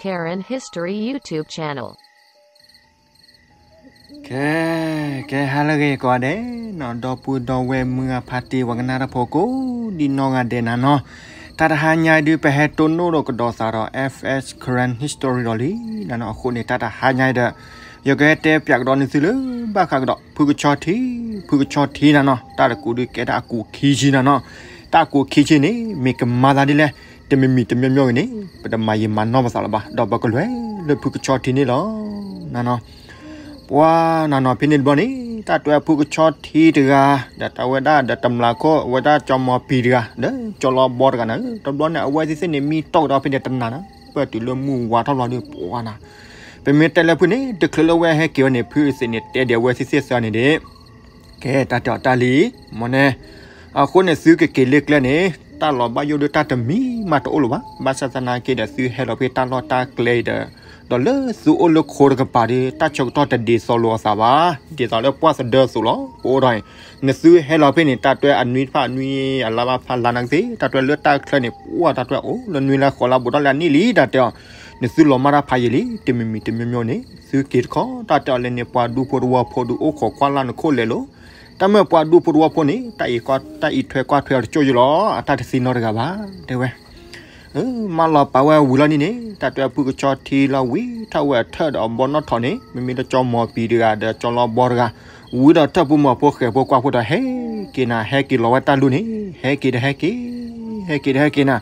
Karen History YouTube channel. ကဲ ကဲ ဟါလၢအဂ့ၤကိးဂၤဒဲးနီၤ, ဒီပုၢ်ဒီဝဲၢ်မုၢ်ဂၤဖါတံၢ် ပှၤကနၣ်တၢ်ဖိကိးဒံနီၢ်ဂၤဒဲးနၤနီၤ, တၢ်တဟါညါအံၤဒုး ပဟဲတိၢ်နီၣ်ဒီးကဒီးသးဒီး F S Karen History ဒီးလံနၤနီၤ. အဃိန့ၣ် တၢ်တဟါညါအံၤဒီး ယကဟဲတဲပၠးကဒီးန့ၢ်သုလၢ ဘၣ်ဃးကဒီး ဖုကဆီထံ ဖုကဆီထံနၤနီၤ, တၢ်တကူးဒုးကဲတၢ်အကူးခံဆံနၤနီၤ. တၢ်အကူးခံဆံန့ၣ် မ့ၢ်ကမၤသးဒ်လဲၣ်, တမံၤမံၤတမံၤမံၤဂ့ၤန့ၣ် ပတမၤယံာ်မၤနီၢ်ပသးလၢၤဘၣ်, ဒီးပကလဲၤလၢဖုကဆီထံန့ၣ်လီၤနၤနီၤ. ပှၤနၤနီၤ ဖဲန့ၣ်တဘျီန့ၣ် တၢ်တဲဖုကဆီထံတဂၤ ဒီးတၢ်ဝဲဒၣ်ဒီးတမျးခိၣ် အဝဲဒၣ်ကၠီမီၤပံၤတဂၤ ဒီးကၠီလီဘီတဂၤနၤ, တဘျီန့ၣ် အဝဲသ့ၣ်သ့ၣ်န့ၣ် မံတီၢ်ကဒီးဖဲန့ၣ်တနၤနၤ, ပၢၢ်တုၤလၢမုၢ်ဝါထီၣ်ဘျီဒုး ပှၤနၤ ပမ့ၢ်တဲလၢဖုန့ၣ် တချုးလၢဝဲဟဲက့ၤဝဲန့ၣ် ဖုအသ့ၣ်န့ၣ် တဲဒံးအဝဲသ့ၣ်သ့ၣ်သၢန့ၣ်ဒံး ကဲ တၢ်တဲအီၤတၢ်လံ, မ့ၢ်န့ၣ် အဃိန့ၣ် သုကက့ၤလၢကျဲန့ၣ် တၢ်လီၤဘၣ်ယိၣ်ဒုးတၢ်တမံၤမးတအိၣ်လၢၤဘၣ်. ဘၣ်ဆၣ်သနာ်က့ဒီး သုဟဲလီၤဖဲတၢ်လီၢ်တၢ်ကျဲအံၤဒီး ဒီးလၢသုအိၣ်လၢခိတကပၤဒီး တၢ်ဆၢကတီၢ်တဒ်သိးလိာ်အသးဘၣ်, ဒ်သိးလၢပှၢ်သဒၢအသိးလီၤ. ပအိၣ်ဒီးအံၤ နသုဟဲလီၤဖဲန့ၣ် တၢ်တဲအနွံတဖၣ်အနွံ အလါဘၣ်ဖးလါနာ်ကသ့ၣ် တၢ်တဲလၢတၢ်ချၢန့ၣ် ပှၢ်တၢ်တဲအိၣ်လၢနွံလါဃိးလါဘူးထီၣ်လၢအနံၣ်လံ တၢ်တဲအီၤ, နသုလီၤမၢ်တၢ်ဖးယံာ်လံ တမံၤမံၤတမံၤမံၤန့ၣ် သုက့ၤတခီ တၢ်တဲအီၤလၢန့ၣ် ပှၤဒူဖိတဝီဖိဒုးအိၣ်ခိးကွၢ်လၢ်နခိၣ်လဲၤလိၤ, တၢ်မ့ၢ်ပှၤဒူဖိတဝီဖိန့ၣ် တၢ်အံးထွဲကွၢ်ထွဲအီၤတကၠိၢ်ယံာ်လီၤ, အတၢ်တသံနီတဂၤဘၣ် တဲဝဲ မၤလီၤပာ်ဝဲဝံၤလီၤန့ၣ်န့ၣ် တၢ်တဲဖုကဆီထံလီၤဝံၤ ထီၣ်ဝဲအထၢၣ်ဒီးအဘီနီၣ်ထိးန့ၣ် မ့မ့ၢ်လၢကၠီမီၤပံၤတဂၤဒီးကၠီလီဘီတဂၤ ဝံၤဒီးထၢၣ်ဖိမီၤဖိဃဲၤဖိကွၢ်ဖိဒီး ဟဲက့ၤနၤ ဟဲက့ၤလီၤဝဲတၢ်လူၢ်န့ၣ် ဟဲက့ၤဒီးဟဲက့ၤ ဟဲက့ၤဒီးဟဲက့ၤနၤ,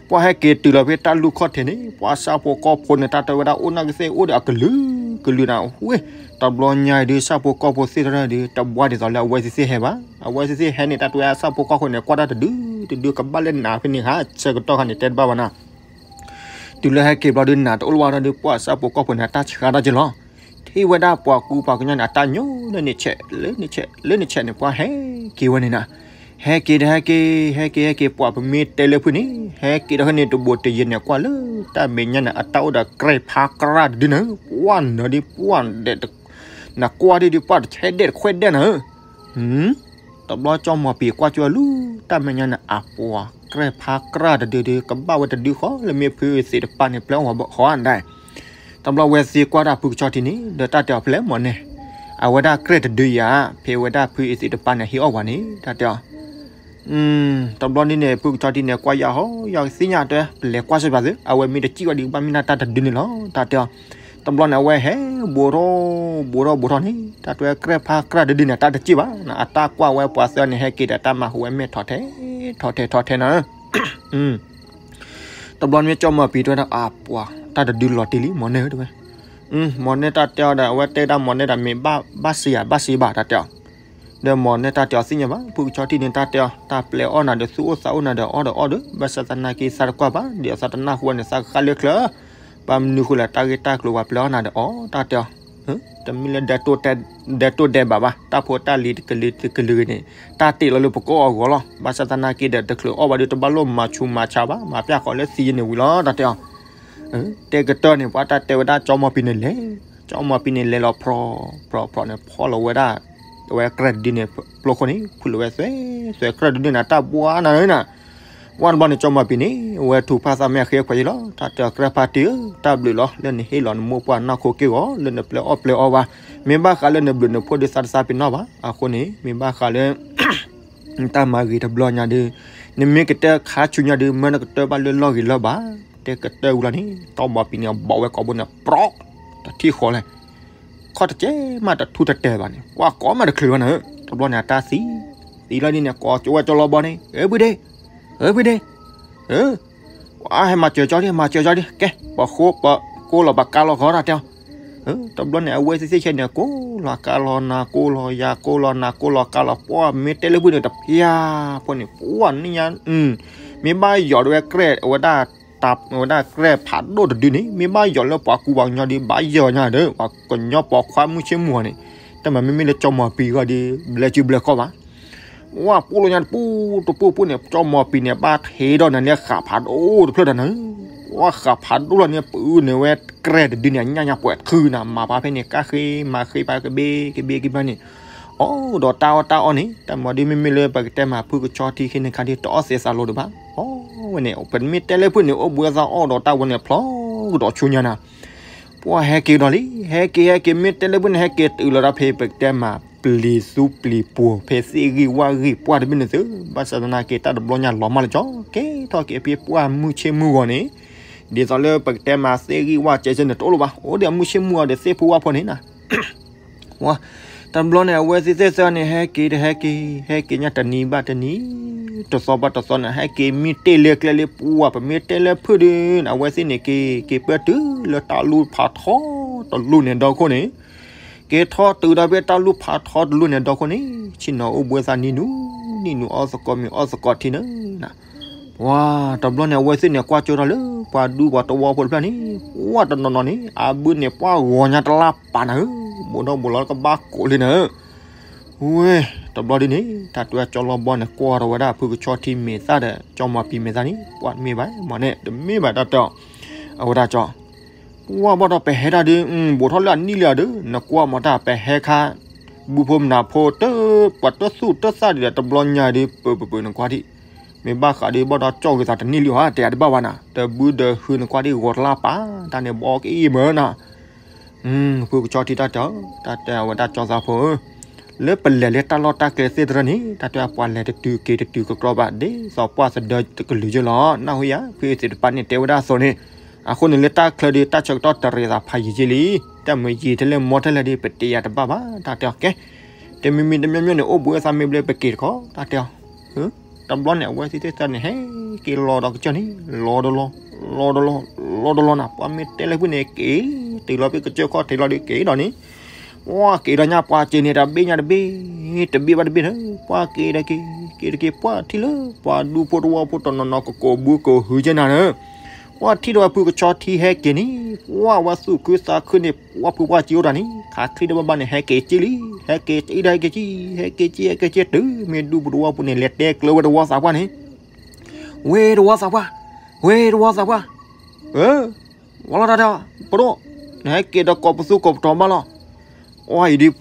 ပှၤဟဲက့ၤတုၤလီၤဖဲတၢ်လူၢ်ခီၣ်ထံးန့ၣ် ပှၤဆၣ်ဖိကီၢ်ဖိန့ၣ် တၢ်တဲဝဲဒၣ်အိၣ်နာ်ကသ့ၣ်အိၣ်ဒီးအကလုာ်ကလုာ်နၤ, ဝ့ၢ် တဘျီညါအံၤဒုး ဆၣ်ဖိကီၢ်ဖိသ့ၣ်တဖၣ်ဒုး တဘှါဒ်သိးလၢအဝဲသ့ၣ်သ့ၣ်ဟဲဘၣ်, အဝဲသ့ၣ်သ့ၣ်ဟဲန့ၣ် တၢ်တဲဝဲဆၣ်ဖိကီၢ်ဖိန့ၣ် ကွၢ်တၢ်တဒုတဒုကဘၣ်လၢနၤဖဲန့ၣ် ဟးဆၢကတီၢ်ခါန့ၣ် တဲတဘၣ်ဘၣ်နၤ တုၤလၢဟဲက့ၤဘျီဒုး နၤတအိၣ်လၢၤဘၣ်ဒီး ပှၤဆၣ်ဖိကီၢ်ဖိန့ၣ် အတၢ်ဆှးတၢ်က့ၤလီၤ. ထံၣ်ဝဲဒၣ်ပှၤကူပှၤကညီန့ၣ် အတၢ်ညိလၢန့ၣ်ဆဲး လၢန့ၣ်ဆဲး လၢန့ၣ်ဆဲးန့ၣ် ပှၤဟဲက့ၤဝဲန့ၣ်နၤ, ဟဲက့ၤဒီးဟဲက့ၤ ဟဲက့ၤ ဟဲက့ၤ ပှၤပမ့ၢ်တဲလၢဖုန့ၣ် ဟဲက့ၤဒီးဟဲန့ၣ် တဘိးတယံာ်န့ၣ် ကွၢ်လၢတၢ်မဲာ်ညါန့ၣ် အတၢ်အိၣ်ဒီးကြဲးဖးကြၢ်တဒုန့ၣ် ပှၤနၢၤဒ်ပှၤဒဲး နကွၢ်ဒ်ဒ်ပှၤတဆဲးဒဲးတခွဲးဒဲးနၤ တဘျီကၠီမီၤပံၤကွၢ်ကၠီလူၤ တၢ်မဲာ်ညါန့ၣ် အပှၤကြဲးဖးကြၢ်တဒုဒုး ကဘၣ်ဝဲတဒုဃီလၢမ့ၢ်ဖုအသ့ၣ်တဖၣ်န့ၣ် ပျဲအီၣ်ဝဲဘၣ်ဃီဒၣ်. တဘျီဝဲသ့ၣ်ကွၢ်တၢ်ဖုကဆီထံန့ၣ် ဒီးတၢ်တဲအီၤဖဲလဲၣ်မ့ၢ်န့ၣ်, အဝဲဒၣ်ကြဲးတဒုယၤ ဖဲဝဲဒၣ်ဖုအသ့ၣ်တဖၣ်န့ၣ် ဟ့ၣ်အီၣ်ဝဲန့ၣ် တၢ်တဲအီၤ တဘျီန့ၣ်န့ၣ် ဖုကဆီထံန့ၣ် ကွၢ်ယၤဟီ ယၤသ့ၣ်ညါတဲ ပလဲၤကွၢ်စ့ၢ်ပာ်သု အဝဲမ့ၢ်တစံၣ်ဝဲဒံးကဘၣ်မ့ၢ်ဒၣ်တၢ်တဒုန့ၣ်လီၤ တၢ်တဲအီၤ. တဘျီန့ၣ် အဝဲဟဲ ဘူးထီၣ် ဘူးထီၣ် ဘူးထီၣ်န့ၣ် တၢ်တဲကြဲးဖးကြၢ်တဒုန့ၣ် တၢ်တစံၣ်ဘၣ် အတၢ်ကွၢ်ဝဲပှၤသၢန့ၣ် ဟဲက့ၤဒီးတၢ်မၤဟူးဝဲမဲာ်ထီၣ်ထဲ ထီၣ်ထဲ ထီၣ်ထဲနၤ တဘျီန့ၣ် ကၠီမီၤပံၤတဲဝဲဒၣ် အပှၤ တၢ်တဒုလီၤတံၢ်လံ မ့ၢ်န့ၣ်တဲဝဲ. မ့ၢ်န့ၣ်တၢ်တဲအီၤဒီး အဝဲတဲဒၣ်မ့ၢ်န့ၣ်ဒီး မ့ၢ်ဘၣ်စံးယၤ ဘၣ်စံးဘၣ် တၢ်တဲအီၤ. ဒီးမ့ၢ်န့ၣ်တၢ်တဲအီၤသ့ၣ်ညါဘၣ် ဖုကဆီထံန့ၣ် တၢ်တဲအီၤ တၢ်ပျဲအီၣ်နၤဒီး သူၣ်အိၣ်သးအိၣ်နၤဒီး အီၣ်ဒီးအီၣ်ဒီး ဘၣ်ဆၣ်သနာ်က့ သးတကွၢ်ဘၣ် ဒ်သိးတနၢ်ဟူဝဲန့ၣ် သးကဃၣ်လၢချၢ ဘၣ်မနုၤဃိလဲၣ် တၢ်ဂ့ၢ်တၢ်ကျိၤပှၤပျဲအီၣ်နၤဒီးအီၣ် တၢ်တဲအီၤ. တမ့ၢ်လၢ ဒဲတိၢ်ဒဲးဘးဘၣ် တၢ်ဖိတၢ်လံၤတကလုာ်တကလုာ်ဂ့ၤန့ၣ် တၢ်တ့ၢ်လီၤလၢပကအီၣ်အဂီၢ်လီၤ. ဘၣ်ဆၣ်သနာ်က့ဒီး တချုးအီၣ်ဘၣ်ဒီး တဘၣ်လိၣ်မၤဆူးမၤဆါဘၣ် မၤပျၢ်ဃီလၢသံယန့ၣ်ဝံၤလီၤ တၢ်တဲအီၤ. တဲကတၢၢ်န့ၣ် ပှၤတၢ်တဲဝဲဒၣ်ကၠီမီၤပံၤန့ၣ်လဲၤ ကၠီမီၤပံၤန့ၣ်လဲၤလီၤဖြီ ဖြီ ဖြီန့ၣ် ဖီၣ်လီၤဝဲဒၣ် အဝဲကြဲးတဒုန့ၣ် ပျိခိၣ်န့ၣ် ဖုးလီၤဝဲသွဲ သွဲကြဲးတဒုန့ၣ် အတၢ်ဘှါနၤဧၢနၤ ဝဲတဘျီန့ၣ် ကၠီမီၤပံၤန့ၣ် အဝဲထူးဖးသးမဲာ်ဃ့ခွဲးယံၤလီၤ. တၢ်တဲအီၤ ကြဲးဖးတံၢ်ဧၢ တၢ်ဘျုးလီၤ လၢနဟ့ၣ်လီၤနမိၢ်ပှၢ်နီၢ်ခိက့ၢ်ဂီၤ လၢနပျဲအီၣ်ပျဲအီဘၣ်. မ့ၢ်ဘၣ်ဃးလၢနဘျုးနဖှိၣ်ဒုး သးတသးပ့ၤနီၣ်ဘၣ်. အဃိန့ၣ် မ့ၢ်ဘၣ်ဃးလၢ နတၢ်မၤဂ့ၤတဘျီညါဒုး နမ့ၢ်ကတၢၢ်ခါဆူညါဒုး မၢနကတၢၢ်ဘၣ်လၢလီၢ်ဂ့ၤလၢဘၣ်. တဲကတၢၢ်ဝံၤလီၤန့ၣ် ကၠီမီၤပံၤန့ၣ် အဘီဝဲကိာ်ဘိန့ၣ် ပြီ တထံၣ်ဃီလဲၣ် ခီၣ်တကဲမးတထူၣ်တတဲာ်ဘၣ်န့ၣ် ပှၤကိးမးတချုးဘၣ်နၤဧၢ. တဘျီန့ၣ် အတၢ်သံ သံလီၤဒ်န့ၣ် ကိးကၠိဝဲကၠီလီၤဘီန့ၣ် ဧၢ ဖုဒ့ ဧၢ ဖုဒ့ ဧၢ ပှၤဟဲမၤစၢၤကၠီဒံး မၤစၢၤကၠီဒံး ကဲ ပှၤဃိ ပကိးလီၤပကါလီၤဃီတၢ်တဲအီၤ. တဘျီန့ၣ် အဝဲသ့ၣ်သ့ၣ်ဆဲန့ၣ် ကိးလီၤကါလီၤနၤ ကိးလီၤယၤ ကိးလီၤနၤ ကိးလီၤကါလီၤ ပှၤမ့ၢ်တဲလၢဖုန့ၣ် တဖျါဖိန့ၣ် ပှၤန့ၣ်ညါ မ့ၢ်ဘၣ်ယီၤဒ်ဝဲကြဲး အဝဲဒၣ် အဝဲဒၣ်ကြဲးဖးဒိၣ်တဒုန့ၣ် မ့ၢ်ဘၣ်ယီၤလၢပှၤကူပှၤကညီဒ် ဘၣ်ယီၤညါဒီး ပှၤကညီပိာ်ခွါမုၢ်ဆ့ၣ်မုၢ်ဂီၤန့ၣ် တမ့ၢ်မ့မ့ၢ်လၢကၠီမီၤပံၤဂီၢ်ဒ် ဘျဲၣ်စုဘျဲၣ်ကီၢ်ဘၣ်. ပှၤပူလီၤညါတပူၤတပူၤပူၤန့ၣ် ကၠီမီၤပံၤန့ၣ် ဘၣ်ထံးဒီးနၤလၢဃာ်ဖးဒိၣ်တဖျၢၣ်ဒီးနၤ ပှၤဃာ်ဖးဒိၣ်လီၤန့ၣ် ပုၢ်န့ၣ်ဝဲကြဲးတဒုန့ၣ် အညၣ်ညါပှဲၤခုနၤ မၤပာ်ဖဲန့ၣ် ကၣ်ဃ့ မၤဃ့ပာ်ကဘ့ကဘ့ကဘ့န့ၣ် အိၣ်ဒီးတၢ်အီၣ်တၢ်အီန့ၣ် တၢ်မၤဒ်မ့မ့ၢ်လၢပကတဲမၤဖုကဆီထံခံန့ၣ်ခါဒ် တအီၣ်သဲးသးလိၤတဘၣ်. အဝဲန့ၣ် ပမ့ၢ်တဲလၢဖုန့ၣ် အိၣ်ဘှံးအသးအီၣ်ဒီးတၢ်ဝဲန့ၣ်ဖျီ ကဒီးဆူညါနၤ, ပှၢ်ဟဲက့ၤကဒီးလံ, ဟဲက့ၤဟဲက့ၤ မ့ၢ်တဲလၢဖုန့ၣ် ဟဲက့ၤတုၤလီၤဒီးဖဲပကတဲမး ပျံၤသူပျံၤပှိၤ ဖဲသ့ၣ်ဂံၢ်ဝၣ်ဂံၢ် ပှၢ်တဘ့ၣ်န့ၣ်သု, ဘၣ်ဆၣ်သနာ်က့ တၢ်တဘျီညါလီၤမၢ်လၢကၠီ ကဲထီၣ်က့ၤဖဲပှၢ်မုၢ်ဆ့ၣ်မုၢ်ဂီၤန့ၣ်, ဒ်သိးလၢပကတဲမး သ့ၣ်ဂံၢ်ဝၣ်ကဲကဲန့ၣ် တအိၣ်လၢၤဘၣ်, အိၣ်ဒီးမုၢ်ဆ့ၣ်မုၢ်ဂီၤဒီးသ့ၣ်ဖိဝၣ်ဖိန့ၣ်နၤ ဝါ, တဘျီန့ၣ် အဝဲသ့ၣ်သ့ၣ်သၢန့ၣ် ဟဲက့ၤတဟဲက့ၤ, ဟဲက့ၤညါတနံၤဘၣ်တနံၤ, တသီဘၣ်တသီန့ၣ် ဟဲက့ၤမံတ့ၢ်လၢကျဲလၢပှၢ် ပမ့ၢ်တဲလၢဖုဒုးန့ၣ် အဝဲသ့ၣ်န့ၣ်က့ၤ က့ၤပၢတုၤလၢတၢ်လူၢ်ဖးထီတလူၢ်န့ၣ်ဒီခိၣ်န့ၣ်, က့ၤထီၣ်တုၤဒီးဖဲတၢ်လူၢ်ဖးထီတလူၢ်န့ၣ်ဒီခိၣ်န့ၣ်, ဆ့ၣ်နီၤအိၣ်ဘှံးသးနံၤနုၤ, နံၤနုၤအီၣ်သကိးမ့ၤအီၣ်သကိးထံနၤ ပှၢ်တဘျီန့ၣ် အဝဲသ့ၣ်န့ၣ် ကွၢ်ကၠိထီၣ်လၢ ပှၤဒူပှၤတဝီဖိတဖျၢၣ်န့ၣ်, ပှၢ်တနီၤနီၤန့ၣ် အဘုန့ၣ် ပှၢ်ဂီၤညါတလါပာ်နၤဧၢ, ဘူးဒီးဘူးလီၤကဘၣ်ကိးလံနၤဧၢ, ဝဲ, တဘျီဒ်န့ၣ် တၢ်တဲကၠီလီၤဘီန့ၣ် ကွၢ်ထီၣ်ဝဲဒၣ်ဖုကဆီထံမဲာ်သၣ်ဒီး ကၠီမီၤပံၤမဲာ်သၣ်န့ၣ် ပှၢ်တမ့ၢ်ဘၣ် မ့ၢ်န့ၣ် တမ့ၢ်ဘၣ်တၢ်တဲအီၤ, အဝဲဒၣ်ကၠီ ပှၢ်ဘၣ်ဒီးပဟဲတၢ်ဒုး ဘူးထီၣ်လၢအနံၣ်လံအီၤဒီး နကွၢ်မၤတၢ်ပဟဲခါ ဘူးဖိမနၤဖိတ ပှၤတသူၣ်တသၣ်ဒံးဒီး တဘျီညါဒုး ပၢပၢပၢနကွၢ်ဒံး, မ့ၢ်ဘၣ်ဃးဒုးဘၣ်ဒီးကၠီၣ်ဂ့ၤသးတနံၣ်လံဟီ တဲအတဘၣ်ဘၣ်နၤ တဘုဒီးဟုနကွၢ်ဒံး ဂီၤတလါပာ် တၢ်န့ၣ်ဘီကအံၣ်မၢနၤ ဖုကဆီထံတၢ်တဲအီၤ တၢ်တဲအဝဲဒၣ်ကၠီသးဖိဧၢ, လၢပလဲၤလၢတၢ်လီၢ်တၢ်ကျဲသ့ၣ်တဖၣ်န့ၣ် တၢ်တဲပှၤလဲၤတတုၤက့ၤတတုၤကကြီဘၣ် ဒ်သိးပှၢ်သဒၢတကလုာ်ယဲလီၤ နၢ်ဟူယၤ ဖုသ့ၣ်တဖၣ်န့ၣ်တဲဝဲဒၣ်အသိးန့ၣ်, အဃိန့ၣ်လၢတၢ်ချၢဒုး တၢ်ဆၢကတီၢ်တရံးသးဖးယံာ်က့လံ, တၢ်မ့ၢ်ယံာ်ထဲလဲၣ်မီထဲလဲၣ်ဒုး ပတဲယၤတဘၣ်ဘၣ် တၢ်တဲအီၤကဲ, တမံၤမံၤတမံၤမံၤန့ၣ် အိၣ်ဘှံးအသးမ့ၢ်ဘျဲပက့ၤတခီ တၢ်တဲအီၤ တဘျီန့ၣ် အဝဲသ့ၣ်သ့ၣ်သၢန့ၣ် ဟဲက့ၤလီၤဒီးကစၢၢ်န့ၣ် လီၤတလီၤ လီၤတလီၤ လီၤတလီၤနၤ ပှၢ်မ့ၢ်တဲလၢဖုန့ၣ် က့ၤတုၤလီၤဖဲကစၢၢ်ခီၣ်ထံးလီၤဒီးက့ၤဒီးန့ၣ်, ပှၢ်က့ၤဒီးညါပှၤစ့ၤန့ၣ် တဘ့ၣ်ညါတဘ့ၣ်, တဘ့ၣ်ဘၣ်တဘ့ၣ်န့ၣ် ပှၢ်က့ၤဒီးက့ၤ က့ၤတက့ၤ ပှၢ်ထံၣ်လၢ ပှၤဒူဖိတဝီဖိတနီၤနီၤ ကကိးဘုကိးဟုကဲနၤန့ၣ်, ပှၢ်ထံၣ်ဒီးဖုကဆီထံဟဲက့ၤန့ၣ် ပှၢ်ဝဲသူၣ်ခုသးခုန့ၣ် ပှၢ်ဖုပှၢ်စ့အိၣ်တၢ်န့ၣ် ခးချံတဘၣ်ဘၣ်န့ၣ် ဟဲက့ၤက့လံ, ဟဲက့ၤက့ဒီးဟဲက့ၤက့ ဟဲက့ၤက့ ဟဲက့ၤက့ တုၤမ့ၢ်ဒူဖိတဝီဖိန့ၣ် လဲၤတဲကျၢၤဝဲတဝီသးပှၢ်န့ၣ်, ဝဲတဝီသးပှၢ်, ဝဲတဝီသးပှၢ်, ဝဲလီၤတၢ်ဒီး ပဒိၣ်, နဟဲက့ၤဒီးကိးပသူကိးပတီၤဘၣ်လီၤ, အီဒ်,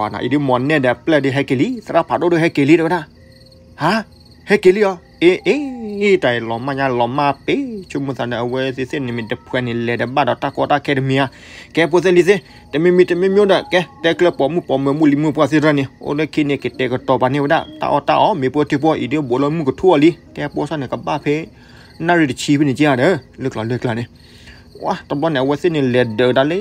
အံၤဒ်မီၢ်နဲၣ်ဒီးအပျဲၢ်ဒ်ဟဲက့ၤလံ သရၣ်ဖးဒိၣ်ဒ်ဟဲက့ၤလံ တဲဝဲဒၣ်, ဟါ, ဟဲက့ၤလံအီၤ, အ့ အ့ တၢ်အံၤလီၤမၢ်ညါလီၤမၢ်ပ့ၤ ဆိကမိၣ်သးဒီး အဝဲသ့ၣ်သ့ၣ်န့ၣ်မ့ၢ်တဖှဲးန့ၣ် လဲၤဒီးဘၣ်ဒီးတၢ်ကီတၢ်ခဲတမံၤဧါ, ကဲဖိသ့ၣ်လံၤသ့ၣ် တမံၤမံၤတမံၤမံၤဒီး ကဲ တဲကျၢၤပိာ်မုၣ်ပိာ်မၢၤမုၣ်လံၤမုၣ်ပှၢ်သ့ၣ်တဖၣ်န့ၣ် အိၣ်လၢခံန့ၣ် ကတဲာ်ကတီၤပာ်န့ၢ်ဝဲဒၣ် တၢ်အီၣ်တၢ်အီ မ့ၢ်ပှၢ်ထံပှၢ်အံၤဒ်ဘိးလၢမုၢ်ကထူၣ်အီၤလံ တဲပိာ်စၢ်န့ၣ် ကဘၣ်ဖဲ နၣ်ရံၣ်တဆံဖဲန့ၣ်က့ဧါဒီး လၢကျီၤလၢကျါန့ၣ် ဝါ တဘျီန့ၣ် အဝဲသ့ၣ်န့ၣ် လဲၤဒၢးဒၣ်လံ,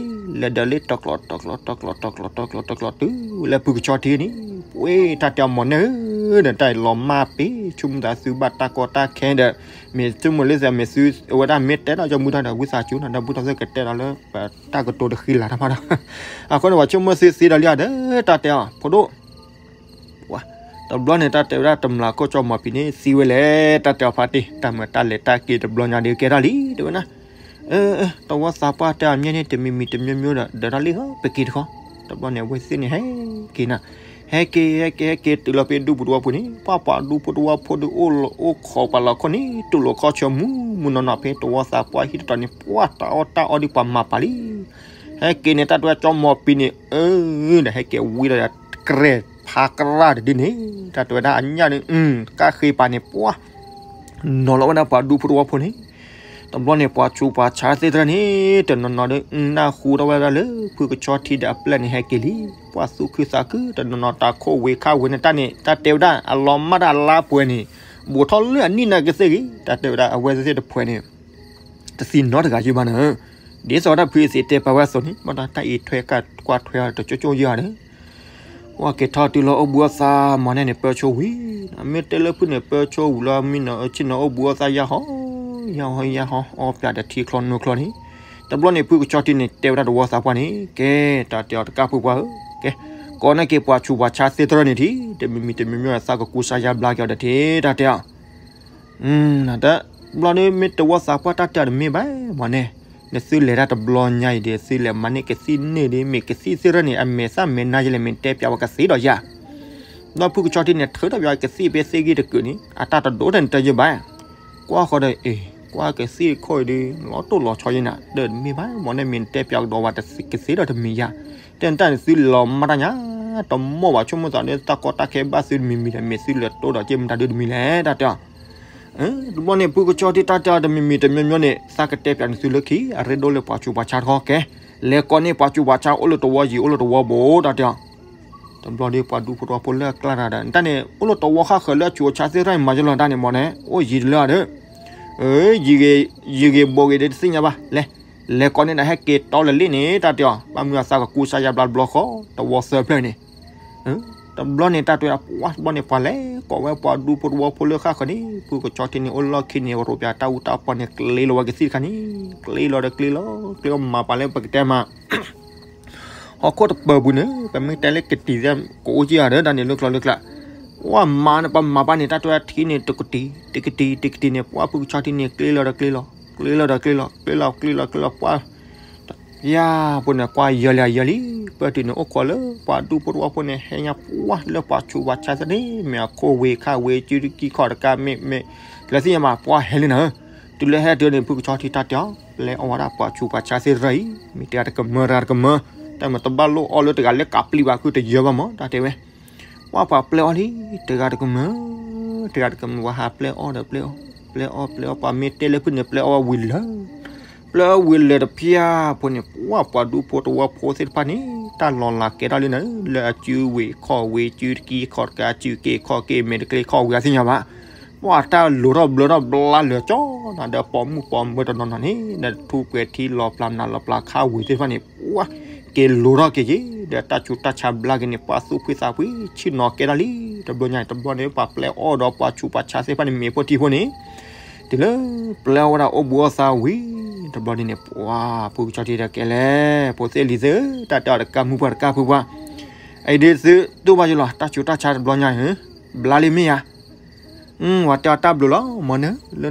လဲၤဒၢးလံ တကျီၤ တကျီၤ တကျီၤ တကျီၤ တကျီၤ တကျီၤ တုၤလၢဖုကဆီထံန့ၣ်, ပှ့ၤ တၢ်တဲအီၤမီၢ်နဲၣ်ဧၢ, ဒီးတၢ်အံၤလီၤမၢ်ပ့ၤ ဆိကမိၣ်သးသုဘၣ်တၢ်ကီတၢ်ခဲဒီး မ့ၢ်ဆိကမိၣ်လၢသးမ့ၢ်သု အဝဲဒၣ်မ့ၢ်တဲဒီး ကၠီမူထီၣ်ဒီး ဝံသးစူၤနီၤ ဒီးဘူၣ်ထီၣ်သ့ၣ်ကတဲဒီးလၢ တၢ်ကတိၤတဃံလၤတၢ်မးဒီး အဃိန့ၣ် ပှၤဆိကမိၣ်သုသ့ဒီးလံဒီး တၢ်တဲအီၤ ဖိဒိၣ် ဝါ တဘျီန့ၣ် တၢ်တဲဝဲဒၣ်တမျးခိၣ်ကၠီမီၢ်ပံၤန့ၣ် သံဝဲလဲၣ် တၢ်တဲအီၤဖါတံၢ် တၢ်မၤတၢ်လဲၤတၢ်က့ၤတဘျီညါဒီးကဲထီၣ်လံ တဲဝဲဒၣ်, အၢ တဝီသးပှၢ်တဲအီၤမ့ၢ်န့ၣ် တမံၤမံၤတမံၤမံၤဒီး ဒၢးထီၣ်လံဧၢ ပက့ၤတခီ, တဘျီန့ၣ် အဝဲသ့ၣ်န့ၣ် ဟဲက့ၤနၤ, ဟဲက့ၤ ဟဲက့ၤ ဟဲက့ၤ တုၤလီၤဖဲဒူပူၤတဝီပူၤန့ၣ် ပှၢ်ပှၤဒူဖိတဝီဖိဒီး အိၣ်ခိးပှၤလီၤခီၣ်န့ၣ် တူၢ်လိာ်ခီၣ်ဆၢမူးမူးနီၢ်နီၢ် ဖဲတဝီသးပှၢ်ဟံၣ်တတီၤန့ၣ် ပှၢ်တၢ်အီၣ်တၢ်အီဒ်ပှၤမၤပာ်လံ ဟဲက့ၤန့ၣ် တၢ်တဲဝဲကၠီမီၢ်ပံၤန့ၣ် အၢ ဒီးဟဲက့ၤဝံၤဒီး ကြဲးဖးကြရၢ်တဒုန့ၣ် တၢ်တဲဝဲဒၣ်အညၣ်န့ၣ် ကၣ်ဃ့ပာ်န့ၣ် ပှၢ် နီၤလီၤဝဲဒၣ်ပှၤဒူဖိတဝီဖိန့ၣ်, တဘျီန့ၣ် ပှၤဆူးပှၤဆါသ့ၣ်တဖၣ်န့ၣ် တနီၤနီၤဒီး နၢ်ဟူထီၣ်ဝဲဒၣ်လၢ ဖုကဆီထံဒီးအပျဲၢ်န့ၣ်ဟဲက့ၤလံ, ပှၢ်သူၣ်ခုသးခု တနီၤနီၤတၢ်ခိၣ်ဝ့ၤခါဝ့ၤန့ၣ်တၢ်န့ၣ် တၢ်တဲဝဲဒၣ် အလီၤမၢ်တၢ်အလါပှဲၤန့ၣ် ဘူးထီၣ်လၢအနံၣ်နာ်က့သ့ၣ်ဂ့ၤ တၢ်တဲဝဲဒၣ် အဝဲသ့ၣ်တဖှဲးန့ၣ် တသံနီတဂၤယုၢ်ဘၣ်န့ၣ်, ဒ်သိးဝဲဒၣ်ဖုသ့ၣ်တဲပာ်ဝဲအသိးန့ၣ် ဘၣ်ဒီးတၢ်အံးထွဲကွၢ်ထွဲတကၠိကၠိယုၢ်ဧါဒီး ပှၢ်က့ၤထီၣ်တုၤလီၤအိၣ်ဘူးအသးမီၢ်နဲၣ်န့ၣ် ပၢဆိဝံၤ, မ့ၢ်တဲလၢဖုန့ၣ် ပၢဆိဝံၤလီၤ မ့ၢ်နီၤဆ့ၣ်နီၤအိၣ်ဘူးအသးယါဟီ, ယါဟီယါဟီ အီပၠးဒီးထံချီနိချီန့ၣ်, တဘျီန့ၣ် ဖုကဆီထံန့ၣ် တဲဝဲဒၣ်တဝီသးပှၢ်န့ၣ် ကဲ တၢ်တဲအီၤတကးဖိပှၢ်ဧၢ, ကဲ ကိးန့ၢ်က့ၤပှၤဆူးပှၤဆါသ့ၣ်တဖၣ်န့ၣ်ထံ, တမံၤမံၤတမံၤမံၤသးကကူစါယါဘျါက့ၤအီၤဒီးထံ တၢ်တဲအီၤ တဘျီဒီး မ့ၢ်တဝီသးပှၢ်တၢ်တဲအီၤတမ့ၢ်ဘၣ် မီၢ်နဲၣ်, နသုလဲၤတၢ်တဘျီညါအံၤဒီး သုလဲၤမၤန့ၢ်ကသံၣ်န့ၢ်ဒီး မ့ၢ်ကသံၣ်သ့ၣ်တဖၣ်န့ၣ် အမဲာ်သၣ်မဲာ်နါယလဲၣ် မ့ၢ်တဲပၠးဝဲကသ့ဒီးယၤ, ဒီးဖုကဆီထံန့ၣ် ထုးထီၣ်ပၠးကသံၣ်ဖဲသ့ၣ်ဂံၢ်တကုာ်န့ၣ် အတၢ်တဒိၣ်တၢ်န့ၣ်တယၢဘၣ်, ကွၢ်ဃီဒီး အ့ၣ် ကွၢ်ကသံၣ်တခီအံၤဒီး လီၤတိၢ်လီၤဆီယဲနၤ ဒီးတမ့ၢ်ဘၣ် မီၢ်နဲၣ် မ့ၢ်နတဲပၠးကဒီးဝဲကသ့ဒီးတမ့ၢ်ယၤ, တဲနတၢ်န့ၣ်သုလီၤမၢ်တၢ်ညါ တမီၢ်ဘၣ် ဆိကမိၣ်သးဒီးတၢ်ကီတၢ်ခဲဘၣ်သုတမံၤမံၤဒီး မ့ၢ်သုလဲၤတိၢ်ဒီးက့မတၤဒုတမံၤလဲၣ် တၢ်တဲအီၤ တဘျီန့ၣ် ဖုကဆီထံတၢ်တဲအီၤ တမံၤမံၤတမံၤမံၤန့ၣ် သးကတဲပၠးနသုလၢခံ အရ့ဒိၣ်လၢပှၤဆူးပှၤဆါတခီကဲ, လဲၤကိးန့ၢ်ပှၤဆူးပှၤဆါအိၣ်လၢတဝီယံၤ အိၣ်လၢတဝီဘိ တၢ်တဲအီၤ. တဘျီဒီးပှၤဒူဖိတဝီဖိလၢအကျါတၢ်ဒီး တၢ်န့ၣ် အိၣ်လၢတဝီဃၣ်ဃၢၤလၢအဆူးအဆါသ့ၣ်တဖၣ်န့ၣ် မၤယလီၤတၢ်န့ၣ်မ့ၢ်န့ၣ် အိၣ်ယံၤတလၢဒီး ယံၤဂ့ၤဘိးဂ့ၤဒီးတသ့ၣ်ညါဘၣ် လဲၤ, လဲၤကိးန့ၢ်ဒီးဟဲက့ၤတီလၢလ့ၣ်န့ၣ် တၢ်တဲအီၤ ဘၣ်မနုၤအသးကကူစါယါဘျါတဘျီဃီ တဝီသၢဖျၢၣ်န့ၣ် တဘျီန့ၣ် တၢ်တဲဝဲဒၣ် ပှၤတဘျီန့ၣ် ပှၤလဲၤကိးဝဲပှၤဒူဖိတဝီဖိလၢဃၣ်ဃၢၤန့ၣ် ဖုကဆီထံန့ၣ် အိၣ်လီၢ်ခံန့ၣ် ရိးပၠးတၢ်အူတၢ်ပီန့ၣ် ကျ့လီၤဝဲကသံၣ်တခါန့ၣ် ကျ့လီၤဒီးကျ့လီၤ ကျ့လီၤမၤပှၤလၢပကတဲမး ဟီၣ်ခိၣ်တပၢၤပူၤန့ၣ် ပမ့ၢ်တဲလၢကတံၤသ့ၣ် ကအိၣ်ကံယၤဒီး တၢ်န့ၣ်လၢကျီလၢကျါ ပှၤမၤန့ၣ် ပမၤပှၤန့ၣ် တၢ်တဲဝဲထံန့ၣ် တကတံၤ တကတံၤ တကတံၤန့ၣ် ပှၤဖုကဆီထံန့ၣ် ကျ့လီၤဒီးကျ့လီၤ ကျ့လီၤဒီးကျ့လီၤ ကျ့လီၤ ကျ့လီၤ ကျ့လီၤ ပှၤ ယၤဖိန့ၣ် ကွၢ်ယၢလံယၢလံ ပၢၢ်တုၤန့ၣ် အိၣ်ခိးလၢပှၤဒူဖိတဝီဖိန့ၣ် ဟဲညါပှၤလၢပှၤဆူးပှၤဆါသ့ၣ်န့ၣ် မ့ၢ်အခိၣ်ဝ့ၤခၣ်ဝ့ၤ စုတကံခီၣ်တကါ မ့ၢ်မ့ၢ် လၢသ့ၣ်ညါမး ပှၤဟဲလံနၤဧၢ, တုၤလၢဟဲတုၤန့ၣ် ဖုကဆီထံတၢ်တဲအီၤ ပျဲအီၣ်ဝဲဒၣ်ပှၤဆူးပှၤဆါသ့ၣ်တဖၣ်အံၤ မ့ၢ်တဂၤတကမၢတဂၤတကမၢ, တၢ်မ့ၢ်တဘၣ်လိၣ်အီၣ်လၢတဂၤလၢကးပျံၤဘၣ်ခုတယၢဘၣ်မး တၢ်တဲဝဲ ပှၤပှၤပျဲအီၣ်လံ တဂၤတကမၢ တဂၤတကမၢ ပှၤဟးပျဲအီၣ်ဒီးပျဲအီၣ် ပျဲအီၣ်ပျဲအီၣ် ပှၤမ့ၢ်တဲလၢဖုန့ၣ် ပျဲအီၣ်ဝံၤလၢာ် ပျဲအီၣ်ဝံၤလၢာ်တဖၠၣ်ဖိန့ၣ် ပှၤပှၤဒူဖိတဝီဖိသ့ၣ်တဖၣ်န့ၣ် တၢ်လီၤလးကဲထီၣ်လံနၤ လၢအစုဝ့ၤခီၣ်ဝ့ၤ စုတကံခီၣ်တကါ စုက့ခီၣ်က့ မဲာ်တကျ့ခီၣ်ဝံၤအသ့ၣ်ညါဘၣ်, ပှၤတၢ်လိၤထီၣ်ဘျၢထီၣ်ဘျါလၢာ်ကၠီနၤ ဒီးပိာ်မုၣ်ပိာ်မၢၤတနီၤနီၤန့ၣ် ဒီးထူပှဲၤထံလီၤပျၢၤနးလီၤပျၢၤခါဝ့ၤသ့ၣ်တဖၣ်န့ၣ် ပှၤက့ၤလိၤထီၣ်က့ၤက့ၤ ဒီးတၢ်ဆူးတၢ်ဆါဘျါက့ၤန့ၣ် ပှၤသူၣ်ဖှံသးဖှံ ဆ့ၣ်နီၤကဲထီၣ်လံ တဘျီညါ တဘျီန့ၣ် ပှၤပျဲအီၣ်ဒီးပှၤဆူးပှၤဆါသ့ၣ်တဖၣ်န့ၣ် မ့ၢ်ဖိထံဖိန့ၣ် တုၤလၢပျဲအီၣ်ဝဲဒၣ်အိၣ်ဘှံးအိၣ်သါဝံၤ တဘျီန့ၣ်န့ၣ် ပှၤဖုကဆီထံဒီးကဲလဲၣ် ဖိသ့ၣ်လံၤသ့ၣ်ဧၢ တၢ်တဲအီၤတကါမုၢ်ပှၢ်တကါဖုပှၢ်, အံၤဒ်သုတူၢ်ဘၣ်ယလီၤ တၢ်ဆူးတၢ်ဆါတဘျီညါ ဘျါလံမ့ၢ်ဧါ ဝဲတဲအီၤတၢ်ဘျုးလီၤ မ့ၢ်န့ၣ် လၢ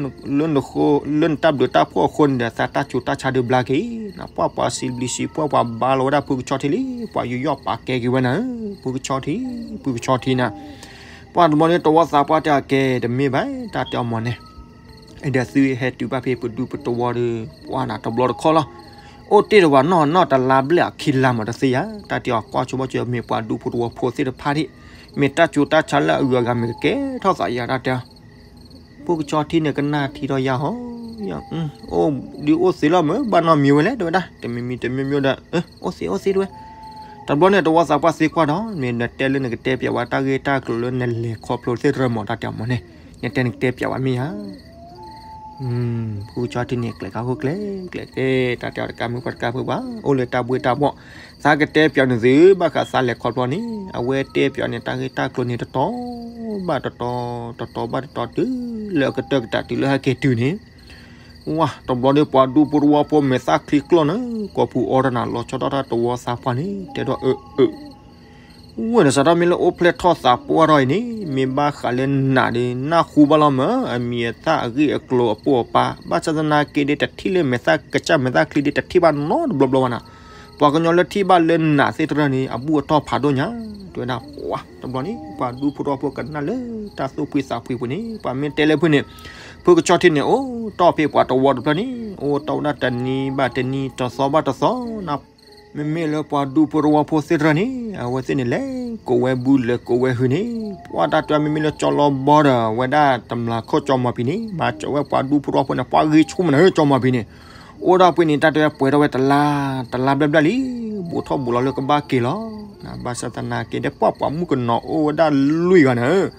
နတၢ်ဘျုးတၢ်ဖှိၣ်အဃိန့ၣ်ဒီး သးတၢ်ဆူးတၢ်ဆါဒုးဘျါက့ၤ, နပှၢ်ပှၤစံးဘျုးစံးဖှိၣ်ပှၤဘါလီၤဝဲဒၣ်ဖုကဆီထံလံ ပှၤယူးယီၣ်ပာ်ကဲက့ၤဝဲနၤဧၢ, ဖုကဆီထံ ဖုကဆီထံနၤ, ပှၢ်တဘျီန့ၣ် တဝီသးပှၢ်တဲအကဲ တမ့ၢ်ဘၣ် တၢ်တဲအီၤမ့ၢ်န့ၣ် ဒီးသုဟဲတုၤဘၣ်ဖဲပဒူပတဝီဒီး ပှၢ်နၤတဘျီတခီၣ်လီၤ, အိၣ်တ့ၢ်တဝၤနီၢ်နီၢ်တလါဘျဲၣ်အခံလါမးတသ့ဧါ, တၢ်တဲအီၤကွၢ်ဆိဘီၣ်ကၠီ မ့ၢ်ပှၤဒူဖိတဝီဖိသ့ၣ်တဖၣ်ဒၣ် မ့ၢ်တၢ်ဆူးတၢ်ဆါလၢအဂုၤအဂၤမ့ၢ်ကကဲထီၣ်သးယၤတၢ်တဲအီၤ ဖုကဆီထံန့ၣ်ကနၣ်ထံထီၣ်ယါဟီ, အိၣ်ဒုးအိၣ်သ့လီၤမ့ၢ် ဘၣ်နီတမံၤဝဲလဲၣ် တဲဝဲဒၣ် တမံၤမံၤတမံၤမံၤဒီး အိၣ်သ့အိၣ်သ့တဲဝဲ, တဘျီန့ၣ် တဝီသးပှၢ်သ့ကွၢ်ဒီး မ့ၢ်နတဲလၢနကတဲပၠးဝဲတၢ်ဂ့ၢ်တၢ်ကျိၤလၢနလဲၤခီဖျိသ့ၣ်တဖၣ်မး တၢ်တဲအီၤမ့ၢ်န့ၣ် နတဲနကတဲပၠးဝဲမ့ၢ်ဧါ ဖုကဆီထံန့ၣ် ကျဲးခါဃိကျဲး ကျဲးကဲ တၢ်တဲအီၤတကါမုၢ်ပှၢ်တကါဖုပှၢ် အိၣ်လၢတၢ်ဘှ့ၣ်တၢ်ဘှီၣ်, သးကတဲပၠးနသု ဘၣ်ဃးသးလဲၤခီဖျိန့ၣ် အဝဲတဲပၠးန့ၣ် တၢ်ဂ့ၢ်တၢ်ကျိၤန့ၣ် တတီၤဘၣ်တတီၤ တတီၤဘၣ်တတီၤ တုၤလၢအကတၢၢ်ကတၢၢ်တုၤလၢဟဲက့ၤတုၤန့ၣ် ဝါ တဘျီဒီးပှၤဒူဖိတဝီဖိမဲာ်သၣ်ချံကျီၢ်န့ၣ် ကိးပူၤအီတနၤလီၤဆီဒၣ်တၢ်တဝီသးပှၢ်န့ၣ် တဲဒီး အၢ အၢ ဝဲန့ၣ်စးထီၣ်မ့ၢ်လၢအိၣ်ဖျဲၣ်ထီၣ်သးပှၢ်ထီၣ်အံၤန့ၣ် မ့ၢ်ဘၣ်ဃးလၢနးဒီး နၢ်ဟူဘၣ်လီၤမး အမံၤအသၣ်အဂ့ၢ်အကျိၤအပိၢ်အပၢ် ဘၣ်ဆၣ်သနာ်က့ဒီး တထံၣ်လၢမဲာ်သၣ်ကစၢ်မဲာ်သၣ်ချံဒီး တထံၣ်ဘၣ်နီတဘျီဘျီဘၣ်နၤ, ပှၤကညီလၢထံၣ်ဘၣ်လၢနးသ့ၣ်တဖၣ်န့ၣ် အဘူၣ်အတီၢ်ဖးဒိၣ်ညါ တဲဝဲဒၣ် ပှၤ တဘျီန့ၣ် ပှၤဒူဖိတဝီဖိကနၣ်လၢတၢ်သူၣ်ဖှံသးဖှံပူၤန့ၣ် ပှၤမ့ၢ်တဲလၢဖုန့ၣ် ဖုကဆီထံန့ၣ် အိၣ်တီၢ်ဖဲပှၤတဝီတဖျၢၣ်န့ၣ် အိၣ်တီၢ်ဝဲဒၣ်တနံၤဘၣ်တနံၤ တသီဘၣ်တသီနၤ မ့မ့ၢ်လၢပှၤဒူဖိတဝီဖိသ့ၣ်တဖၣ်န့ၣ် အဝဲသ့ၣ်န့ၣ်လဲၤကိးဝဲဘုလဲၤကိးဝဲဟုန့ၣ် ပှၤတၢ်တဲမ့မ့ၢ်လၢကၠီလီဘီဒီး ဝဲဒၣ်တမျးခိၣ်ကၠီမီၤပံၤန့ၣ် မၤစၢၤဝဲပှၤဒူဖိတဝီဖိန့ၣ် ပှၤဂ့ၤဆိကမိၣ်နၤဧၢ ကၠီမီၤပံၤန့ၣ် အိၣ်ဒၣ်ပှဲၤန့ၣ် တၢ်တဲပှဲၤထီၣ်ဝဲတလါ တလါဘျဲၣ်ဘျဲၣ်လံ ဘူးထီၣ်ဘူးလီၤလၢကဘၣ်က့ၤလီၤ. ဘၣ်ဆၣ်သနာ်က့ဒီး ပှၤပှၤမုၣ်ကနီၤအိၣ်ဝဲဒၣ်လွံၢ်ဂၤန့ၣ်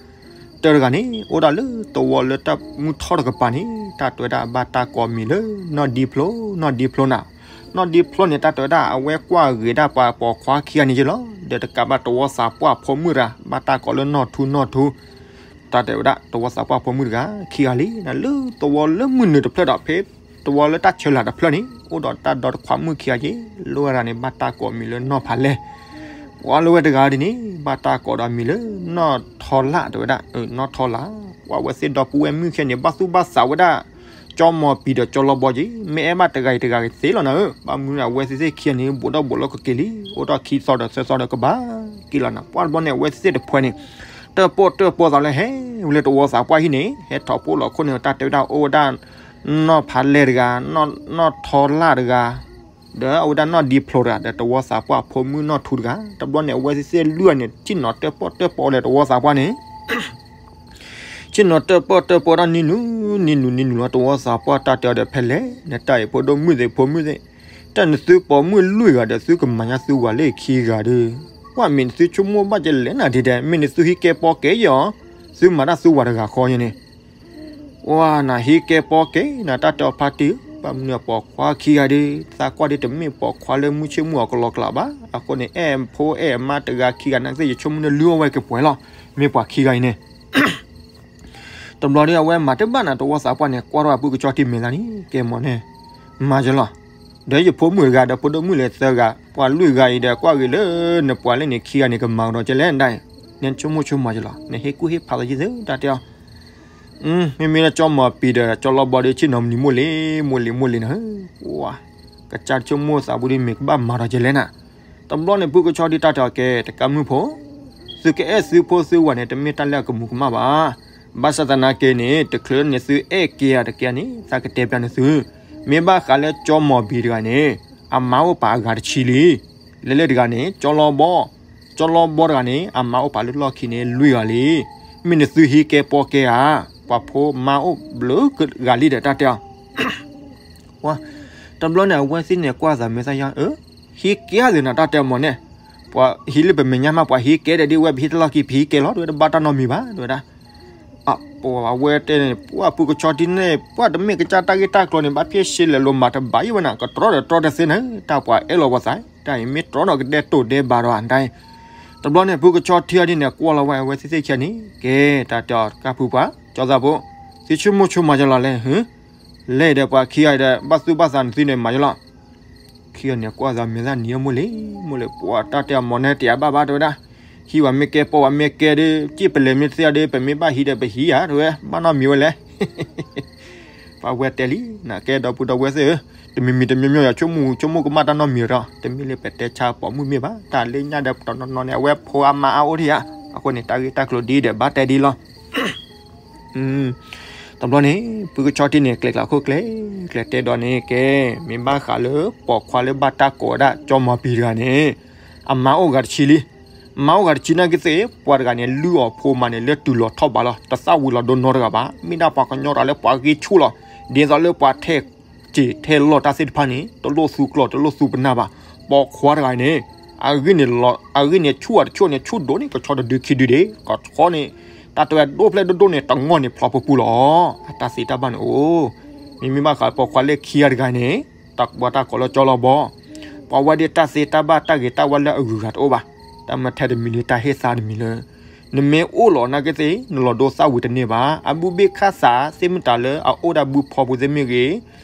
တၢတဂၤန့ၣ် အိၣ်ဒၣ်လၢတဝီလၢတၢ်မုၢ်ထီၣ်တကပၤန့ၣ် တၢ်တဲဝဲဒၣ်ဘၣ်တၢ်ကိးမံၤလၢ နီၢ်ဒံဖျိ နီၢ်ဒံဖျိနၤ နီၢ်ဒံဖျိန့ၣ် တၢ်တဲဝဲဒၣ် အဝဲကွၢ်ဂ့ၤဒၣ်ပှၤပိာ်ခွါခံဂၤန့ၣ်ယ့လီၤ. ဒီးတကးဘၣ်တဝီသးပှၢ်ဖိမုၣ်တဂၤ ဘၣ်တၢ်ကိးလၢနီၢ်ထူနီၢ်ထူ တၢ်တဲဝဲဒၣ် တဝီသးပှၢ်ဖိမုၣ်တဂၤ ခံဂၤလံ လၢတဝီလၢမုၢ်နုာ်တဖျၢၣ်ဒီး ဖဲတဝီလၢတၢ်ဆၢလာ်တဖျၢၣ်န့ၣ် အိၣ်ဒီးတၢ်ဒီတခွါမုၣ်ခံဂၤက့ လၢဝဲဒၣ်န့ၣ် ဘၣ်တၢ်ကိးမံၤလၢနီၢ်ဖးလဲၢ် ပှၤလၢဝဲတဂၤဒ်န့ၣ် ဘၣ်တၢ်ကိးဒီးမံၤလၢ နီၢ်ထီလာ် တဲဝဲဒၣ် နီၢ်ထီလာ် ပှၤဝဲသ့ၣ်ဒီပုၢ်ဝဲၢ်မုၣ်ခံဂၤန့ၣ် ဘၣ်သူၣ်ဘၣ်သးဝဲဒၣ် ကၠီမီၤပံၤဒီးကၠီလီဘီက့ မ့ၢ်အဲၣ်ဘၣ်တဂၤအံၤတဂၤဂ့ၤသ့လီၤနၤဧၢ ဘၣ်မနုၤအဝဲသ့ၣ်သ့ၣ်ခံဂၤန့ၣ် ဘူးထီၣ်ဘူးလီၤကက့ၤလံ အိၣ်ထီၣ်ခံသီဒီးသၢသီဒီးကဘၣ်က့ၤလီၤနၤ ပှၤတဘျီန့ၣ် အဝဲသ့ၣ်သ့ၣ်တဖှဲန့ၣ် တၢၣ်ပီၣ်တၢၣ်ပီသးလၢဟဲဝဲလၢတဝီသးပှၢ်ဟံၣ်န့ၣ် ဟဲထီၣ်ပိၢ်လီၤခိၣ်န့ၣ် တၢ်တဲဝဲဒၣ်အိၣ်ဝဲဒၣ် နီၢ်ဖးလဲၢ်တဂၤ နီၢ်ထီလာ်တဂၤ ဒီးအဝဲဒၣ်နီၢ်ဒံဖျိတဂၤ ဒီးတဝီသးပှၢ်ဖိမုၣ်နီၢ်ထူတဂၤ တဘျီန့ၣ် အဝဲသ့ၣ်သ့ၣ်လွံၢ်ဂၤန့ၣ် ထံၣ်နီၤတၢၣ်ပီၣ်တၢၣ်ပီလၢတဝီသးပှၢ်န့ၣ် ဆ့ၣ်နီၤတၢၣ်ပီၣ်တၢၣ်ပီၣ်တၢ်နံၤနုၤ နံၤနုၤ နံၤနုၤလီၤ တဝီသးပှၢ်တၢ်တဲအီၤဒီး ဖဲလဲၣ် နတၢ်အံၤဖိဒိၣ်မုၣ်သ့ၣ်ဖိမုၣ်သ့ၣ်, တၢ်နသုပိာ်မုၣ်လွံၢ်ဂၤဒီး သုကမၤညါသုဝၤလၢခံဂၤဒီး, ကွၢ်မ့ၢ်နသုဆိကမိၣ်ဘၣ်ကလဲၣ်နၤဒ်ဒဲး မ့ၢ်နသုဟံးကဲပီကဲယီၤ, သုမၤတၢ်သုဝၤတဂၤဃီညါန့ၣ် ဝါနၤဟံးကဲပီကဲနၤ တၢ်တဲအီၤဖါတံၢ်ဧၢ, ဘၣ်မနုၤပိာ်ခွါခံဂၤဒီး သးကွၢ်ဒီးတမ့ၢ်ပိာ်ခွါလၢမုၢ်ဆ့ၣ်မုၢ်အီၤကလီကလးဘၣ်, အဃိန့ၣ် အဲၣ်ဖိအဲၣ်မါတဂၤခံဂၤနာ်က့ ယဆိကမိၣ်န့ၣ်လုၢ်အီၣ်ဝဲကပှဲၤလီၤ, မ့ၢ်ပှၤခံဂၤအံၤန့ၣ် တဘျီဒီးအဝဲမၤတဘၣ်နၤ တဝီသးပှၢ်န့ၣ် ကွၢ်ထီၣ်အပုၢ်ကဆီထံမဲာ်သးန့ၣ် ကဲမ့ၢ်န့ၣ်, မၤယလီၤ, ဒီးယဖိမုၣ်တဂၤဒီးဖိဒိၣ်မုၣ်လဲၤသၢဂၤ ပှၤလွံၢ်ဂၤအံၤဒီး ကွၢ်ဂ့ၤလၢနပှၤလၢန့ၣ်ခံဂၤန့ၣ် ကမၤကဒီးကလဲၣ်ဒၣ်အံၤ, နဆိကမိၣ်ဆိကမးယလီၤ, နဟ့ၣ်ကူၣ်ဟ့ၣ်ဖးသးယသၢတၢ်တဲအီၤ မ့မ့ၢ်လၢကၠီမီၤပံၤဒီး ကၠီလီဘီဒီး ဆ့ၣ်နီၤမနုၤမိၢ်လံ, မိၢ်လံမိၢ်လံနၤဧၢ, ဝါ, ကစၢ်တဆိကမိၣ်သးဘူးဒီး မ့ၢ်ကဘၣ်မၤဒီးကလဲၣ်နၤ, တဘျီန့ၣ် ပုၢ်ကဆီဒံးတၢ်တဲအီၤကဲ တကးမုၢ်ဖိ, သုကအဲၣ်သုဖိသုဝၤန့ၣ် တမ့ၢ်တၢ်လၢအကမူၤကမၣ်ဘၣ်, ဘၣ်ဆၣ်သနာ်က့န့ၣ် တချုးန့ၣ်သုအဲၣ်ကဲဧါတကဲန့ၣ် သးကတဲပျးန့ၢ်သု, မ့ၢ်ဘၣ်ဃးလၢကၠီမီၤပံၤတဂၤန့ၣ် အမါအိၣ်ပာ်အဂၤတဆံလံ, လဲၤလၢတဂၤန့ၣ် ကၠီလီဘီ ကၠီလီဘီတဂၤန့ၣ် အမါအိၣ်ပာ်လၢလီၢ်ခံန့ၣ် လွံၢ်ဂၤလံ, မ့ၢ်နသုဟံးကဲပီကဲဧါ, ပှၤဖိမါအိၣ်ဘျုးဂၤလံဒီးတၢ်တဲအီၤ, ဝါ, တဘျီန့ၣ် အဝဲသ့ၣ်န့ၣ် ကွၢ်သးမဲာ်သၣ်ယါ, အၢ, ဟံးကဲဧါသ့ၣ်နၤ တၢ်တဲအီၤမ့ၢ်န့ၣ်, ပှၤဟံးလၢပမဲာ်ညါမး ပှၤဟံးကဲဒီးဒ်ဝဲ ပဟံးတလီၢ်ခံ ပဟံးကဲလီၤ တဝဲတဘၣ်တၢ်နီတမံၤဘၣ် တဝဲဒၣ် အဝဲတဲန့ၣ် ပှၢ်ပုၢ်ကဆီထံန့ၣ် ပှၢ်တမ့ၢ်ကစၢ်တၢ်ဂ့ၢ်တၢ်ကျိၤန့ၣ် ဘၣ်ဖဲရှဲလဲၣ်လိာ်မးတဘၣ်ယံၤဝဲနၤ ကတြီဒီးတြီတသ့န့ၣ် တၢ်ပှၤအဲၣ်လီၤပှၤသး တၢ်အံၤမ့ၢ်တြီဒီးကဒဲတိၢ်ဒဲဘးဒီးအတၢ်အံၤ, တဘျီန့ၣ် ပုၢ်ကဆီထံအီၤဒ်န့ၣ် ကွၢ်လီၤဝဲအဝဲသ့ၣ်သ့ၣ်ခံဂၤန့ၣ် ကဲ တၢ်တဲအီၤတကးဖုပှၢ် ကၠီသးဖိ, သုဆိကမိၣ်ဆိကမးယလီၤလဲၣ်, လဲၣ်ဒီးပှၤခံဂၤအံၤဒီး ဘၣ်သူၣ်ဘၣ်သးနသုန့ၣ်မးယလီၤ ခံဂၤန့ၣ်ကွၢ်သးမဲာ်သၣ်နံၤအမိၢ်လံ, မိၢ်လံ ပှၤတၢ်တဲအီၤမ့ၢ်န့ၣ် တယာ်ဘၣ်ဘၣ် တဝဲဒၣ်, ဟံးဝဲမ့ၢ်ကဲ ပိာ်ဝဲမ့ၢ်ကဲဒီး စ့ၣ်ပလဲၤမ့ၢ်သ့ဒီး ပမ့ၢ်ဘၣ်ဟံးဒီးပဟံးဧါ တဝဲ ဘၣ်နီတမံၤဝဲလဲၣ် ပှၤဝဲတဲလံ နကဲဒီပုၢ်ဒီဝဲၢ်သ့ၣ်ဧၢ, တမံၤမံၤတမံၤမံၤ ယဆိကမိၣ်ဆိကမိၣ်ကမၣ်တၢ်နီတမံၤဒီး တမ့ၢ်လၢပတဲဆါပိာ်မုၣ်မ့ၢ်ဘၣ်, တၢ်လၢညါဒီးတနီၤနီၤန့ၣ် အဝဲဖိအမါအအိၣ်ဒံးဧါ, အဃိန့ၣ် တၢ်ဂ့ၢ်တၢ်ကျိၤဒ်ဒီး ဘၣ်တဲဒ်လီၤ တဘျီန့ၣ် ပုၢ်ကဆီထံန့ၣ် ကျဲၤကျါခိၣ်ကျဲၤ ကျဲၤတဲဒီးန့ၣ် ကဲ မ့ၢ်ဘၣ်ဃးလၢပိာ်ခွါလၢဘၣ်တၢ်ကိးဝဲဒၣ် ကၠီမီၤပံၤတဂၤန့ၣ် အမါအိၣ်ဂၤတဆံလံ, မါအိၣ်ဂၤတဆံနာ်က့သ့ၣ် ပှၤတဂၤန့ၣ် လုၢ်အီၣ်ဖိမးန့ၣ် လၢတုၤလီၤထီၣ်ဘးလီၤ တသၣ်ဝံၤလီၤဒိနီတဂၤဘၣ်, မ့ၢ်ဒၣ်ပှၤကညီတဂၤလၢပှၤဂ့ၤဆူၣ်လီၤ, ဒ်သိးလၢပှၤထဲ စ့ၢ်ထဲလီၢ်တၢ်သ့ၣ်တဖၣ်န့ၣ် တလိၣ်သူကျီၢ် တလိၣ်သူပနၢ်ဘၣ်, ပိာ်ခွါတဂၤန့ၣ် အဂ့ၢ်န့ၣ်ဆူၣ်အတဆူၣ်န့ၣ် ဆူၣ်ဒိၣ်န့ၣ် ကဆီတဒုခံဒုဒံး ကဆီန့ၣ် တၢ်တဝဲဒိၣ်ဖျဲၣ်ဒိၣ်ဒိၣ်န့ၣ် တငီၢ်န့ၣ်ဖျီပူၤပူၤလီၤ, အတၢ်သ့တၢ်ဘၣ်န့ၣ်အိၣ်, မ့မ့ၢ်ဘၣ်ဃးပိာ်ခွါလၢခံဂၤတဂၤန့ၣ် တၢ်ကဘီတၢ်ကိးလၢကၠီလီၤဘီ, ပှၤဝဲဒၣ်တၢ်သ့တၢ်ဘၣ်တၢ်ဂ့ၤတၢ်ဝါလၢအဂုၤအဂၤတအိၣ်ဘၣ်, တၢ်မ့ၢ်ထဲတမံၤလၢတၢ်ဟ့ၣ်သါတမံၤလၢ နမ့ၢ်အိၣ်လီၤနာ်က့သ့ၣ် နလီၤဒိသၣ်ဝံၤတန့ၢ်ဘၣ်, အဘုဘ့ၣ်ခၣ်သးသ့ၣ်မတၤလၢအအိၣ်ဒၣ်ဘုဖီပူၤသ့ၣ်မ့ၢ်ဂ့ၤ,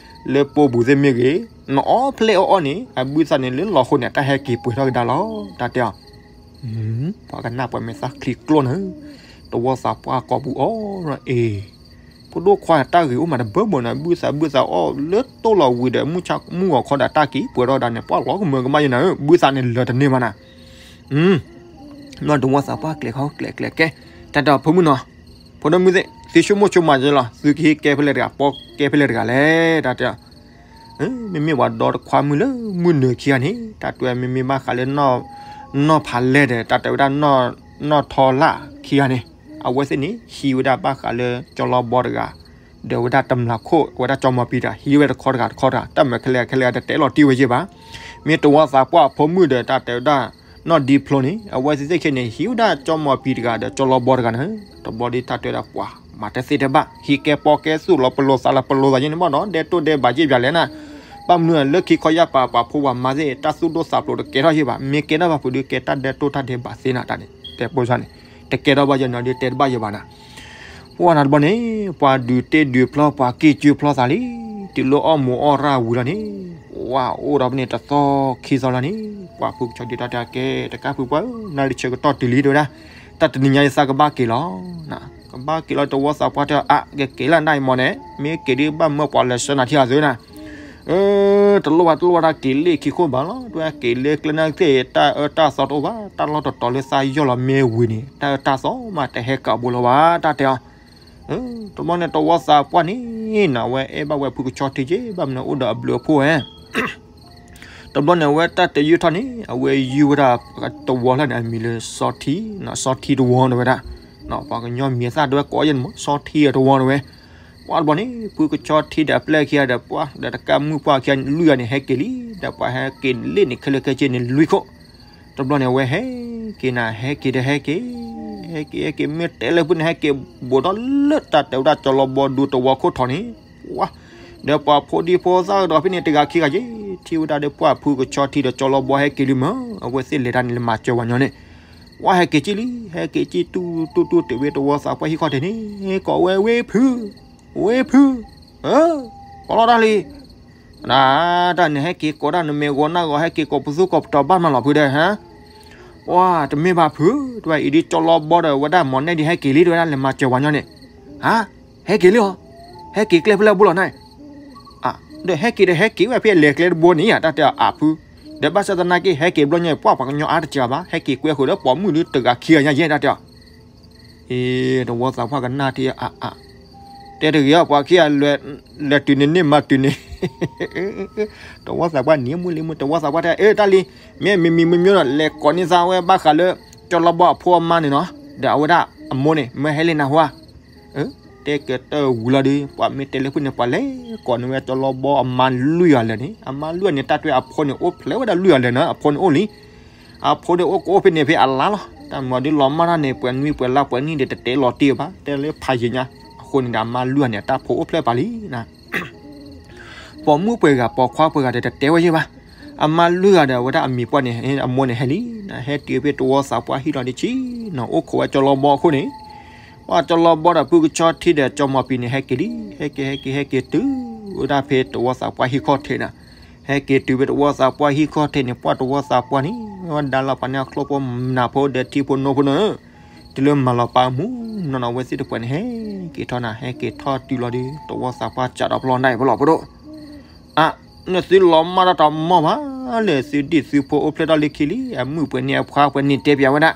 လၢပိာ်ပူၤသ့ၣ်မ့ၢ်ဂ့ၤ, နအီၣ်ဖျဲၣ်အီၣ်အီၣ်န့ၣ် အဘုသၣ်န့ၣ်လၢလီၤဃိန့ၣ် တၢ်ဟဲက့ၤပှဲၤထီၣ်ကဒါလီၤ, တၢ်တဲအီၤ ပှၤကနၣ်ပှၤမဲာ်သၣ်ချံကျိၣ်နၤ, တဝီသးပှၢ်ကိးပူၤအီၤအ့ၣ်, ဖိဒိၣ်ခွါတၢ်ဂ့ၤအိၣ်မးတဘၢဘၢနီၤ, ဘုသးဘုသးအီၣ်လၢတိၢ်လီၤဝံၤဒီး မုၢ်ဆါမုၢ်ဂီၤခီဒီးတၢ်က့ၤပှဲၤထီၣ်ဒၣ်န့ၣ် ပှၤလီၤကမၢကမၣ်ယဲနၤဧၢ, ဘုသးန့ၣ်လၢာ်တန့ၢ်ဘၣ်နၤ နီၢ်တဝီသးပှၢ်ကျဲၤခီကျဲၤကျဲၤကဲ, တၢ်တဲအီၤဖိမုၣ်နီၤ, ဖိဒိၣ်မုၣ်သ့ၣ် သုဆိကမိၣ်ဆိကမးယဲလီၤ, သုကဟ့ၣ်ကဲဖဲလဲၣ်တဂၤ ပိာ်ကဲဖဲလဲၣ်တဂၤလဲၣ်, တၢ်တဲအီၤ မ့မ့ၢ်ပှၤဒီတခွါမုၣ်လၢမုၢ်နုာ်ခံဂၤန့ၣ် တၢ်တဲမ့မ့ၢ်ဘၣ်ဃးလၢ နီၢ်ဖးလဲၢ်ဒီး တၢ်တဲဝဲဒၣ် နီၢ်ထီလၢ်ခံဂၤန့ၣ် အဝဲသ့ၣ်န့ၣ် ဟံးဝဲဒၣ်ဘၣ်ဃးလၢကၠီလီဘီတဂၤ ဒီးဝဲဒၣ်တမျးခိၣ် အဝဲဒၣ်ကၠီမီၤပံၤတဂၤ ဟံးဝဲတခီတဂၤတခီတဂၤ တၢ်မၤခဲလၢာ်ခဲလၢာ်တတဲလီၤတံၢ်ဝဲယဲၢ်ဘၣ်. မ့ၢ်တဝီသးပှၢ်အဖိမုၣ်ဒီး တၢ်တဲဝဲဒၣ် နီၢ်ဒံဖျိန့ၣ် အဝဲသ့ၣ်သ့ၣ်ခဲန့ၣ် ဟံးဝဲဒၣ်ကၠီမီၤပံၤတဂၤဒီးကၠီလီဘီတဂၤန့ၣ် တဘျီဒ်တၢ်တဲဝဲဒၣ်ပှၤ မၤတသ့တဘၣ် ဟံးကဲပိာ်ကဲသူၣ်လီၤပလိာ်သးလီၤပလိာ်သးယဲၢ်န့ၣ်ဘၣ်ဒီး ဒဲတိၢ်ဒဲဘးယဲၢ်ဘၣ်လဲၣ်နၤ. ဘၣ်မနုၤလၢခံခီယၢ်ပၤ ပှၤဖိပှၤမါသ့ၣ် တၢ်သူၣ်ဒိၣ်သးဖျိးတကဲထီၣ်ယဲၢ်ဘၣ်. မ့ၢ်ကဲထီၣ်ဘၣ်ဖုးဒုးကဲတၢ်ဒဲတိၢ်တၢ်ဒဲဘးသ့နၤ တၢ်န့ၣ် တဲပိစၢ်န့ၣ် တကဲထီၣ်ဘၣ်ယဲၢ်နီၤဒုးတဲတဘၣ်ယဲၢ်ဘၣ်နၤ. ပှၢ်နၤတဘျီန့ၣ် ပှၤဒုးတ့ၢ်ဒုးဖျီ ပှၤကံၢ်ကၢဖျီသးလံ တုၤလၢအီၣ်မူးအီၣ်ရၣ်ဝံၤလီၤန့ၣ် ဝါအိၣ်ဒီးဖဲန့ၣ်တသီခံသီလီၤန့ၣ် ပှၤဖိကဆီဒုးတၢ်တဲကဲ တကးဖုးပှၢ်ဧၢ နၤလံဆၢကတီၢ်တုၤလံတဲဝဲဒၣ် တၢ်တနံၤညါယသးကဘၣ်က့ၤလီၤ ကဘၣ်က့ၤလီၤ တဝီသးပှၢ်တဲအါ ကက့ၤလၢနၤအံၤမ့ၢ်န့ၣ် မ့ၢ်က့ၤဒုးဘၣ်မၢပှၤလဲၤဆှၢနၤထံၣ်အသိးနၤ တလိၣ်ဘၣ်တလိၣ်ဘၣ်တၢ်က့ၤလ့ၣ်ခံခိၣ်ဘၣ်လီၤ တဝဲက့ၤလၢကျဲနာ်က့သ့ၣ် တၢ်အၢတၢ်သီတအိၣ်ဘၣ် တၢ်လီၢ်တတီၤလၢသးယီၢ်လီၤမ့ၢ်ဝံၤန့ၣ် တၢ်အၢတၢ်သီမးတဟဲကးဘိလီၤဘၣ် တၢ်တဲအီၤ တဘျီန့ၣ်တဝီသးပှၢ်န့ၣ် နဝဲအဲၣ်ဘၣ်ဝဲဖုကဆီထံက့ ဘၣ်မနုၤအိၣ်ဒီးအဘျုးအဖှိၣ်ဝဲ တဘျီန့ၣ်အဝဲတၢ်တဲယုၢ်ထီၣ်န့ၣ် အဝဲယုၢ်ဝဲဒၣ်တဝီလၢန့ၣ် အမံၤလၢစီထံ စီထံတဝီန့ၣ်ဝဲဒၣ် ပှၤကညီမံၤသၣ်တဝဲကိးယဲၢ်န့ၣ်မး ဆီထံအတဝီတဝဲ, ပှၤတဘျီန့ၣ် ဖုကဆီထံဒီးအပျဲၢ်ခံဂၤဒီးပှၤဒီးတကးမုၣ်ပှၢ်ခံဂၤလွံၢ်ဂၤန့ၣ် ဟဲက့ၤလံ, ဒီးပှၤဟဲက့ၤလ့ၣ်န့ၣ်ခဲလၢာ်ခဲဆ့န့ၣ်လွံၢ်ခိၣ်, တဘျီန့ၣ် အဝဲဟဲက့ၤနၤ ဟဲက့ၤဒီးဟဲက့ၤ, ဟဲက့ၤဟဲက့ၤ မ့ၢ်တဲလၢဖုန့ၣ် ဟဲက့ၤဘူးဒီးလၢတၢ်တဲဝဲဒၣ်ကၠီလီၤဘီဒူတဝီခိၣ်ထီၣ်န့ၣ်, ပှၤ ဒီးပှၤဖိဒံဖိသၣ်ကဒီးဖဲန့ၣ် တဂၤခံဂၤက့ၤ ထံၣ်ဝဲဒၣ်ဒီးပှၤဖုကဆီထံဒီးကၠီလီၤဘီဟဲက့ၤလံမး, အဝဲသ့ၣ်လဲၤတၢ်န့ၣ်လၢမၤစၢၤဝဲညီန့ၣ်, ပှၤဟဲက့ၤက့ၤလံ, ဟဲက့ၤက့ၤတူၢ်တူၢ်တူၢ်တုၤဝဲတဝီသးပှၢ်ဟံၣ်ခီၣ်ထံးန့ၣ်, ကိးဝဲဝ့ၢ်ဖု, ဝ့ၢ်ဖု, ကိးလီၤတၢ်လံ တၢ်န့ၣ်ဟဲက့ၤကိးတၢ်နမဲာ်ဂီၤနၢ်ဂီၤ ဟဲက့ၤကိးပသူကိးပတီၤဘၣ်မးလီၤဖုဒီး, ဟါ, ပှၤတမ့ၢ်ဘၣ်ဖု, တဝဲအံၤဒ်ကၠီလီၤဘီဒီးဝဲဒၣ်မီၢ်နဲၣ်ဒ်ဟဲက့ၤလံ တဝဲဒၣ်လဲၤမၤစၢၤဝဲညီန့ၣ်, ဟါ, ဟဲက့ၤလံအီၤ, ဟဲက့ၤကျဲဖဲလဲၣ်ဘိလီၤန့ၣ်, ဒီးဟဲက့ၤဒီးဟဲက့ၤဝဲဖဲလဲၤကျဲတဘိန့ၣ်ယါ တၢ်တဲအီၤအဖု, ဒီးဘၣ်ဆၣ်သနာ်က့ ဟဲက့ၤဘျီညါအံၤ ပှၤပှၤကညီအါတက့ၢ်ဘၣ် ဟဲက့ၤကွဲဃုာ်ဒီးပိာ်မုၣ်ဒ်တဂၤခံဂၤညါယဲ တၢ်တဲအီၤ အ့ တဝီသးပှၢ်ကနၣ်ထံအါအါ, တဲတဂ့ၤအီၤ ပှၤခံဂၤလဲၤတုၤန့ၣ်န့ၢ်မၤတုၤန့ၣ်, တဝီသးပှၢ်နံၤမုၢ်လံမုၢ် တဝီသးပှၢ်တဲ အ့ တၢ်လံ, မ့ၢ်မံၤမံၤမံၤမံၤဒီး လဲၤကိးန့ၢ်သးဝဲဘၣ်ဃးလၢ ကၠီလီၤဘီအဖိအမါန့ၣ်နီၤ, ဒီးအဝဲဒၣ်အမိၢ်န့ၣ် မၢဟဲလံနၢ်ဟူဧါ တဲကတၢၢ်ဝံၤလီၤဒီး ပှၤမ့ၢ်တဲလၢဖုန့ၣ် ပှၤလဲၤကိးန့ၢ်ဝဲကၠီလီၤဘီအမါလွံၢ်ဂၤလၢာ်န့ၣ်, အမါလွံၢ်ဂၤန့ၣ် တၢ်တွဲအဖိန့ၣ် အိၣ်ဖျဲၣ်ဝဲဒၣ်လွံၢ်ဂၤလၢာ်နီၤ, အဖိန့ၣ်အိၣ်လံ, အဖိန့ၣ်အိၣ်ကအိၣ်ဖဲန့ၣ်ဖဲအလါလီၤ, တၢ်မၤဒ်လီၤမၢ်တၢ်န့ၣ် ပှဲၤနွံပှဲၤလါပှဲၤနံၣ်ဒီးတတဲလီၤတံၢ်ဘၣ်, တဲလၢဖးယံာ်ညါ, အဃိန့ၣ်ဒီးအမါလွံၢ်ဂၤန့ၣ် အတၢ်ဖိအိၣ်ဖျဲၣ်ပာ်လံနၤ ပိာ်မုၣ်ပှဲၤဂၤ ပိာ်ခွါပှဲၤဂၤဒီးတတဲဝဲယဲၢ်ဘၣ်, အမါလွံၢ်ဂၤဒီးအဝဲဒၣ်အမံၤပှၢ်န့ၣ် အမိၢ်န့ၣ်ဟဲလံ, ဟဲတုၤဖဲတဝီသးပှၢ်ဟံၣ်လီၤဒ်ဆံနီၤ, အိၣ်ခိးဝဲကၠီလီၤဘီအခိၣ်န့ၣ်, ပှၤကၠီလီၤဘီဒီးဖုကဆီထံဒီးကၠီမီၤပံၤန့ၣ် ဟဲက့ၤလံ, ဟဲက့ၤ ဟဲက့ၤ ဟဲက့ၤတုၤဝဲဒၣ်ဖဲတဝီသးပှၢ်ဟံၣ်ခီၣ်ထံးနၤ, ဟဲက့ၤတုၤဖဲတဝီသးပှၢ်ဟံၣ်ခီၣ်ထံးန့ၣ် ပှၤတဝီသးပှၢ်န့ၣ် ဝဲဒၣ်လီၤပာ်န့ၢ်အချိဖိမုၣ်ဖိဒီးထံဖိနိဖိန့ၣ် တုၤလၢမၤလီၤပာ်မူနီၢ်နီၢ် အဝဲသ့ၣ်တဖၣ်န့ၣ် ဟဲက့ၤထီၣ်နၤ ဟဲက့ၤထီၣ်တုၤလီၤဒီး တဝီသးပှၢ်စးဒီးဖျီနၢ်အံၤဖဲလီၤပဒိၣ်, အါ, နသုလီၤမၢ်တၢ်တမီၢ်ဘၣ်လဲၣ်, သုဒံၣ်သုဖိအိၣ်ဖျဲၣ်ထီၣ်လၢခံလံ, အမုၣ်ပှဲၤန့ၣ်အဖှါပှဲၤန့ၣ်တဲပၠးဝဲဒၣ်,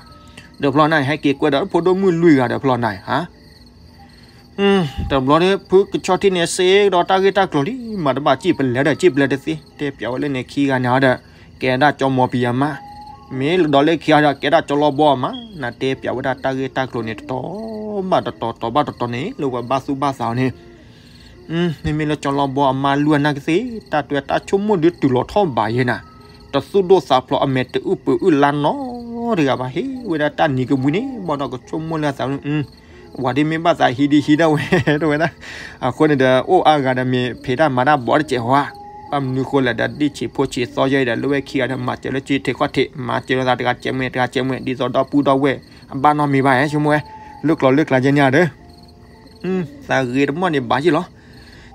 ဒီးဖျီနၢ်အံၤ ဟဲက့ၤကွဲဒီးဖိဒိၣ်မုၣ်လွံၢ်ဂၤဒီးဖျီနၢ်အံၤဧါ တဘျီဒီး ဖုကဆီထံန့ၣ်စ့ဒီးတၢ်ဂ့ၢ်တၢ်ကျိၤလံ, မၤတဘၣ်စံၣ်ပလဲၤဒီးစံၣ်ပလဲၤတသ့, တဲပၠးဝဲလၢန့ၣ်ခံဂၤန့ၣ်ဒီး ကဲဒၣ်ကၠီမီၤပံၤအမါ, မ့ၢ်ဒီးလၢခံဂၤဒီး ကဲဒၣ်ကၠီလီၤဘီအမါ, နတဲပၠးဝဲဒၣ်တၢ်ဂ့ၢ်တၢ်ကျိၤန့ၣ် တတီၤဘၣ်တတီၤ တီၤဘၣ်တတီၤန့ၣ် လၢပှၤဘၣ်သူၣ်ဘၣ်သးအီၤန့ၣ် မ့မ့ၢ်လၢကၠီလီၤဘီအမါလွံၢ်ဂၤနာ်ကသ့ၣ် တၢ်တွဲတၢ်ဆိကမိၣ်ဒုးတုၤလီၤထီၣ်ဘၣ်ယဲနၤ, တသူၣ်ဒိၣ်သးဖျိးအမဲာ်တအုၣ်ပှဲၤအုၣ်လါနီတဂၤဘၣ်, ဟ့ၣ်ဝဲဒၣ်တၢ်နံၤကမှံန့ၣ် ဘၣ်ဒီးကဆိကမိၣ်လၢအသး ဝၤဒ်မ့ၢ်ဘၣ်သးဟံးဒံးဟံးဒၣ်ဝဲ တဝဲဒၣ်, အဃိန့ၣ်ဒီး အိၣ်အါဂၤဒီးမ့ၢ်ဖံးတၢ်မၤတၢ်ဘီတစဲးဟီဧါ, ဘၣ်မနုၤဃိလဲၣ်ဒီး ဒ်ဆံးဖိဆံးသီယဲအံၤဒီး လၢဝဲခံဂၤဒီး မၤစၢၤလၢကၠံထံးခီၣ်ထံး မၤစၢၤလိာ်သးတဂၤကဲးမွဲၣ် တဂၤကဲးမွဲၣ် ဒ်သိးဒီပုၢ်ဒီဝဲၢ် အဘၣ်နီတမံၤဘၣ်ဧါ ဆိကမိၣ်ဝဲ, လၢကျိၤလၢကျါယဲန့ၣ်ဒီး သးဂ့ၤတမီၢ်န့ၣ်ဘၣ်ယ့ၢ်လီၤ.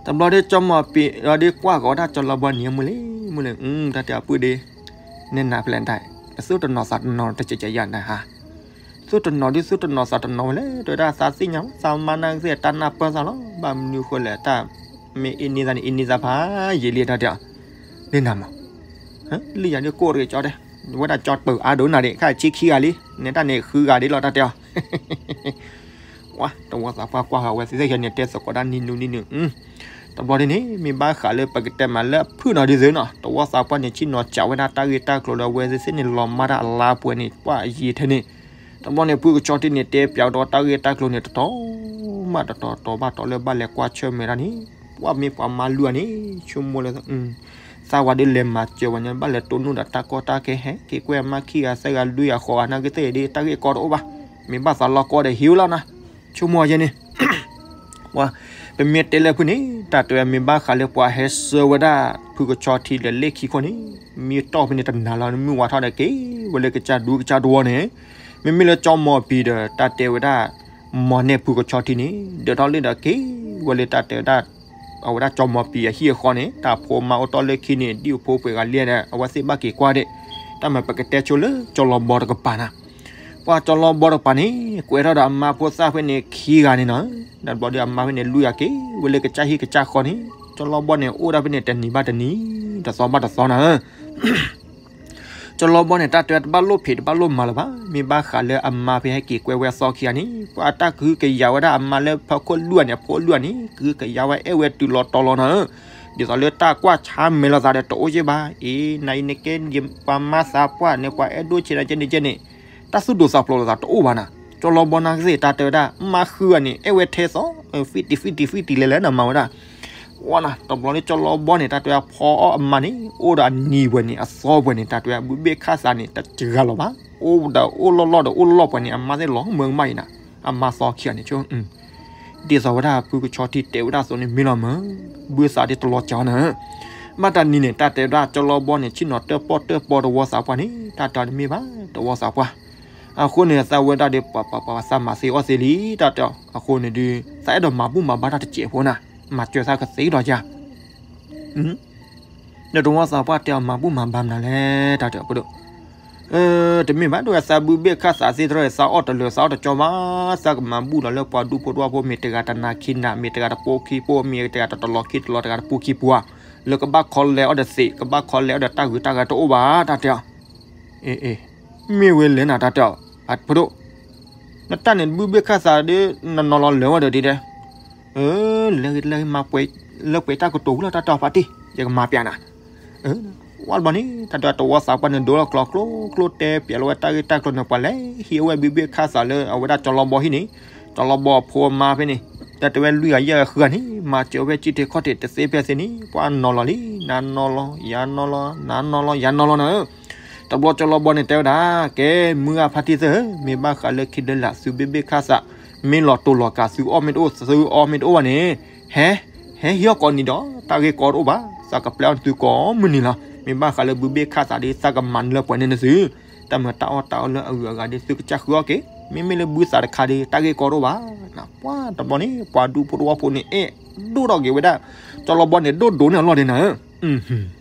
တဘျီဒီးကၠီမီၤပံၤဒီးကွၢ်ကီးဝဲဒၣ်ကၠီလီၤဘီန့ၣ် မုၢ်လ့ၣ်မုၢ်လ့ၣ်, တၢ်တဲအပုၢ်ဒီး နဲနၤဖဲလဲၣ်ဒၣ်, သူၣ်တနီၤသးတနီၤတကဲးကဲးယၤနၤဧါ, သူၣ်တနီၤဒုးသူၣ်တနီၤသးတနီၤဝဲလဲၣ်, တဝဲဒၣ်သးသ့ၣ်ညါ သးမါနာ်ကသ့ၣ်တၢ်နၢ်ပၢၢ်သးလီၤ, ဘၣ်မနုၤဃိလဲၣ် တၢ်မ့ၢ်အ့န့သးန့ၣ် အ့န့သးဖးယံာ်လံတၢ်တဲအီၤ, လၢနၤမး လံယၤဒ်ကိၣ်တဂ့ၤကၠီတဲ, ဝဲဒၣ်ကၠီပၢၤအါဒိၣ်နၤဒံး ခါဆံခံဂၤလံ, နဲတၢ်န့ၣ်ဃုဂၤဒ်လီၤတၢ်တဲအီၤ, ဝါ တဝီသးပှၢ်ကွၢ်ဃာ်ဝဲသ့ၣ်သ့ၣ်ခဲန့ၣ် တဲသကိးဒၣ်နံၤနူနံၤနူ, တဘျီဒ်န့ၣ် မ့ၢ်ဘၣ်ဃးလၢပကတဲမးလၢအဖုၣ်နီၤဒ်သိးနီၤ တဝီသးပှၢ်န့ၣ် ဆ့ၣ်နီၤစးဝဲဒၣ်တၢ်ဂ့ၢ်တၢ်ကျိၤဒီး အဝဲသ့ၣ်သ့ၣ်န့ၣ် လီၤမၢ်တၢ်အလါပှဲၤန့ၣ် ပှၢ်ယံာ်ထဲန့ၣ်, တဘျီန့ၣ် ဖုကဆီထံန့ၣ် တဲပၠးဒီးတၢ်ဂ့ၢ်တၢ်ကျိၤန့ၣ် တတီၤဘၣ်တတီၤ တီၤဘၣ်တီၤလၢဘၣ်လဲၤကွၢ်ဆၢၣ်မဲာ်တၢ်န့ၣ်, ပှၢ်မ့ၢ်ပှၤမါလွံၢ်ဂၤန့ၣ် ဆိကမိၣ်လၢ သးဝဲဒၣ်လဲၤမၤစၢၤဝဲညါ ဘၣ်လဲၤတိၢ်နီၣ်ဒီးတၢ်ကီတၢ်ခဲဟဲ က့ၤကွဲအမါခံဂၤသၢဂၤလွံၢ်ဂၤဃိးဂၤနာ်က့သ့ၣ်ဒ် တၢ်ဂ့ၢ်ကီတအိၣ်ဘၣ်, မ့ၢ်ဘၣ်သးလီၤကီဒီးဟံးဝဲလီၤနၤ, ဆိကမိၣ်ယဲန့ၣ် ပမ့ၢ်တဲလၢဖုန့ၣ် တၢ်တဲဝဲမ့ၢ်ဘၣ်ဃးလၢပှၤဟဲဆှၢဝဲဒၣ် ဖုကဆီထံလၢလ့ၣ်ခံခိၣ်န့ၣ်, မ့ၢ်တီၢ်ဖဲန့ၣ်တနၤလီၤ မုၢ်ဝါထီၣ်ဒီးက့ၤဝဲလၢကစၢ်ဒူကစၢ်တဝီန့ၣ်, မ့မ့ၢ်လၢကၠီမီၤပံၤဒီး တၢ်တဲဝဲဒၣ် မီၤနဲၣ်ဖုကဆီထံန့ၣ် ဒၢးထီၣ်လၢဒီးက့ၤဝဲလၢတၢ်တဲဝဲဒၣ် အဝဲဒၣ်ကၠီမီၤပံၤအဟံၣ်အဃီန့ၣ် တၢ်ဖိမါအိၣ်တီၢ်လၢခံန့ၣ် ဒ်အဖိပှဲၤဂၤလံဒီး အဝဲသ့ၣ်ဘၣ်က့ၤကွၢ်ဒံး, တၢ်မၤပကတဲဆိလၢကၠီလီၤဘီတကပၤနၤ ပှၤကၠီလီၤဘီတကပၤန့ၣ် ကွဲးထီၣ်ဒီးအမါဖိသၣ်ဖဲန့ၣ်ခံဂၤန့ၣ်နီၤ, ဒီးဘျီဒီးအမါဖဲန့ၣ်လွံၢ်ဂၤက့ၤဝဲလၢကစၢ်ဟံၣ်ကစၢ်ဃီန့ၣ် ကၠီလီၤဘီန့ၣ် အိၣ်ဒၣ်ဖဲန့ၣ်တနံၤဘၣ်တနံၤ တသီဘၣ်တသီနၤဧၢ ကၠီလီၤဘီန့ၣ် တၢ်တဲတဘၣ်လိၣ်ဖံးတဘၣ်လိၣ်မၤလၢၤဘၣ်, မ့ၢ်ဘၣ်ဃးလၢအမါဖဲဟဲက့ၤကွဲဝဲအသီခံဂၤန့ၣ် ပှၤတၢ်ကဟုကယာ်ဝဲဒၣ်အမါလၢဖီခိၣ်လွံၢ်ဂၤန့ၣ် အဖိလွံၢ်ဂၤန့ၣ် ကဟုကယာ်ဝဲအဲၣ်ဝဲတုၤလီၤတီၤလီၤနၤဧၢ, ဒ်သိးလၢတၢ်ကွၢ်ဆါမဲာ်လိာ်သးဒီးတအိၣ်က့ဘၣ်, အ့ နၤအံၤနကဲပှၤမါသးပှၢ်န့ၣ် ပှၤအဲၣ်ဒိၣ်ဆံးနၤကဲန့ၣ်ကဲန့ၣ်, တၢ်သူၣ်ဒိၣ်သးဖျိးလိာ်သးတအိၣ်ဘၣ်နၤ ကၠီလီၤဘီနၤကသ့ၣ် တၢ်တဲဝဲဒၣ် မါဃုဂၤန့ၣ် အဲၣ်ဝဲထဲသိး ဖံတံၢ်ဖံတံၢ်ဖံတံၢ်လဲၤလဲၤနမၤဝဲဒၣ်. ဝဲနၤ တဘျီလၢကၠီလီၤဘီန့ၣ် တၢ်တဲဝဲဒၣ် ဖီအီၣ်အမါန့ၣ် အိၣ်ဒီးအနံၤပှဲၤန့ၣ် အသီပှဲၤန့ၣ် တၢ်တဲဝဲဒၣ် ဘုဘ့ၣ်ခၣ်သးန့ၣ် တစှၤလီၤဘၣ်. အိၣ်ဒီးအိၣ်လီၢ်လီၢ်ဒီးအိၣ်လီၢ်ပှဲၤန့ၣ် အမါသ့ၣ်လီၤမၢကမၣ်အံၤနၤ အမါသီခံဂၤန့ၣ်ဆိ ဒ်သိးဝဲဒၣ်ဖုကဆီထံတဲဝဲဒၣ်အသိးန့ၣ်မ့ၢ်လီၤမၢ်. ဘုသးဒ်တလီၤကၢ်နၤ. ဘၣ်တနံၤန့ၣ် တၢ်တဲဝဲဒၣ် ကၠီလီၤဘီန့ၣ် ဆ့ၣ်နီၤတၢၣ်ပီၣ်တၢၣ်ပီတဝီသးပှၢ်န့ၣ် တၢ်တဲတမ့ၢ်ဘၣ် တဝီသးပှၢ်. အဃိန့ၣ် သးဝဲဒၣ်ဒီး ပှၤပှၤပှၤသးမၤသ့အီၣ်သ့လံ တၢ်တဲအီၤ. အဃိန့ၣ်ဒီး သးအဲၣ်ဒိးမၤဘူၣ်မၤဘါတၢ်တစဲးဖိနၤ, မၤစၢၤသးကသ့ဒီးယၤ ဒီးတဝီသးပှၢ်တဲအီၤမၤဘူၣ်မၤဘါမနုၤလဲၣ် တၢ်တဲအီၤဖိဒိၣ်. တမ့ၢ်ဘၣ် ဒ်ဝဲသးဘုဘ့ၣ်ခၣ်သးသ့တရီ သးအီၣ်တလၢာ်သးအီၣ်တကၠီဘၣ်, သးကမၤဘူၣ်ဒီးလၢပှၤဒူဖိတဝီဖိ မ့ၢ်တဂၤတနၤခံနၤ မ့ၢ်တဂၤတပိာ်ခံပိာ် မ့ၢ်တဂၤတလီၤခံတလီၤ တဂၤတပူခံပူဧါ, လၢကဘၣ်ခီလဲၤအီၣ်ဒီးသ့ၣ် ကဘၣ်ခီလဲၤအီၣ်ဒီးတၢ်ဂုၤတၢ်ဂၤတအိၣ်ဘၣ် တၢ်တဲအီၤ. အ့ အ့ မ့ၢ်ဝဲလဲၣ်နၤ တၢ်တဲအီၤ ဖိဒိၣ် နတၢ်န့ၣ်ဘုဘ့ၣ်ခၣ်သးဒီး နနီၤလီၤလၢာ်ဝဲဒီးဒ်လဲၣ်. လၢ လၢမၤပှဲၤ လၢပှဲၤတၢ်ကတိၤဝံၤလီၤ တၢ်တဲအီၤဖါတံၢ် ယကမၤပျးနၤ. ဝဲတဘျီန့ၣ် တၢ်တဲအီၤ တဝီသးပှၢ်န့ၣ် ဒိလီၤကျိၤကျိၤကျိၤ တဲပျးလီၤဝဲတၢ်ဂ့ၢ်တၢ်ကျိၤန့ၣ် ပှၤလဲၤဟံးအဝဲဘုဘ့ၣ်ခၣ်သးလၢအဝဲဒၣ်ကၠီလီၤဘီဟံၣ်န့ၣ်, ကၠီလီၤဘီအဖိအမါဖဲန့ၣ်, တၢ်တဲဝဲလွံၢ်ဂၤယဲၢ်ဂၤဃုဂၤန့ၣ် မၤစၢၤဝဲကံၢ်ထံးခီၣ်ထံးတသ့ဖဲသ့န့ၣ် ပှၤနီၤလီၤလံ နၤနီၤလီၤ ယၤနီၤလီၤ နၤနီၤလီၤ ယၤနီၤလီၤနၤ. တဘျီကၠီလီၤဘီန့ၣ်တဲဝဲဒၣ် ကဲ မုၢ်ဂၤဖါတံၢ်သၢဧၢ, မ့ၢ်ဘၣ်ဃးလၢခံလၢလာ် သုဘ့ၣ်ဘ့ၣ်ခၣ်သး မ့ၢ်လီၤတိၤလီၤကး သုအီၣ်မ့ၢ်တအိၣ် သုအီမ့ၢ်တအိၣ်ဘၣ်န့ၣ်, ဟဲ ဟဲဟံးအီၣ်ကိးနံၤဒီး တၢ်ဂ့ၢ်ကီတအိၣ်ဘၣ်, သးကပျဲအီၣ်သုကိးမုၢ်နံၤလီၤ. မ့ၢ်ဘၣ်ဃးလၢဘုဘ့ၣ်ခၣ်သးဒီး သးကမၤနၢၤပှဲၤန့ၢ်နသု, တၢ်မၤတၢ်အီၣ်တၢ်အီလၢအဂုၤအဂၤဒီး သုကစၢ်ဃုအီၣ်က့ၤ, မ့မ့ၢ်လၢဘုသးတခါဒီး တၢ်ဂ့ၢ်ကီတအိၣ်ဘၣ်. ပှၤတဘျီန့ၣ် ပှၤဒူဖိတဝီဖိန့ၣ် အဲၣ်ဒိၣ်ထီၣ်က့ၤဝဲဒၣ် ကၠီလီၤဘီန့ၣ် ဒိၣ်ဒိၣ်န့ၢ်အလီၢ်ဒံးနၤဧၢ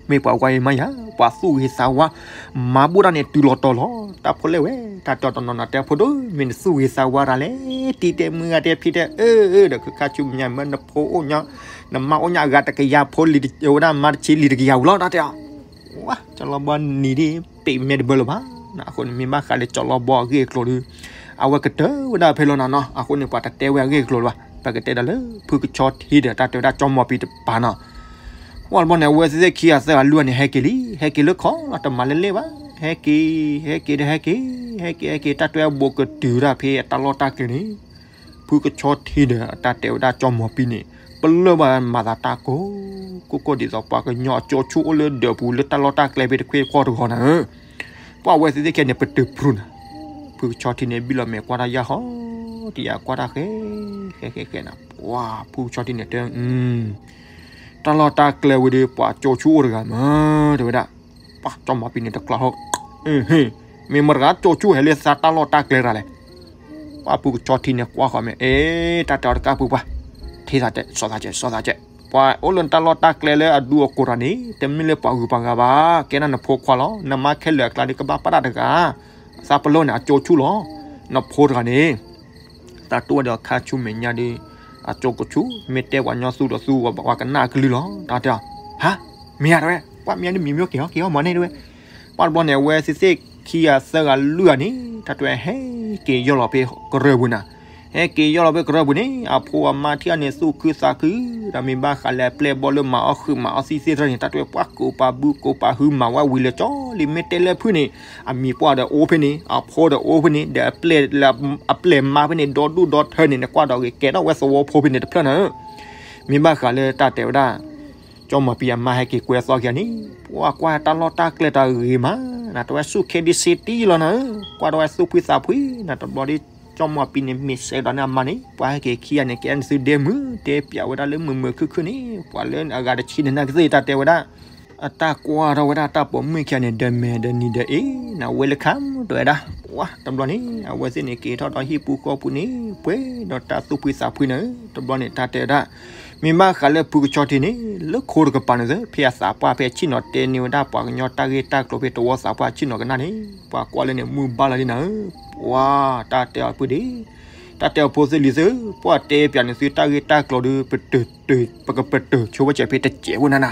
မ့ၢ်ပှၤဝါအံၤမးယၤ ပှၤသူၣ်ဂ့ၤသးဝါ, မၤဘူၣ်တၢ်န့ၣ်တုၤလီၤတီၤလီၤ. တၢ်ဖိလဲၣ်ဝဲ တၢ်တဲအီၤတနီၤနီၤတဲဖိဒိၣ် မ့ၢ်နသူၣ်ဂ့ၤသးဝါတၢ်လဲၣ်, တံၤတဲမုၢ်ဂၤတဲဖံတဲအၢအၢဒီး ခုခါဆူမဲာ်ညါမ့ၢ်နဖိအိၣ်ညါ, နမါအိၣ်ညါအဂၤတကယၤဖိလံၤ ဝဲဒၣ်မါတဆံလံၤတကယၤဝံၤလီၤ တၢ်တဲအီၤ. ဝါ ကၠီလီၤဘီနံၤဒ် ပ့းမဲာ်တဘၢလၢၤဘၣ်. အဃိန့ၣ် မ့ၢ်ဘၣ်ဃးလၢကၠီလီၤဘီအဂ့ၢ်အကျိၤဒီး အဝဲကတၢၢ်ဝဲဒၣ်ဖဲလီၤနၤနီၤ, အဃိန့ၣ် ပှၤတတဲဝဲအဂ့ၢ်အကျိၤလၢၤဘၣ်. ပကတဲဒီးလၢ ဖုကဆီထံဒီး တၢ်တဲဝဲဒၣ်ကၠီမီၤပံၤတပၤနီၤ. ဝံၤတဘျီန့ၣ် အဝဲသ့ၣ်ခံဂၤသၢဂၤလွံၢ်ဂၤန့ၣ် ဟဲက့ၤလံ, ဟဲက့ၤလၢခီလီၤ တမၤလၢလဲၣ်ဘၣ်. ဟဲက့ၤ ဟဲက့ၤဒီးဟဲက့ၤ, ဟဲက့ၤ ဟဲက့ၤ တၢ်တဲဝဲဘိးကတုၤဝဲဒၣ်ဖဲအတၢ်လီၢ်တၢ်ကျဲန့ၣ်, ဖုကဆီထံဒီး တၢ်တဲဝဲဒၣ်ကၠီမီၤပံၤန့ၣ် ပလၢၢ်ဘၣ်မၤသးတၢ်ကိး ကိးကိးဒ်သိးပှၤကညီအကၠိဆူၣ်အိၣ်လၢဒၢးပူၤ လၢတၢ်လီၢ်တၢ်ကျဲဖဲတခွ့တခီတဂီၤနၤဧၢ. ပှၤအဝဲသ့ၣ်သ့ၣ်ခဲန့ၣ် ပတုာ်ဖုနၤ, ဖုကဆီထံန့ၣ် ဘံၣ်လီၤမဲာ်ကွၢ်တၢ်ယၢ်ဟီ, တယၢ်ကွၢ်တၢ်ဃဲ ဃဲဃဲဃဲနၤ, ပှၤဖုကဆီထံန့ၣ်တဲ တၢ်လီၢ်တၢ်ကျဲဝံၤဒီး ပှၤကၠိဆူၣ်အိၣ်တဂၤမး တဲဝဲဒၣ်. ပှၤကၠီမီၤပံၤန့ၣ်တကျီၢ်ဟီ, မ့ၢ်မတဂၤကၠိဆူၣ်ဟဲလၢသးတၢ်လီၢ်တၢ်ကျဲတဂၤလဲၣ်. ပှၤဖုကဆီထံန့ၣ်ကွၢ်ဃီၤမ့ၢ် အ့ တၢ်တဲအီၤတကးပှၤပှၤ, ထံသးတဲ စီသးကဲ စီသးကဲ, ပှၤအိၣ်လၢတၢ်လီၢ်တၢ်ကျဲလၢအဒူအကိးတဂၤန့ၣ် တမ့ၢ်လၢပှၤဂုၤပှၤဂၤဘၣ်, ကဲနၤနဖိခွါလီၤ. နမါခဲလၢာ်အကျါဒီးကဘၣ်ပာ်တၢ်တဂၤ, သးပလီၢ်န့ၣ် အကၠိဆူၣ်လီၤ. နဖိတဂၤန့ၣ် တၢ်တိၢ်ဝဲဒီးခါဆူမဲာ်ညါဒီး အကၠိကဆူၣ်, မ့ၢ်တဲပှၤကညီသူဒီးသူ ပှၤကနၣ်အကလုၢ်လီၤ. တၢ်တဲအီၤ, ဟါ, မ့ၢ်ဧါတဲဝဲ, ပှၤမ့ၢ်ဧါဒီးမံၤမ့ၢ်က့ၤဟီက့ၤဟီမၤန့ၣ်တဲဝဲ. ပှၤတဘျီန့ၣ် အဝဲသ့ၣ်သ့ၣ်ခံဂၤသၢဂၤလွံၢ်ဂၤန့ၣ် တၢ်တဲဝဲဟဲက့ၤယီၢ်လီၤဖဲကရၢၢ်ပူၤနၤ, ဟဲက့ၤယီၢ်လီၤဖဲကရၢၢ်ပူၤန့ၣ် အဖိအမါထံၣ်အီၤန့ၣ် သူၣ်ခုသးခု, ဒီးမ့ၢ်ဘၣ်ဃးလၢအပျဲၢ်ဘီလၢမၤအီၣ်ဃုာ်မၤအီၣ်သံသ့ၣ်တဖၣ်န့ၣ် တၢ်တဲဝဲပှၤကိးပာ်ဘု ကိးပာ်ဟုမၤဝဲဝံၤလၢာ်ကၠီလံ မ့ၢ်တဲလၢဖုန့ၣ် အမံၤပှၢ်ဒီးအိၣ်ဖဲန့ၣ် အဖိဒီးအိၣ်ဖဲန့ၣ် ဒီးအပျဲၢ်မါဖဲန့ၣ် ဒီဒူၣ်ဒီထၢန့ၣ် နကွၢ်ဒီးဂ့ၤကဲထီၣ်ဝဲသဝီဖိဖဲန့ၣ်တဖျၢၣ်နၤဧၢ. မ့ၢ်ဘၣ်ဃးလၢတၢ်တဲဝဲဒၣ် ကၠီမီၤပံၤအမါဟဲက့ၤကွဲသီခံဂၤန့ၣ် ပှၤကွၢ်တၢ်လီၢ်တၢ်ကျဲတၢ်ဂ့ၤမး, နတဲဝဲဆူၣ်ခဲဒံးစ့တံၢ်လီၤနၤဧၢ, ကွၢ်ဒီးဝဲသူၣ်ဖှံသးဖှံ, နတဘျီဒီး ကၠီမီၤပံၤန့ၣ်မ့ၢ်စဲးဒီးန့ၣ်အမါန့ၣ် ပှၤဟဲက့ၤခံဂၤန့ၣ် ကဲနသုဒဲမုၢ် တဲပျးဝဲဒၣ်လၢမုာ်မုာ်ခုၣ်ခုၣ်န့ၣ် ပှၤလၢအဂၤတဆံန့ၣ် နကသ့ၣ်တၢ်တဲဝဲဒၣ် အတၢ်ကွၢ်ထီၣ်ဝဲဒၣ်တၢ်ပိာ်မုၣ်ခံဂၤန့ၣ် ဒီးမဲာ်ဒီးနံၤဒီးအ့ၣ် နဝဲလၢခါတဲဝဲဒၣ်, ပှၤတဘျီန့ၣ် အဝဲသ့ၣ်န့ၣ်က့ၤထီၣ်ဒီးဟံၣ်ပူၤဃီပူၤန့ၣ် ပှဲၤဒီးတၢ်သူၣ်ဖှံသးဖှံနၤဧၢ, တဘျီန့ၣ်တၢ်တဲဝဲဒၣ် မ့ၢ်ဘၣ်ဃးလၢဖုကဆီထံန့ၣ် လၢခိတကပၤန့ၣ်သ့ ဖဲအသးပှၢ်ဖဲဆ့ၣ်နီၤတဲန့ၢ်ဝဲဒၣ်ပှၤကညီတၢ်ဂ့ၢ်တၢ်ကျိၤဖဲတဝီသးပှၢ်ဆ့ၣ်နီၤကနၣ်န့ၣ် ပှၤကွၢ်လၢန့ၣ်မုၢ်ဘၣ်လီၤလံနၤဧၢ, ပှၤတၢ်တဲအီၤပုၢ်ဒ့ တၢ်တဲအီၤဖိသ့ၣ်လံၤသ့ၣ် ပှၤတဲပျးန့ၣ်သုတၢ်ဂ့ၢ်တၢ်ကျိၤဒီး ပတၢၢ်တၢၢ် ပကပတၢၢ်ဆိဝဲကဲးဖဲတစဲးဖိနၤနၤ,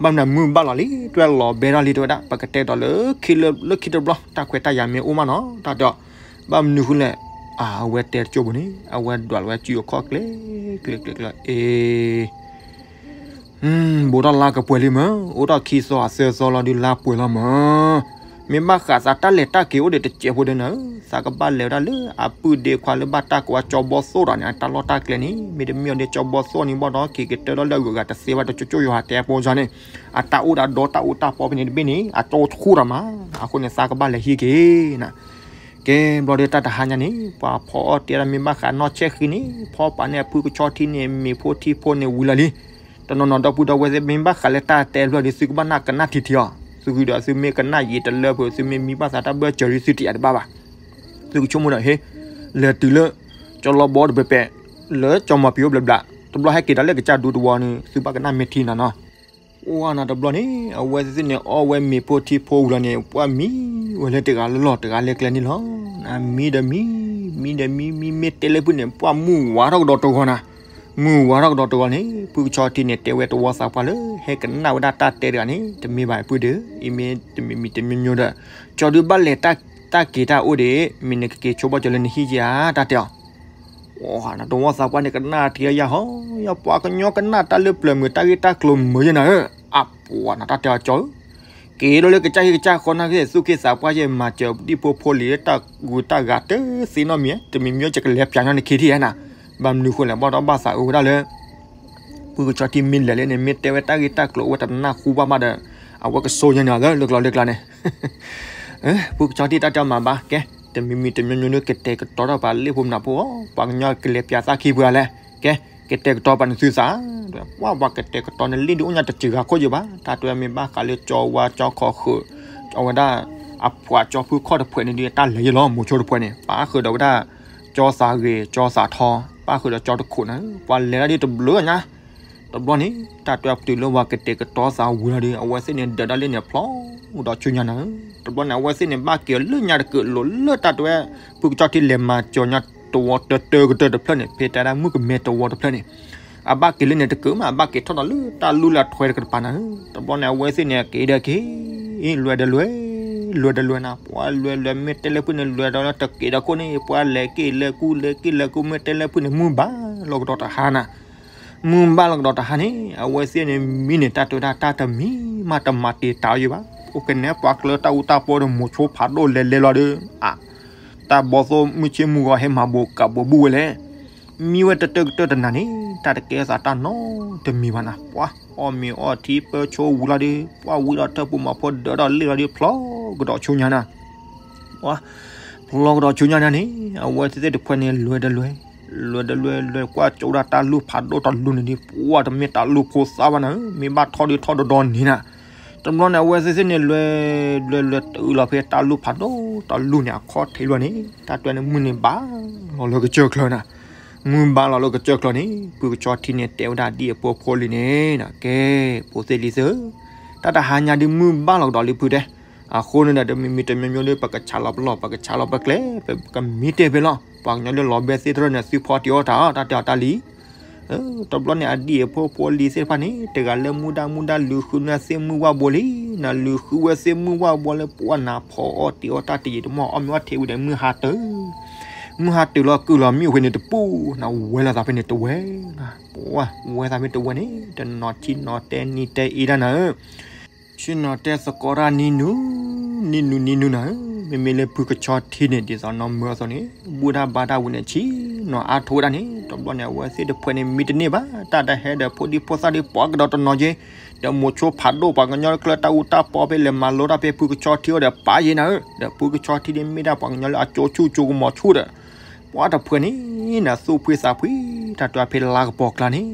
ဘၣ်မနုၤမုၢ်ဘၣ်လီၤလံ တွဲလီၤဘဲထီၣ်လံတဲဝဲဒၣ် ပကတဲဒီးလၢခံလၢခံတဘျီ တၢ်ခွဲးတၢ်ယာ်မ့ၢ်အိၣ်မးနီၤ တၢ်တဲအီၤ, ဘၣ်မနုၤဃိလဲၣ်, အဝဲတဲတကၠိၢ်ပူၤန့ၣ် အဝဲဒွးလီၤဝဲစုအခီၣ်ကျဲ ကျဲကျဲကျဲ အ့ ဘူးထီၣ်လါကပှဲၤလံမၢ်, အိၣ်ထီၣ်ခံသီအသၢသီလီၤဒုးလါပှဲၤလီၤမၢ်, မ့ၢ်ဘၣ်ဃးသးတၢ်လဲၤတၢ်က့ၤအိၣ်ဒီးတစဲးဖိဒီးနၤဧၢ, သးကဘၣ်လဲၤဝဲဒၣ်လၢအပုၢ်ဒ့ခွါလၢဘၣ်တၢ်ကိးဝဲကၠီဘီသိၣ်ဒီးန့ၣ် အတၢ်လီၢ်တၢ်ကျဲန့ၣ်, မ့တမ့ၢ်အီၤဒီးကၠီဘီသိၣ်န့ၣ်ဘၣ်ဒီး က့ၤကတၢၢ်ဒီးလၢအဂုၤအဂၤတသ့ဘၣ် တကၠိကၠိယိၤဟးတဲအဖိစၢ်န့ၣ်, အတၢ်အိၣ်ဒီးဒီးတၢ်အိၣ်တၢ်ပီဖဲန့ၣ်တဘ့ၣ်န့ၣ် အကၠီအိၣ်ဆူၣ်တၢ်မး, အဃိန့ၣ်သးကဘၣ်လဲၤဟံးက့ၤနၤ ကဲဘျီဒီးတၢ်တဟါညါန့ၣ် ပှၤဖီအီၣ်တ့ၢ်ဒၣ်မ့ၢ်ဘၣ်ဃးနီၢ်ဆဲၣ်ဃံန့ၣ် ဖီပာ်န့ၢ်အဖုကဆီထံန့ၣ် မ့ၤဖိထံဖိန့ၣ်ဝံၤလီၤလံ. တနီၤနီၤဒီပုၢ်ဒီဝဲၢ်သ့ၣ် မ့ၢ်ဘၣ်ဃးလၢတၢ်တဲဖျၢၣ်ဒီး သုကဘၣ်နၢ်ကနၣ်ထံထံအီၤ, သုဂုၤဒီးသုမ့ၢ်ကနၣ်ယံာ်တလၢဖိ သုမ့ၢ်မံဘၣ်သးတၢ်ဘၢၣ်စၢၤဒီး သုတယာ်တဘၣ်ဘၣ်. သုကဆိကမိၣ်ဒီး ဟ့ၣ် လဲၤတုၤလၢ ကၠီလီဘီတပှဲၤပှဲၤ လၢကၠီမီၤပံၤအိၣ်ဘျဲးဘျး တဘျီဟဲက့ၤဒီးလၢကစၢ်ဒူတဝီန့ၣ် သုဘၣ်ကနၣ်မ့ၢ်ထံနီၤနီၤ အိၣ်ဝဲနၤတဘျီန့ၣ် အဝဲသ့ၣ်န့ၣ် အီၣ်ဝဲမ့ၤဖိထံဖိဝံၤလီၤန့ၣ် ပှၢ်မံဝဲလၢတဂၤလၢလီၢ်တဂၤလၢကျဲန့ၣ်လီၤ. မံဒီးမံ, မံဒီးမံ, မံမ့ၢ်တဲလၢဖုန့ၣ် ပှၢ်မုၢ်ဝါထီၣ်ကဒီးတဂီၤနၤ, မုၢ်ဝါထီၣ်ကဒီးတဂီၤန့ၣ် ဖုကဆီထံန့ၣ် တဲဝဲတဝီသးပှၢ်လၢ ဟဲကနၣ်ဝဲဒၣ်တၢ်တဲတဂၤန့ၣ် တမ့ၢ်ဘၣ်ဖုဒီး အံၤမ့ၢ်တမံၤမံၤတမံၤမံၤဒီး ကၠီဒုးဘၣ်လဲၤတၢ်က့ၤတၢ်အိၣ်ဒံး မ့ၢ်နကက့ၤဆိဘၣ်ကၠီလၢနဟံၣ်က့ၤဧါ တၢ်တဲအီၤ အိ တဝီသးပှၢ်န့ၣ် ကနၣ်ထံယဟီ ယပှၤကညီကနၣ်တၢ်လၢပျၢၤမုာ်တၢ်ဂ့ၢ်တၢ်ကျိၤမုာ်ယဲနၤဧၢ, အပှၤနတၢ်တဲအီၤကၠီဧၢ, က့ၤဒိလၢကစၢ်ဟံၣ်ကစၢ်ဃီနာ်က့ သူၣ်က့သးပှၢ်ယဲ မၤစၢၤဒံၣ်ဖိဖိလံၤလၢတၢ်ဂုၤတၢ်ဂၤတသ့နီတမံၤ တမံၤမံၤယကလဲၤပၠးညီနခံထံၣ်ဧါနၤ, ဘၣ်မနုၤဃိလဲၣ် ဘၣ်ဒီးဘၣ်သးအုးဝဲဒၣ်လၢ ဖုကဆီထံမ့ၢ်လဲၤလၢန့ၣ် မ့ၢ်တဲဝဲတၢ်ဂ့ၢ်တၢ်ကျိၤအဝဲတနၢ်ဟူဘၣ်မးဒီး အဝဲကစိာ်ယဲန့ၣ်လၢကျိၤလၢကျါန့ၣ် ဖုကဆီထံတၢ်တဲအီၤမၤဘၣ် ကဲ တမံၤမံၤတမံၤမံၤန့ၣ် ကတဲာ်ကတီၤထီၣ်ပှၤလၢဖိမနၤဖိ ပှၤကညီကလဲၤပၠးသၣ်ခံပှၤလဲၣ် ကဲ ကတဲာ်ကတီၤပှၤနသုသး ပှၤပှၤကတဲာ်ကတီၤနလံၣ်ဒုးအိၣ်ညါတစှၤဂၤခိၣ်ယဘၣ် တၢ်တဲမ့ၢ်ဘၣ်ဃးလၢကၠီဝါကၠီခီၣ်ဃုာ် အဝဲဒၣ် အပှၤကၠီဖုခီၣ်တဖှဲးန့ၣ်ဒုး တၢ်လဲၤယဲလီၤ မိၤဆိတဖှဲးန့ၣ် ပာ်ဃုာ်ဒီးဝဲဒၣ် ကၠီသးဂ့ၤ ကၠီသးထီ ပာ်ဃုာ်ဒီးကၠီတခိးန့ၣ် ပှၤလဲၤဒၣ်ဒုးတဘျုးညါ တဘျီန့ၣ် တၢ်တဲအီၤတုၤလၢပှၤကတဲာ်ကတီၤသးဝံၤလီၤဒီး အဝဲသ့ၣ်န့ၣ် ဒၢးဒၣ်လၢန့ၣ်ဖျိဒီးဆူညါနၤ, တဘျီန့ၣ် အဝဲသ့ၣ်န့ၣ် ဘၣ်က့ၤလၢညါတကုာ်လိာ်လၢတၢ်တဲဝဲ ဖုကဆီထံလဲၤမၤစၢၤညါတဝီတၢတၢကတၢၢ်တဖျၢၣ်န့ၣ် ဖဲတဲဒၣ်မုၣ်ကမဲတဝီတဖျၢၣ်န့ၣ် အဘၣ်က့ၤလၢန့ၣ်တကုာ်မး အဘၣ်က့ၤထီၣ်ဒီးလၢတၢ်လူၢ်လၢအထွဲတကတပၤနၤ, တဘျီန့ၣ် အဝဲသ့ၣ်န့ၣ် က့ၤဒီးက့ၤ လွဲဒီးလွဲ လွဲဒီးလွဲနၤ ပှၤလွဲလွဲမ့ၢ်တဲလၢဖုန့ၣ် လွဲဒီးလၢတက့ၤဒီးခိၣ်န့ၣ် ပှၤလဲၤက့ၤလဲၤကူလဲၤက့ၤလဲၤကူ မ့ၢ်တဲလၢဖုန့ၣ် မုၢ်ဘၣ်လီၤကဒီးတဟါနၤ မုၢ်ဘၣ်လီၤကဒီးတဟါန့ၣ် အဝဲသ့ၣ်န့ၣ်မံန့ၣ် တၢ်တဲဝဲဒၣ်တၢ်တမံၤမးတမၤတ့ၤတၢ်အီၤယဘၣ်, အိၣ်ကနဲ ပှၤကျၢတၢ်အူတၢ်ပီဒီးမိၤဆိဖးဒိၣ်လဲၤလဲၤလီၤဒီး အ တၢ်ဘီသိၣ်မုၢ်ဆ့ၣ်မုၢ်ဂီၤဟဲမၤဘူးကးဘူးဘူးဝဲလဲၣ်, မံဝဲတတၢၢ်ကတၢၢ်တနၤန့ၣ် တၢ်တကဲသးတၢ်နီတမံၤဘၣ်နၤ, ပှၤအီၣ်မ့ၤအီထံပၢဆိဝံၤလီၤဒီး ပှၤဝံၤဒီးထၢၣ်ပူၤမၤဖိဒၢးဒီးလ့ၣ်လီၤဒီး ဖျီကဒီးဆူညါနၤ ပှၤ ဖျီကဒီးဆူညါနၤန့ၣ် အဝဲသ့ၣ်တဖှဲးန့ၣ် လွဲဒီးလွဲ လွဲဒီးလွဲ လွဲကွၢ်ကၠိဒၣ်တၢ်လူၢ်ဖးဒိၣ်တလူၢ်န့ၣ်ဒီး ပှၤတမ့ၢ်တၢ်လူၢ်ဖိသၣ်ဘၣ်နၤဧၢ, မ့ၢ်ဘၣ်ထီၣ်ဒုးထီၣ်ဒီဒီန့ၣ်နၤ, တဘျီန့ၣ် အဝဲသ့ၣ်သ့ၣ်န့ၣ် လွဲ လွဲ လွဲတုၤလီၤဖဲတၢ်လူၢ်ဖးဒိၣ်တလူၢ်န့ၣ် အခီၣ်ထံးလီၤန့ၣ် တၢ်တဲန့ၣ် မုၢ်န့ၣ်ဘၣ်လီၤလၢကစၢၢ်ချၢနၤ, မုၢ်ဘၣ်လီၤလၢကစၢၢ်ချၢန့ၣ် ဖုကဆီထံန့ၣ် တဲဝဲဒၣ်ဒ်အဖိဖိလံၤန့ၣ်နၤ ကဲ ဖိသ့ၣ်လံၤသ့ၣ်ဧၢ, တၢ်တဟါညါဒုးမုၢ်ဘၣ်လီၤကဒီးလံဖုတဲ အဃိန့ၣ်ဒီး တမံၤမံၤတမံၤမံၤဒီး ပကဆးလီၤပလီၢ် ပကဆးလီၤပကျဲ ပကမံတ့ၢ်ဖဲလီၤ ပှၤကညီလၢလီၤဘဲသ့ၣ်တဖၣ်န့ၣ် သုဖီတ့ၢ်အီၣ်တၢ်အီၣ် တၢ်တဲအီၤတၢ်လံ တဘျီန့ၣ် အဒ်အဖိဖိလံၤသ့ၣ်တဖၣ်န့ၣ် တဂၤလၢမူဒါမူဒါ လုးဃုန့ၢ်သ့ၣ်မုၢ်ဝၣ်ဘိလံ, နလုးဃုဝဲသ့ၣ်မုၢ်ဝၣ်ဘိလၢပှၤနၤဖီအီၣ်တ့ၢ်အီၣ်တၢ်တယံာ်တမီၢ် အီၣ်မ့ၤအီထံဝံၤဒီး မုၢ်ဟါတုၤ မုၢ်ဟါတုၤလီၤကုၢ်လီၤမ့ၣ်အူဖဲန့ၣ်တပူၤ နဝဲလီၤသးဖဲန့ၣ်တဝဲ, ပှၤဝဲသးဖဲတဝဲန့ၣ် တနီၤဆံနီၤတဲနံၤတဲအ့ဒၣ်နၤဧၢ ဆ့ၣ်နီၤတဲသကိးတၢ်နံၤနူၤ, နံၤနူၤနံၤနူၤနၤဧၢ, မ့မ့ၢ်လၢဖုကဆီထံန့ၣ် ဒ်သိးနီၢ်မၢအသိးန့ၣ် ဘူၣ်တၢ်ဘါတၢ်ဝံၤန့ၣ် ဆ့ၣ်နီၤအါထီၣ်ဝဲဒၣ်န့ၣ် တဘျီန့ၣ် အဝဲသ့ၣ်တဖှဲးန့ၣ် မံတန့ၢ်ဘၣ် တၢ်တဟဲဒီးဖိဒံဖိသၣ်ဒံးပှၤကဒီးတနီၤက့ၤ, ဒီးမိၤဆိဖးဒိၣ်ပှၤကညီကျၢတၢ်အူတၢ်ပီဖဲလဲၤမၤလိတၢ်ဖဲ ဖုကဆီထံအိၣ်ဒီးပၢ်ယဲနၤဧၢ, ဒီးဖုကဆီထံဒ်မ့ၢ်ဒၣ်ပှၤကညီလၢအကၠိဆူၣ်ကၠိကမီၤဆူၣ်ဒီး ပှၤတဖှဲးန့ၣ် နသူၣ်ဖှံသးဖှံ တၢ်တွဲဖဲလါကပီၤကျါန့ၣ်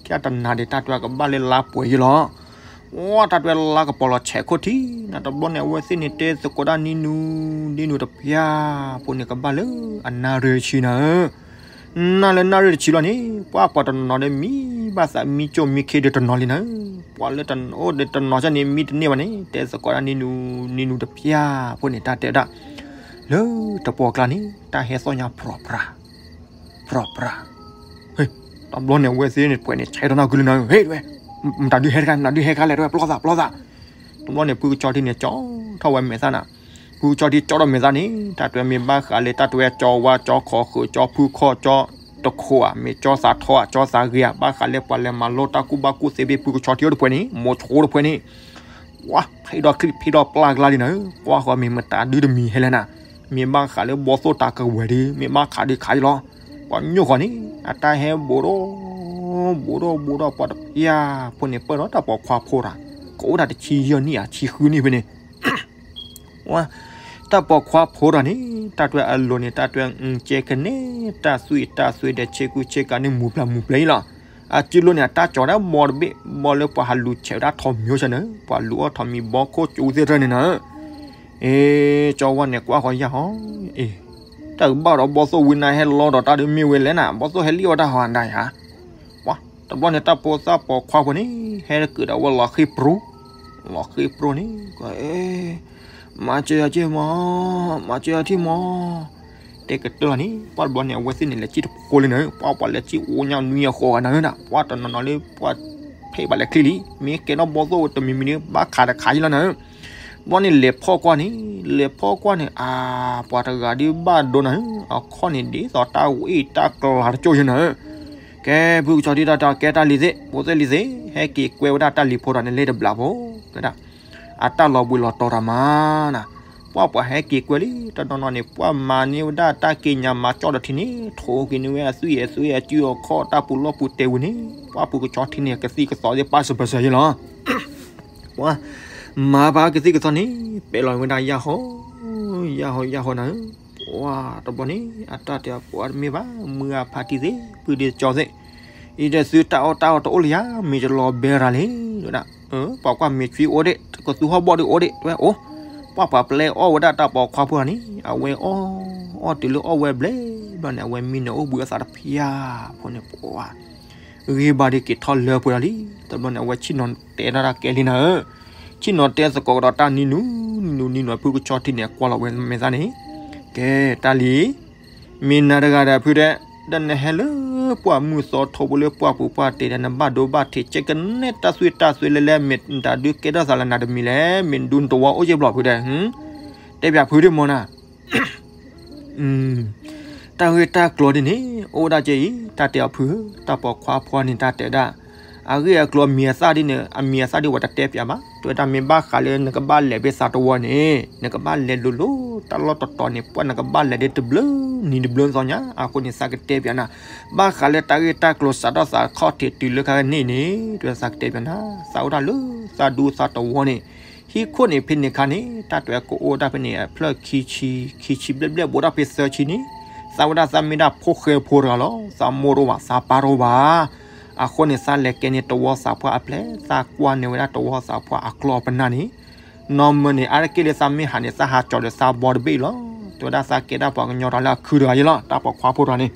ကတနၤဒံးတၢ်တွဲကဘၣ်လၢလါပှဲၤယဲလီၤ. အိ တၢ်တွဲလါကပီၤလီၤဆဲးခိၣ်ထံး နတဘျီန့ၣ် အဝဲသ့ၣ်န့ၣ်တဲသကိးဒၣ်နံၤနူၤ နံၤနူၤတဖျၢၣ်ဖိန့ၣ် ကဘၣ်လၢအနၣ်ရံၣ်ဆံနၤဧၢ, နၢ်လၢနၣ်ရံၣ်တဆံလီၤန့ၣ် ပှၤပှၤတနီၤဒီးမံဘၣ်သးမံကၠိၣ်မံခ့ဒီးတနီၤလံနၤဧၢ, ပှၤလၢတအိၣ်ဒီးတနီၤန့ၣ် မံတန့ၢ်ဘၣ်န့ၣ် တဲသကိးဒၣ်နံၤနူၤ နံၤနူၤတဖျၢၣ်ဖိန့ၣ် တၢ်တဲဒၣ် လၢတပီၤကျါန့ၣ် တၢ်ဟဲသီၣ်ညါဖြီၣ်ဖြၣ် ဖြီၣ်ဖြၣ်, တဘျီန့ၣ် အဝဲသ့ၣ်န့ၣ် ပှဲၤန့ၣ် ဆဲးထီၣ်နၢ်ကုလၢနၤဧၢ, ဟဲဝဲ မတၤဒုးဟဲတခါ မတၤဒုးဟဲခါလဲၣ် တဝဲပျီသး ပျီသး, တဘျီန့ၣ် ဖုကဆီထံန့ၣ် ကၠီထီၣ်ဝဲမဲာ်သၣ်နၤ, ဖုကဆီထံကၠီထီၣ်မဲာ်သၣ်န့ၣ် တၢ်တွဲမ့ၢ်ဘၣ်ဃးလၢတၢ်တွဲကၠီဝါ ကၠီခီၣ်ဃုာ် ကၠီဖုခီၣ် ကၠီတခိးဧါ မ့ၢ်ကၠီသးထီဧါ ကၠီသးဂ့ၤဧါ ဘၣ်ဃးလၢပှၤလဲၤမၤလိတၢ်ကူၣ်ဘၣ်ကူၣ်သ့ဖဲဖုကဆီထံအိၣ်တဖှဲးန့ၣ် မိၤဆိတဖှဲးန့ၣ် ပှၤဖဲးဒီးချံဖဲးဒီးပျၢ်ကျါလံနၤဧၢ, ကွၢ်ဃီမ့ၢ်မတၤဒုတမံၤဟဲလဲၣ်နၤ, မ့ၢ်ဘၣ်ဃးလၢဘီသိၣ်တၢ်ကဝဲၤဒီး မ့ၢ်ဘၣ်ခးဒုခးယလီၤ, ပှၤညိၣ်ဃီန့ၣ် အတၢ်ဟဲဘူးဒီး ဘူးဒီးဘူးဒီးပှၤတဖၣ်ဖိန့ၣ် ပၢၢ်ဒီးတၢ်ပိာ်ခွါဖိတၢ်, ကအိၣ်တၢ်တဆံယဲၢ်နံၣ်ဧါ ဆံဃုနံၣ်ဖဲန့ၣ် ဝဲ တၢ်ပိာ်ခွါဖိတၢ်န့ၣ် တၢ်တွဲအလိၤန့ၣ် တၢ်တွဲကဲကနဲ တၢ်သွံၣ်တၢ်သွဲဒီး ဆ့ကူဆ့ကၤန့ၣ် မူၤပျၢ်မူၤပျၢ်အံၤလီၤ. အစုလိၤန့ၣ် အတၢ်ကၠီၤဒၣ်ဘီတဘ့ၣ် ဘီလၢပှၤဟးလူၤဆဲးဝဲဒၣ်ထီးမံၤအိၣ်ဆၢန့ၣ် ပှၤလူၤအီၣ်ထီးမံၤဘီခိၣ်ကၠူသ့ၣ်တဖၣ်န့ၣ်နၤ, အ့ ကၠီဝါန့ၣ်ကွၢ်ဃီယၢ်ဟီ, အ့ တၢ်ကဘၣ်ဒီးဘီသိၣ်ဝံၤနၤဟဲလီၤဒီးတၢ်ဒုးမ့ၢ်ဝဲလဲၣ်နၤ, ဘီသိၣ်ဟဲလံၣ်အီၣ်တၢ်ဟီဒၣ်ယါ ပှၤတဘျီန့ၣ် တၢ်ဖိသၣ်ပိာ်ခွါဖိန့ၣ် ဟဲက့ၤဒီးဝဲလီၤဃ့ၢ်ပြူ, လီၤဃ့ၢ်ပြူန့ၣ် မၤစၢၤယၤက့ၤမး, မၤစၢၤယၤထံၣ်မး, တဲကတၢၢ်လီၤန့ၣ် ပှၤတဘျီန့ၣ် အဝဲသ့ၣ်န့ၣ် လဲၤစံၣ်တဖိလံနၤ, ပှၤပှၤလဲၤစံၣ်အိၣ်ညါနွံအဃိဂၤနၤဧၢဒၣ်, ပှၤတနီၤနီၤလၢပှၤဖဲးဘၣ်လဲၤချံလံ, မ့ၢ်ကဲထီၣ်ဘီသိၣ်တမံၤမံၤဒီး ဘၣ်ခးတခးယလီၤနၤဧၢ ဘျီန့ၣ်လဲၤဖီၣ်ကွၢ်န့ၣ်, လဲၤဖီၣ်ကွၢ်န့ၣ် အါ ပှၤတဂၤဒုးဘၣ်ဒိနၤဧၢ, အခီၣ်န့ၣ်ဒ်သိးတၢ်ဝ့ၢ်တၢ်ကျါတကၠိၢ်ယဲနၤဧၢ, ကဲ ဖုကဆီထံတၢ်တဲကဲတၢ်လံၤသ့ၣ် ဖိသ့ၣ်လံၤသ့ၣ် ဟဲက့ၤကွဲဝဲဒၣ်တၢ်လံၤဖိတၢ်န့ၣ်လၢတဘျီဖိ, ဝဲဒၣ် အတၢ်လီၤဘှံးလီၤတီၤတၢ်မးနၤ, ပှၤပှၤဟဲက့ၤကွဲလံ တနီၤနီၤန့ၣ် ပှၤမၤန့ၢ်ဝဲဒၣ်တၢ်က့ညါမၤကၠီၣ်ဒီးထံန့ၣ် ထိးက့ၤန့ၢ်ဝဲအသွံၣ်အသွဲအစုအခီၣ်တၢ်ပူၤလီၢ်ပူၤတဲဝံၤန့ၣ် ပှၤဖုကဆီထံန့ၣ် ကသံၣ်ကသီသ့ၣ်ပာ်စၢၤပၢၢ်စၢၤယဲလီၤ ပှၤ မၤပှၤကသံၣ်ကသီန့ၣ် ပဲာ်လီၤဝဲဒၣ်ယၢ်ဟီ, ယၢ်ဟီယၢ်ဟီနၤဧၢ, ပှၤတဘျီန့ၣ် အတၢ်တဲအီၤပှၤတမ့ၢ်ဘၣ် မုၢ်ဂၤဖးတံၢ်သ့ၣ် ဖုဒ့တကၠီသ့ၣ်, အံၤဒီးသုတၢ်အီၣ်တၢ်အီတအိၣ်လၢယၤ မ့ၢ်ယလီၤဘဲရၤလံ, ဝဲဒၣ် ပှၤကွၢ်မ့ၢ်ဆွံအိၣ်ဒ့ၣ် ကသူဟီၣ်ဘီၣ်ဒ့ၣ်အိၣ်ဒ့ၣ် တဲဝဲအိၣ်, ပှၤပှၤပျဲအီၣ်ဝဲဒၣ်တၢ်ပိာ်ခွါဖိတၢ်န့ၣ် အဝဲအီၣ်, အီၣ်တုၤလၢအီၣ်ဝဲဘျဲၣ်ဘျီန့ၣ် အဝဲမံနီၤအိၣ်ဘှံးအသးတဖၣ်ဖိန့ၣ် ပှၤ ဂ့ၤဘၣ်ဒီးက့ၤထီၣ်လၢပှဲၤလီၤလံ, တဘျီန့ၣ် အဝဲဆ့ၣ်နီၤတဲတၢ်တၢ်ကဲလံနၤဧၢ, ဆ့ၣ်နီၤတဲသကိးကဒီးတၢ်နံၤနူ, နံၤနူနံၤနူဖုကဆီထံန့ၣ် ကွၢ်လီၤဝဲမဲာ်သၣ်န့ၣ်, ကဲတၢ်လံၤ, မ့ၢ်နၤတဂၤဒီးဖုတဲ, ဒီးနဟဲလၢပှၢ်မုၢ်သီထိပူၤလၢပှၢ်ပူၤပှၢ်တ့ၢ်ဒီး နဘၣ်ဒိဘၣ်ထံး ကဲကနဲတၢ်သွံၣ်တၢ်သွဲလဲၣ်လဲၣ် မ့ၢ်တၢ်ဒုးကဲထီၣ်သးလၢနၤတမံၤလဲၣ်, မ့ၢ်ဒူနတဝီအိၣ်က့ၤဘျီဖုတဲ, တဲပၠးဖုဒ့ၣ်မီၤနၤ တၢ်ဂ့ၢ်တၢ်ကျိၤဒ်န့ၣ် အိၣ်ဒၣ်ကဲအံၤ တၢ်တဲအီၤဖုဧၢ, တၢ်ပိာ်ခွါဖိန့ၣ် တၢ်တဲဒၣ်, အဂ့ၢ်အကျိၤအမံၤအသၣ်ဒ်န့ၣ် အမံၤအသၣ်ဒ်ဝဲတတဲပၠးဘၣ်, တဲဝဲဒၣ်မ့ၢ်ဘၣ်ဃးလၢနကဘၣ်လဲၤဖဲသးတဝီန့ၣ် နကဘၣ်လဲၤလိၤလိၤ တၢ်လီၢ်တတီၤန့ၣ် ပှၢ်နကဘၣ်လဲၤဒ်တဘျုးနံၤတဘျုးသီညါ, အဃိန့ၣ် သးကတဲပၠးနၤ, ဘၣ်ဃးလၢတၢ်ဂ့ၢ်တၢ်ကျိၤစးထီၣ်သးခီၣ်ထံးတုၤလၢခဲကနံၣ်အံၤန့ၣ် တဲဝဲသးကတဲပၠးနၤ, သးအိၣ်ဒၣ်လၢသးဒူသးတဝီန့ၣ် ဟံၣ်ခိၣ်န့ၣ်ဖဲန့ၣ်ခါန့ၣ် တၢ်တဲကအိၣ်ဒၣ်ဖဲန့ၣ် အဖျၢၣ်ခံဆံ, ခံဆံဘျဲၣ်ဘျဲၣ် ဘူးဒၣ်ဖဲသၢဆံန့ၣ်, သးဝဲဒၣ်သးမ့ၢ်ဒၣ်ဖိဃဲဖိတဂၤလီၤ, သးမိၢ်တအိၣ်ဘၣ် သးပၢ်တအိၣ်ဘၣ်, အဃိန့ၣ် သးလဲၤကဲန့ၣ်တဝီသးပှၢ်အပျဲၢ်, သးကွၢ်န့ၢ်ဝဲဒၣ်တဝီသးပှၢ်အကျီၢ်အပနၢ်န့ၣ်, နီၢ်မၢန့ၣ် အါတက့ၢ်လၢသးမ့ၢ်ဟးန့ၣ် သးဟးကၠီၤဒီးသးဘီတဘ့ၣ်အံၤလီၤ, တဲဝဲဒၣ်သးကဲဒၣ်ပှၤကညီတဂၤလၢအခုတဂၤယဲလီၤ, တၢ်ပိာ်ခွါဖိတဂၤန့ၣ်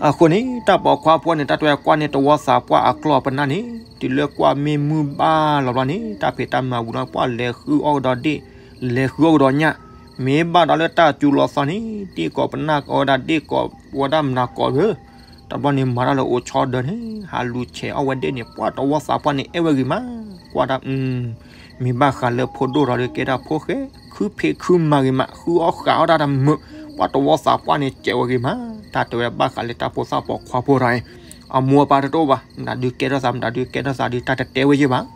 အဃိန့ၣ် တၢ်ပိာ်ခွါဖိန့ၣ် တၢ်တဲကွၢ်န့ၢ်တဝီသးပှၢ်အကျီၢ်အပနၢ်န့ၣ် တုၤလၢကွၢ်မ့ၢ်မုၢ်ဘၣ်လီၤဘျီန့ၣ် တၢ်ဖံးတၢ်မၤဝံၤလီၤ ပှၢ်လဲၤဃုအီၣ်ကဒီးဒ့ၣ်, လဲၤဃုအီၣ်ကဒီးညၣ်, မ့ၢ်ဘၣ်ဒီးလၢတၢ်စူၤလီၤသီန့ၣ် ဒ့ၣ်ကိးပနၢ်ကိးဝဲဒၣ်ဒ့ၣ်ကိးဝဲဒၣ်မနၤကိးဧၢ, တဘျီန့ၣ်မၤတၢ်လၢအိၣ်ဆီဒၢန့ၣ် ဟးလူၤဆဲးအီၣ်ဝဲဒ့ၣ်န့ၣ် ပှၢ်တဝီသးပှၢ်န့ၣ် အဲၣ်ဝဲဂ့ၤမး, ကွၢ်တၢ် မ့ၢ်ဘၣ်ဃးလၢဖိဒိၣ်ထီၣ်ဒီးကဲဒၣ်ဖိဃဲ, ခုဖံးခုမၤဂ့ၤမး, ဃုအီၣ်ဃးအီၣ်တၢ်တမုာ်, ပှၢ်တဝီသးပှၢ်န့ၣ် ကဲးဝဲဂ့ၤမး, တၢ်တဲဝဲဘၣ်ဃးလၢတၢ်ဖိသၣ်ပိာ်ခွါဖိတဂၤအံၤ, အမိၢ်အပၢ်တအိၣ်ဘၣ်, မတၤဒုးကဲထီၣ်သး မတၤဒုးကဲထီၣ်သးဒုး တၢ်တတဲဝဲယဲၢ်ဘၣ်.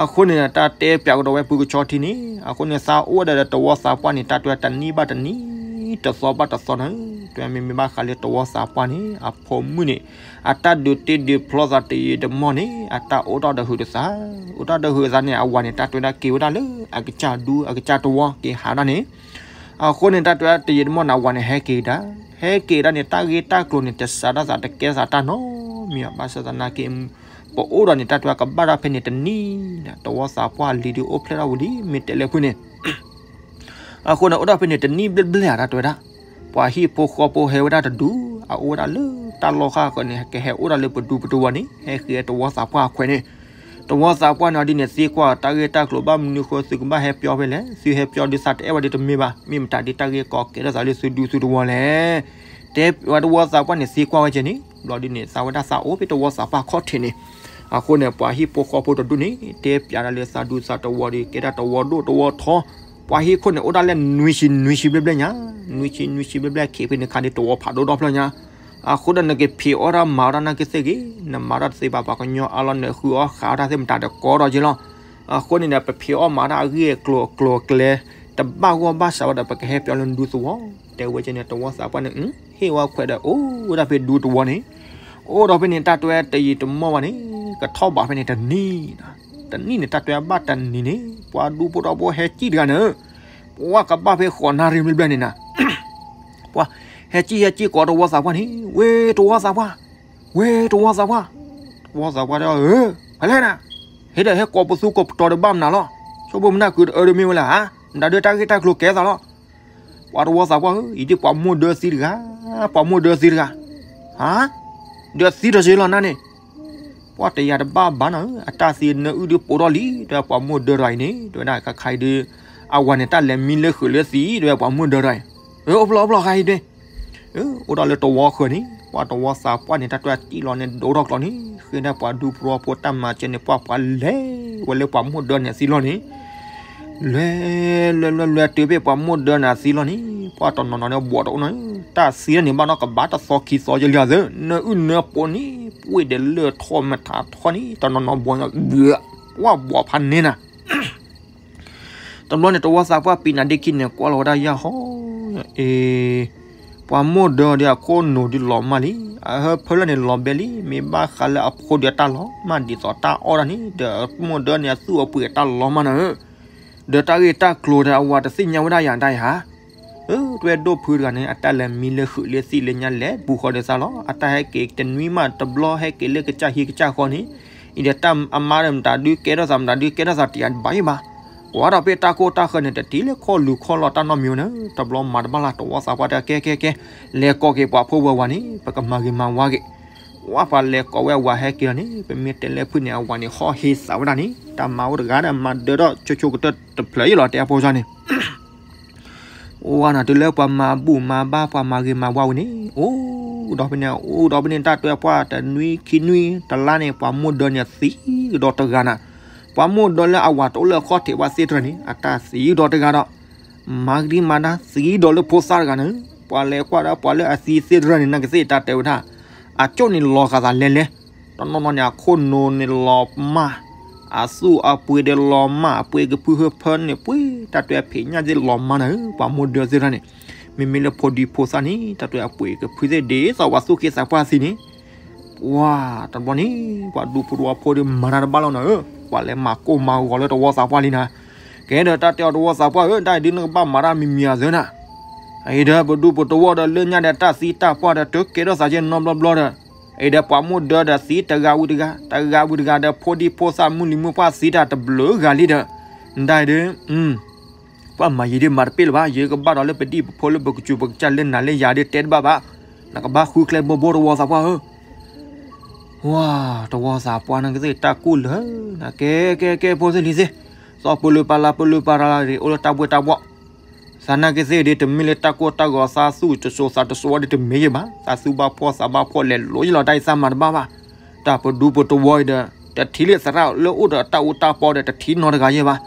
အဃိန့ၣ် တၢ်တဲပၠးကဒီးဝဲဖုကဆီထံန့ၣ်, အဃိန့ၣ် သးအိၣ်ဝဲဒၣ်ဒီးတဝီသးပှၢ်န့ၣ် တၢ်တဲတနံၣ်ဘၣ်တနံၣ်, တသီဘၣ်တသီန့ၣ်, တဲမ့မ့ၢ်ဘၣ်ဃးလၢတဝီသးပှၢ်န့ၣ် အဖိမုၣ်န့ၣ် အတၢ်ဒုးတ့ဒုးဖျီသးတယံာ်တမီၢ်န့ၣ် အတၢ်အိၣ်ထီၣ်ဒီးဟုးတသး, အိၣ်ထီၣ်ဒီးဟုးသးန့ၣ် အဝၤန့ၣ် တၢ်တဲဝဲဒၣ်က့ၤဝဲဒၣ်လၢအကစၢ်ဒူအကစၢ်တဝီက့ၤဟးဒၣ်န့ၣ်, အဃိန့ၣ် တၢ်တဲဝဲဒၣ်တယံာ်တမီၢ်န့ၣ် အဝၤန့ၣ် ဟဲက့ၤဒၣ်, ဟဲက့ၤဒၣ်န့ၣ် တၢ်ဂ့ၢ်တၢ်ကျိၤန့ၣ် တစးထီၣ်သးတကဲထီၣ်သးတၢ်နီတမံၤဘၣ်, ဘၣ်ဆၣ်သနာ်က့ ပအိၣ်ဒီးန့ၣ် တၢ်တဲဝဲဒၣ်ကဘၣ်ဒၣ်ဖဲန့ၣ်တနံၣ်, တဝီသးပှၢ်လံၤဒုးအိၣ်ဖျဲၣ်ထီၣ်ဝံၤလံ မ့ၢ်တဲလၢဖုန့ၣ် အဃိန့ၣ် အိၣ်ဒၣ်ဖဲန့ၣ်တနံၣ်ဘျဲၣ်ဘျဲၣ်ဧါ တၢ်တဲဝဲဒၣ်, ပှၤဟံၣ်ဖိဃီဖိဟဲဝဲဒၣ်တဒူ, အအိၣ်ဝဲဒၣ်လၢတၢ်လီၢ်ဃၣ်ဃၢၤန့ၣ် ကဟဲအိၣ်ဒၣ်လၢပဒူပတဝီန့ၣ် ဟဲဃ့တဝီသးပှၢ်အခွဲးန့ၣ်, တဝီသးပှၢ်န့ၣ် အီၤဒ်န့ၣ် သံကွၢ်တၢ်ဂ့ၢ်တၢ်ကျိၤဘၣ်မနုၤဃိ သုကဘၣ်ဟဲပၠီဖဲလဲၣ်, သုဟဲပၠီဒုးသးတအဲၣ်ဝဲဒုးတမ့ၢ်ဘၣ်, မ့ၢ်မတၤဒုးတၢ်ဂ့ၢ်ကီကဲထီၣ်သးလၢသုဒူသုတဝီလဲၣ်, တဲဝဲတဝီသးပှၢ်န့ၣ် သံကွၢ်ဝဲကဲန့ၣ်, ဘျီဒုးန့ၣ် သးဝဲဒၣ်သးအိၣ်ဖဲတဝီသးပှၢ်ခီၣ်ထံးန့ၣ်, အဃိန့ၣ် ပှၤဟံၣ်ဖိဃီဖိတဒူန့ၣ် တဲပၠးဒၣ်လၢသးဒူသးတဝီဒီး ကဲဒၣ်တဝီဒိၣ်တဝီထီ, ပှၤဟံၣ်ခိၣ်န့ၣ် အိၣ်ဒၣ်လၢနွံဆံနွံဆံဘျဲၣ်ဘျဲၣ်ညါ, နွံဆံနွံဆံဘျဲၣ်ဘျဲၣ်ခံဖဲန့ၣ်ခါဒီးတဝီဖးဒိၣ်ဒီဖျၢၣ်ညါ, အဃိဒီးနကဖံးအီၣ်တၢ်မၤအီၣ်တၢ်နာ်က့သ့ၣ်ဂ့ၤ, နမၤတၢ်တသ့ဘၣ် ပှၤကညီအါလီၤ နဃုအီၣ်ဃးအီၣ်တၢ်သ့ၣ်မတၤဒီးကီဒီးက့ၤလီၤ, အဃိန့ၣ်ဒီး ပဖံးအီၣ်မၤတၢ်အဂ့ၢ်အကျိၤအကျိၤအကျဲ တဘၣ်ဂီၢ်ဘၣ်စးဝဲဒီး ပကဟဲပၠီလၢဒူသဝီ တဲဝဲကဲန့ၣ် တဝီသးပှၢ်န့ၣ် ဟ့ၣ်ဝဲခွဲးဒီး အိၣ်ဝဲဒၣ်ဖဲဒူသဝီန့ၣ် အိၣ်ဒီးဖဲန့ၣ် တၢ်တွဲတယံာ်တမီၢ်ဘၣ်န့ၣ် ကထီၣ်ဘးဖဲန့ၣ်တနံၤ, တနံၤန့ၣ် တၢ်တွဲဘၣ်တနံၤန့ၣ် ပှၤဒူဖိတဝီဖိဟဲကံၣ်တဂၤန့ၣ် ပှၤကဘၣ်ဖဲဃိးနၣ်ရံၣ်ဘျဲၣ်ဘျဲၣ်န့ၣ်နၤ ပှၤဟဲကံၣ်ဟဲကံၣ်ကိးတဝီသးပှၢ်န့ၣ် ဝ့ၢ်တဝီသးပှၢ်, ဝ့ၢ်တဝီသးပှၢ်, တဝီသးပှၢ်တဲ ဖဲလဲၣ်နၤ, ဟဲဒီးဟဲကိးပသူကိးပတီၤဒီးဘၣ်မနုၤလီၤ, ဆိမိၣ်မနၢ်ကုၤတအၢတမ့ၢ်ဝဲလဲၣ်ဧါ, မတၤဒုးတၢ်ဂ့ၢ်တၢ်ကျိၤကဲသးလီၤ ပှၤတဝီသးပှၢ်ဧၢ, အံၤဒ်ပှၤမိၢ်ဒၢသံတဂၤ, ပှၤမိၢ်ဒၢသံတဂၤ, ဟါ, ဒၢသံတဂၤလီၤနၤန့ၣ်, ပှၤတယၤတဘၣ်ဘၣ်နီၤဧၢ, အတၢ်သံနၢအုၣ်ဒုးပိာ်ထီၣ်လံ, တဲဝဲပှၤမိၢ်ဒၢတဂၤအံၤန့ၣ်, တဲဝဲဒၣ်ခါခါအံၤဒုး, အဝၤန့ၣ်တၢ်လဲၤမံလၢဃုာ်လၢသံ, တဲဝဲပှၤမိၢ်ဒၢတဂၤအံၤ, အိၣ်ဖျီၣ်အိၣ်ဖျီၣ်ခါအံၤဒုး အိၣ်ဒီးလၢတဝီဃၢၤန့ၣ်, ပှၤတဝီသးပှၢ်န့ၣ် တၢ်တွဲတံၢ်လီၤန့ၣ် ဒိၣ်ထီၣ်ကျိာ်န့ၣ်, ဃ့ဒၣ်ပှၤဒူဖိတဝီဖိတၢ်မၤစၢၤန့ၣ် ပှၤပှၤလဲၤဝဲလၢပှၤမိၢ်ဒၢန့ၣ်အသံလီၤန့ၣ်, လဲၤ, လဲၤလဲၤလဲၤတုၤဖဲပှၤမိၢ်ဒၢန့ၣ်အသံလီၤန့ၣ်, ပှၤတနီၤနီၤန့ၣ်ဘှီးတအိၣ်နီၤ, တၢ်သံန့ၣ်ဘၣ်နီၤ ကဘၣ်တသီခံသီယလံဧါသၢ, နၢအုၣ်နၢပိာ်န့ၣ်, ပှ့ၤဒီးလၢၢ်ထီၣ်မထးထီၣ်န့ၣ်, တနီၤနီၤဘှီး, ပှၤဘှီးဖးန့ၢ်နၤ တဘျီန့ၣ် တဝီသးပှၢ်ပံးနၤဒ့ခံန့ၣ် ကွၢ်လီၤဝဲဒၣ်ယၢ်ဟီ, အ့, ပှၤမိၢ်ဒၢဒီးအခိၣ်နူာ်ဒုးလီၤမၢ်လံ, အဟၢဖၢလၢ်န့ၣ်လီၤဘဲလံ, မ့ၢ်ဘၣ်ဃးလၢအဖိဒီးတၢ်လီၤမၢ်ဒ်သိးတၢ်အီၣ်တၢ်န့ၣ်, ဒီးမိၢ်ဒၢန့ၣ် အသူၣ်အပှ့ၤတၢ်လီၤမၢ်နၤဧၢ, ဒီးတၢ်ဂ့ၢ်တၢ်ကျိၤဒီးအဝၤတသ့ၣ်ညါဝဲဒၣ်ယၤတၢ်အံၤဧါ အၢ တွဲဒိၣ်ဖုတဂၤန့ၣ် အတၢ်လဲၤမံလၢဃုာ်လၢသံလၢညါလဲၤပူၤဃီဒီးသးလီၤ, အတၢ်ဟဲက့ၤတနွံမးတဘျီဟဲက့ၤလၢကစၢ်ဟံၣ်ကစၢ်ဃီန့ၣ်, အံၤဒီးတၢ်အမါဒီးမတၤဒုးကဲထီၣ်သး မတၤဒုးကဲထီၣ်သးတယၤတဘၣ်ယံၤဘၣ်, ကွၢ်ဒီးဖဲတၢ်ကိၢ်တၢ်ဃၢၤန့ၣ် တထံၣ်လၢခီၣ်လူၤခီၣ်လီၤတၢ်နီတမံၤဝဲန့ၣ်, တဘျီမၤတဘၣ်လၢ် တဝီသးပှၢ်တဲ ကဲကဲကဲ, လဲၤကိးက့ၤပှၤဖိပှၤဝၤန့ၣ် ပကမၤဂ့ၤမၤဝါက့ၤ ဝဲပှၤလဲၤကိးဝဲအဝၤဟဲက့ၤလီၤန့ၣ် ပမ့ၢ်တဲလၢဖုၣ်န့ၣ် အဝၤန့ၣ်ဟီၣ်ဟ့သးဝဲဒၣ်န့ၣ် တၢ်မၤအိၣ်တဂၤဒီးမၤဒၢထီၣ်ဆိဆိကတၢၢ်တဖျၢၣ်ယံၤလီၤ တဲအဖိစီန့ၣ်, အိၣ်ဝဲန့ၣ်တုၤလၢပှၤမၤဘူၣ်မၤဘါ ပှၤမၤဂ့ၤမၤဝါဝဲန့ၣ် အိၣ်ဒီးဖဲန့ၣ် အိၣ်ဒီးဖဲန့ၣ် တၢ်တွဲပှၢ်တနွံခံနွံတလါန့ၣ် ပှၤမိၢ်ဒၢန့ၣ်သံကဒီးတဂၤနၤ, ပှၤမိၢ်ဒၢလၢအဝၤတအိၣ်လၢအခီၣ်ထံးဘၣ်သ့ၣ်တဖၣ်န့ၣ် အတၢ်သံကဒီးတဂၤဒီး မၤကဒံမၤဒါသံဒီးလၢဖိသၣ်တဂၤန့ၣ်, ပှၤလဲၤကွၢ်ဒီးပှၤလၢအသံသ့ၣ်တဖၣ်န့ၣ် နာ်က့သ့ၣ်တၢ်တဲဝဲဒၣ်, အကၠိၣ်န့ၣ်လီၤဃာ်သးလဲၤလဲၤ, တနီၤနီၤန့ၣ် အခိၣ်နူာ်န့ၣ်လီၤမၢ်, အသူၣ်အပှ့ၤဒီးလီၤမၢ်, အပှ့ၤကဖုဟၢဖၢန့ၣ် ပှ့ၤတၢ်တွဲဖံးညၣ်သ့ၣ်လီၤမၢ်နၤဧၢ, ပှၤမိၢ်ဒၢသ့ၣ်တဖၣ်န့ၣ်, မ့မ့ၢ်လၢဖိဒံဖိသၣ်န့ၣ် တၢ်တွဲအပှ့ၤကဖုသ့ၣ်ဒ်သိးပှၤသူၣ်က့သးပှၢ်သံန့ၣ် ပှၤတဘျီန့ၣ် ပှၤဒူဖိတဝီဖိဒီးမၤတၢ်တဘၣ်လီၤနၤဧၢ, ပှၤလဲၤမၤကိၢ်မၤဂီၤလၢတဝီသးပှၢ်လံနၤ, ကဲဒီးတၢ်တဲအီၤတဝီသးပှၢ်ဧၢ, တၢ်အံၤဒုးနကဘၣ်မၤတၢ်မံၤမံၤအသၢနၤ, အအံၤဒီးပဒူပတဝီဒီးလၢညါဒီးတၢ်သံတၢ်ပှၢ်ဒီးတကဲထီၣ်သးကဲနီတဘျီဘျီဒီး, အအံၤဒီးပှၤမိၢ်ဒၢဒီးသံတဂၤဝံၤတဂၤ, တဂၤဝံၤတဂၤဒီးဖိဒံဖိသၣ်မုၢ်လံၤမုၢ်ပှၢ် သံတၢ်တဘျုးဂၤလံဒီး, နဒၣ်အံၤဒီး ပှၤမၤယံၤဒုးမၤတပ့ၢ်လၢၤဘၣ်, ယကဘၣ်ဒီးလၢပဒံၣ်ပဖိလၢပကစူးပကစၢ်လၢနၤလၢယၤဒုးတဲတဘၣ်ဘၣ်, နကဘၣ်ဃုကျဲဘိဘိတဝီသးပှၢ်ဧၢ, ဝါ, တဝီသးပှၢ်နာ်က့သ့ၣ်တၢ်ကူၣ်လၢာ်, နကဲကဲကဲဖိသ့ၣ်လံၤသ့ၣ်, သီၣ်ပလုၢ်ပာ်လၢ်ပလုၢ်ပာ်လၢ်လၢ်ဒီး အိၣ်လၢတၢ်ဘှ့ၣ်တၢ်ဘှီၣ်, သးနာ်က့သ့ၣ်ဒုးတမ့ၢ်လၢတၢ်ကိၢ်တၢ်ဂီၤသးသူၣ်တစိၤသးတစိၤဝဲဒုးတမ့ၢ်ယံၤဘၣ်, သးသူၣ်ဘၣ်ဖှီၣ်သးဘၣ်ဖှီၣ်လဲၤလိၤယံၤလီၤတၢ်အံၤသးမၤတဘၣ်ဘၣ်, တၢ်ပဒူပတဝီအံၤဒီး, တထံၣ်လၢသရၣ်လၢအိၣ်ဒီးတၢ်အူတၢ်ပီဒီးတထံၣ်နီတဂၤယံၤဘၣ်,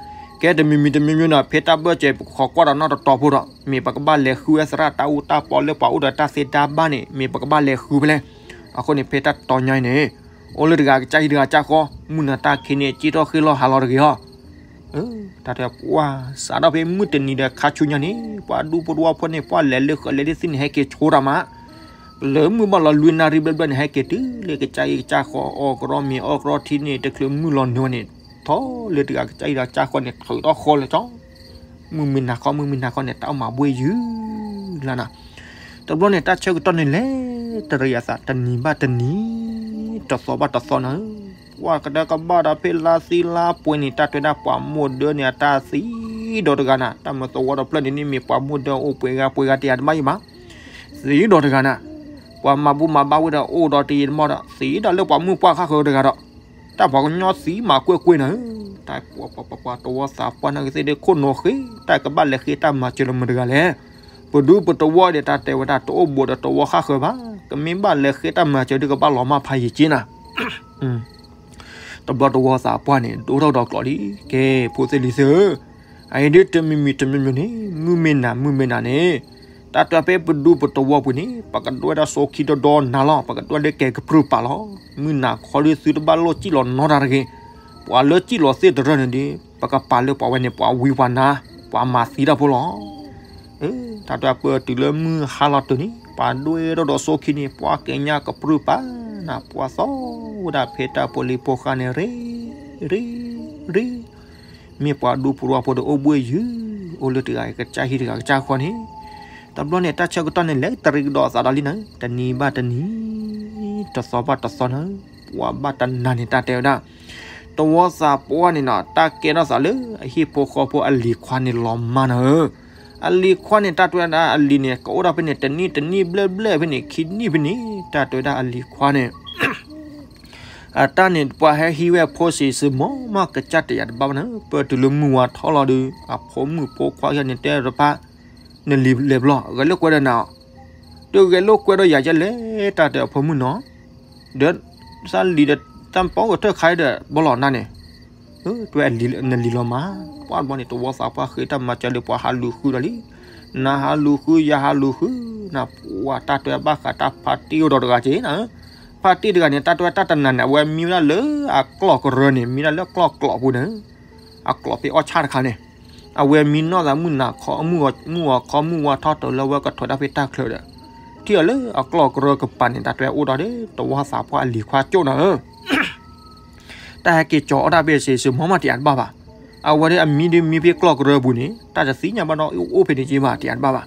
ကဲတမံၤမံၤတမံၤမံၤဒီး ဖဲတၢ်ဘၢၣ်စၢၤပကခိးကွၢ်ဒီးနီၢ်တတီၤဖိဒီး မ့ၢ်ပကဘၣ်လဲၤဃုဝဲသရၣ်တၢ်အူတၢ်ပီလၢပှၤအိၣ်ဒီးတၢ်သ့တၢ်ဘၣ်န့ၣ် မ့ၢ်ပကဘၣ်လဲၤဃုဖဲလဲၣ်, အဃိန့ၣ်ဖဲတၢ်တီၤညါအံၤန့ၣ်, အိၣ်လၢတဂၤကစၢ်ဟံၣ်တဂၤကစၢ်ဃီ, မုၢ်နၤတၢ်ခံးန့ၣ် က့ၤထီၣ်ဃ့လီၤဟးလီၤတဂ့ၤဟီ တၢ်တဲပှၤစးထီၣ်ဖဲမုၢ်တနံၤဒီးခါဆူညါန့ၣ် ပှၤဒူဖိတဝီဖိန့ၣ် ပှၤလဲၤလၢဃၢၤလဲၤလၢသံန့ၣ် ဟဲက့ၤဆိတၢ်မး, လၢမုၢ်ဘၣ်လီၤလွံၢ်နၣ်ရံၣ်ဘျဲၣ်ဘျဲၣ်န့ၣ် ဟဲက့ၤတုၤလၢကစၢ်အံၤကစၢ်ဃီ အီၣ်ကရီမ့ၤအီၣ်ကရီထံန့ၣ် တချုးမုၢ်လီၤနုာ်ဝဲန့ၣ်, ထီၣ်လၢတဂၤကစၢ်အံၤဒီးကစၢ်ဃီန့ၣ် ထုးထီၣ်ဃီလၢကၠီ မုၢ်မ့ၢ်နၤခီ မုၢ်မ့ၢ်နၤခီန့ၣ် တၢ်အိၣ်မးဘှ့ၣ်ယုၢ်လၢနၤ, တဘျီန့ၣ် တၢ်ဆၢကတီၢ်န့ၣ်လဲၤတရံးအသး တနံၤဘၣ်တနံၤ, တသီဘၣ်တသီနၤဧၢ, ပှၤကဒဲကဘၣ်ဒီးဖဲလါသံလါပှဲၤန့ၣ် တၢ်တွဲဒၣ်ပှၤမိၢ်ဒၢန့ၣ် အတၢ်သံဒီးတဂၤနၤ, တၢ်မၢသဝီတဖျၢၣ်န့ၣ် မ့ၢ်ပှၤမိၢ်ဒၢအိၣ်ပှဲၤဂၤပှဲၤဂၤတယၤတဘၣ်ယံၤဘၣ်, သံဒီးတဂၤနၤ, ပှၤမၤဘူၣ်မၤဘါဝဲဒီးအိၣ်ဒီးတယံာ်တမီၢ်ဒီး သံဒီးလၢပှၤမုၣ်ပှၢ်ဃၣ်ဃၢၤတဂၤဒီး တၢ်ပှၤကညီသံမၤကွ့ၢ်ကွ့ၢ်နၤဧၢ, တၢ်ပှၤပှၤပှၤပှၤတဝီသးပှၢ်နာ်က့သ့ၣ်ဒုးခိၣ်နူာ်ဃ့ တၢ်ကဘၣ်လဲၤဃ့တၢ်မၤစၢၤလၢမတၤတဂၤလဲၣ်, ပဒူပတဝီဒီးတၢ်တဲဝဲဒၣ်တအိၣ်ဘူးဒီးတဝီဃၣ်ဃၢၤဘၣ်, ကမ့ၢ်ဘၣ်လဲၤဃ့တၢ်မၤစၢၤဒုးကဘၣ်လီၤမၢ်ဖးယံာ်က့နၤ တဘျီတဝီသးပှၢ်န့ၣ် ဒိၣ်ထီၣ်ဒီးကျိာ်လံ, ကဲ ဖိသ့ၣ်လံၤသ့ၣ်ဧၢ, အအံၤဒုးတမံၤမံၤတမံၤမံၤန့ၣ် မုၢ်မ့ၢ်နၤမုၢ်မ့ၢ်နၤန့ၣ်, တၢ်တွဲဖဲပဒူပတဝီပူၤန့ၣ် ပကဒွဲၣ်ဒၣ်စိခံဒီဒီနၤလီၤ, ပကဒွဲၣ်လၢကဲကပြုၢ်ပာ်လီၤ, မုၢ်နၤခီဒုးသုတဘၣ်လိၣ်စံၣ်လီၤနီတၢ်တဂ့ၤ, ပ ပှၤလၢစံၣ်လီၤသ့ၣ်တရၢၢ်န့ၣ်ဒီး ပကပာ်လၢပှၤဝဲန့ၣ် ပှၤဝံပှၤနါ ပှၤမၤသံတၢ်ဖိလီၤ. တၢ်တဲပၢတုၤလၢမုၢ်ဟါလီၤတုၤန့ၣ် ပှၤဒွဲၣ်ထီၣ်ဒီးစိခံန့ၣ် ပှၤက့ညါကပြုၢ်ပာ်နၤ ပှၤသီဝဲဒၣ်ဖဲတၢ်ဖိလံၤဖိဃါန့ၣ် ရ့ ရ့ ရ့ မ့ၢ်ပှၤဒူဖိတဝီဖိဒီးအိၣ်ဘှ့ၣ်ယုၢ် အိၣ်လၢတဂၤကစၢ်ဟံၣ်တဂၤကစၢ်ဃီန့ၣ်, တဘျီန့ၣ် တၢ်ဆၢကတီၢ်န့ၣ် လဲၤတရံးကဒီးသးဒီးလံနၤ, တနံၤဘၣ်တနံၤ, တသီဘၣ်တသီနၤ, ပှၤဘၣ်တနၤန့ၣ် တၢ်တဲဝဲဒၣ်, တဝီသးပှၢ်န့ၣ်နီၤ တၢ်ကဲထီၣ်သးလၢအဟံၣ်ဖိဃီဖိအလံၤခွါန့ၣ်လီၤမၢ်နၤဧၢ. အလံၤခွါန့ၣ် တၢ်တဲဝဲဒၣ်အလံၤန့ၣ် ကအိၣ်ဒၣ်ဖဲန့ၣ် တနံၣ်တနံၣ်ဘျဲၣ်ဘျဲၣ်ဖဲန့ၣ် ခံနံၣ်ဖဲန့ၣ် တၢ်တဲဝဲဒၣ်အလံၤခွါန့ၣ် အတၢ်န့ၣ် ပှၤဟဲဟံးဝဲအဖိစံးဆၢမီၤမး ကစၢ်တယာ်တဘၣ်ဘၣ်နၤ, ပၢတုၤလၢမုၢ်ဝါထီၣ်လီၤဒီး အဖိမုၣ်ဖိခွါယဲန့ၣ်တဲတဖၣ်, နလံၤလဲၤဘျီ ဂဲၤလိာ်ကွဲဒီးနၤ, တဂဲၤလိာ်ကွဲဒီးယၤယဲလဲၣ် တၢ်တဲအဖိမုၣ်နီၤ, ဒီးသးလံၤဒီး တၢ်ပီကထၢၣ်ခါဒီးဘီလီၤနၤန့ၣ် တဲဝဲနလံၤလီၤမၢ်, ပှၢ်တဘျီန့ၣ် တဝီသးပှၢ်ဃ့တၢ်မၤစၢၤဒီးပှၤဟးလူၤဃုဒီးလံ, နဟးလူၤဃု ယဟးလူၤဃု, နပှၤတၢ်တဲဘၣ်ဃးတၢ် ဖါတံၢ်အိၣ်ဒီးတဂၤက့ၤနၤ, ဖါတံၢ်တဂၤန့ၣ် တၢ်တဲဝဲတၢ်တနၤန့ၣ် အဝဲမံဝဲဒၣ်လၢအကျီၢ်ကရၢန့ၣ် မံဒၣ်လၢကျီၢ်ကျိးပူၤန့ၣ်, အကျိးဖဲအီၣ်ဆၣ်တခါန့ၣ်, အဝဲမံနီၢ်သးမုၢ်နၤခီ မုၢ်အီၤခီ မုၢ်ဝါထီၣ်တုၤလၢအဝဲကထီၣ်ဒၣ်ဖဲတၢ်ချၢဒီး, ထံၣ်အီၤလၢအကျီၢ်ကရၢကပၤန့ၣ် တၢ်တဲဝဲအိၣ်ဒီး တဝီသးပှၢ်အလံၤခွါကၠိၣ်နၤဧၢ တၢ်ဟဲက့ၤကၠီအီၣ်တၢ်ဖဲစံးဆၢမီၤမး တယာ်တဘၣ်ဘၣ်, အဝဲဒီးအမံဒီးမံဖဲကျီၢ်ကရၢပူၤန့ၣ် တၢ်တသ့ၣ်ညါဘၣ်ဒီးအိၣ်ဖဲန့ၣ်က့ၤဘၣ် တယာ်တဘၣ်ဘၣ်,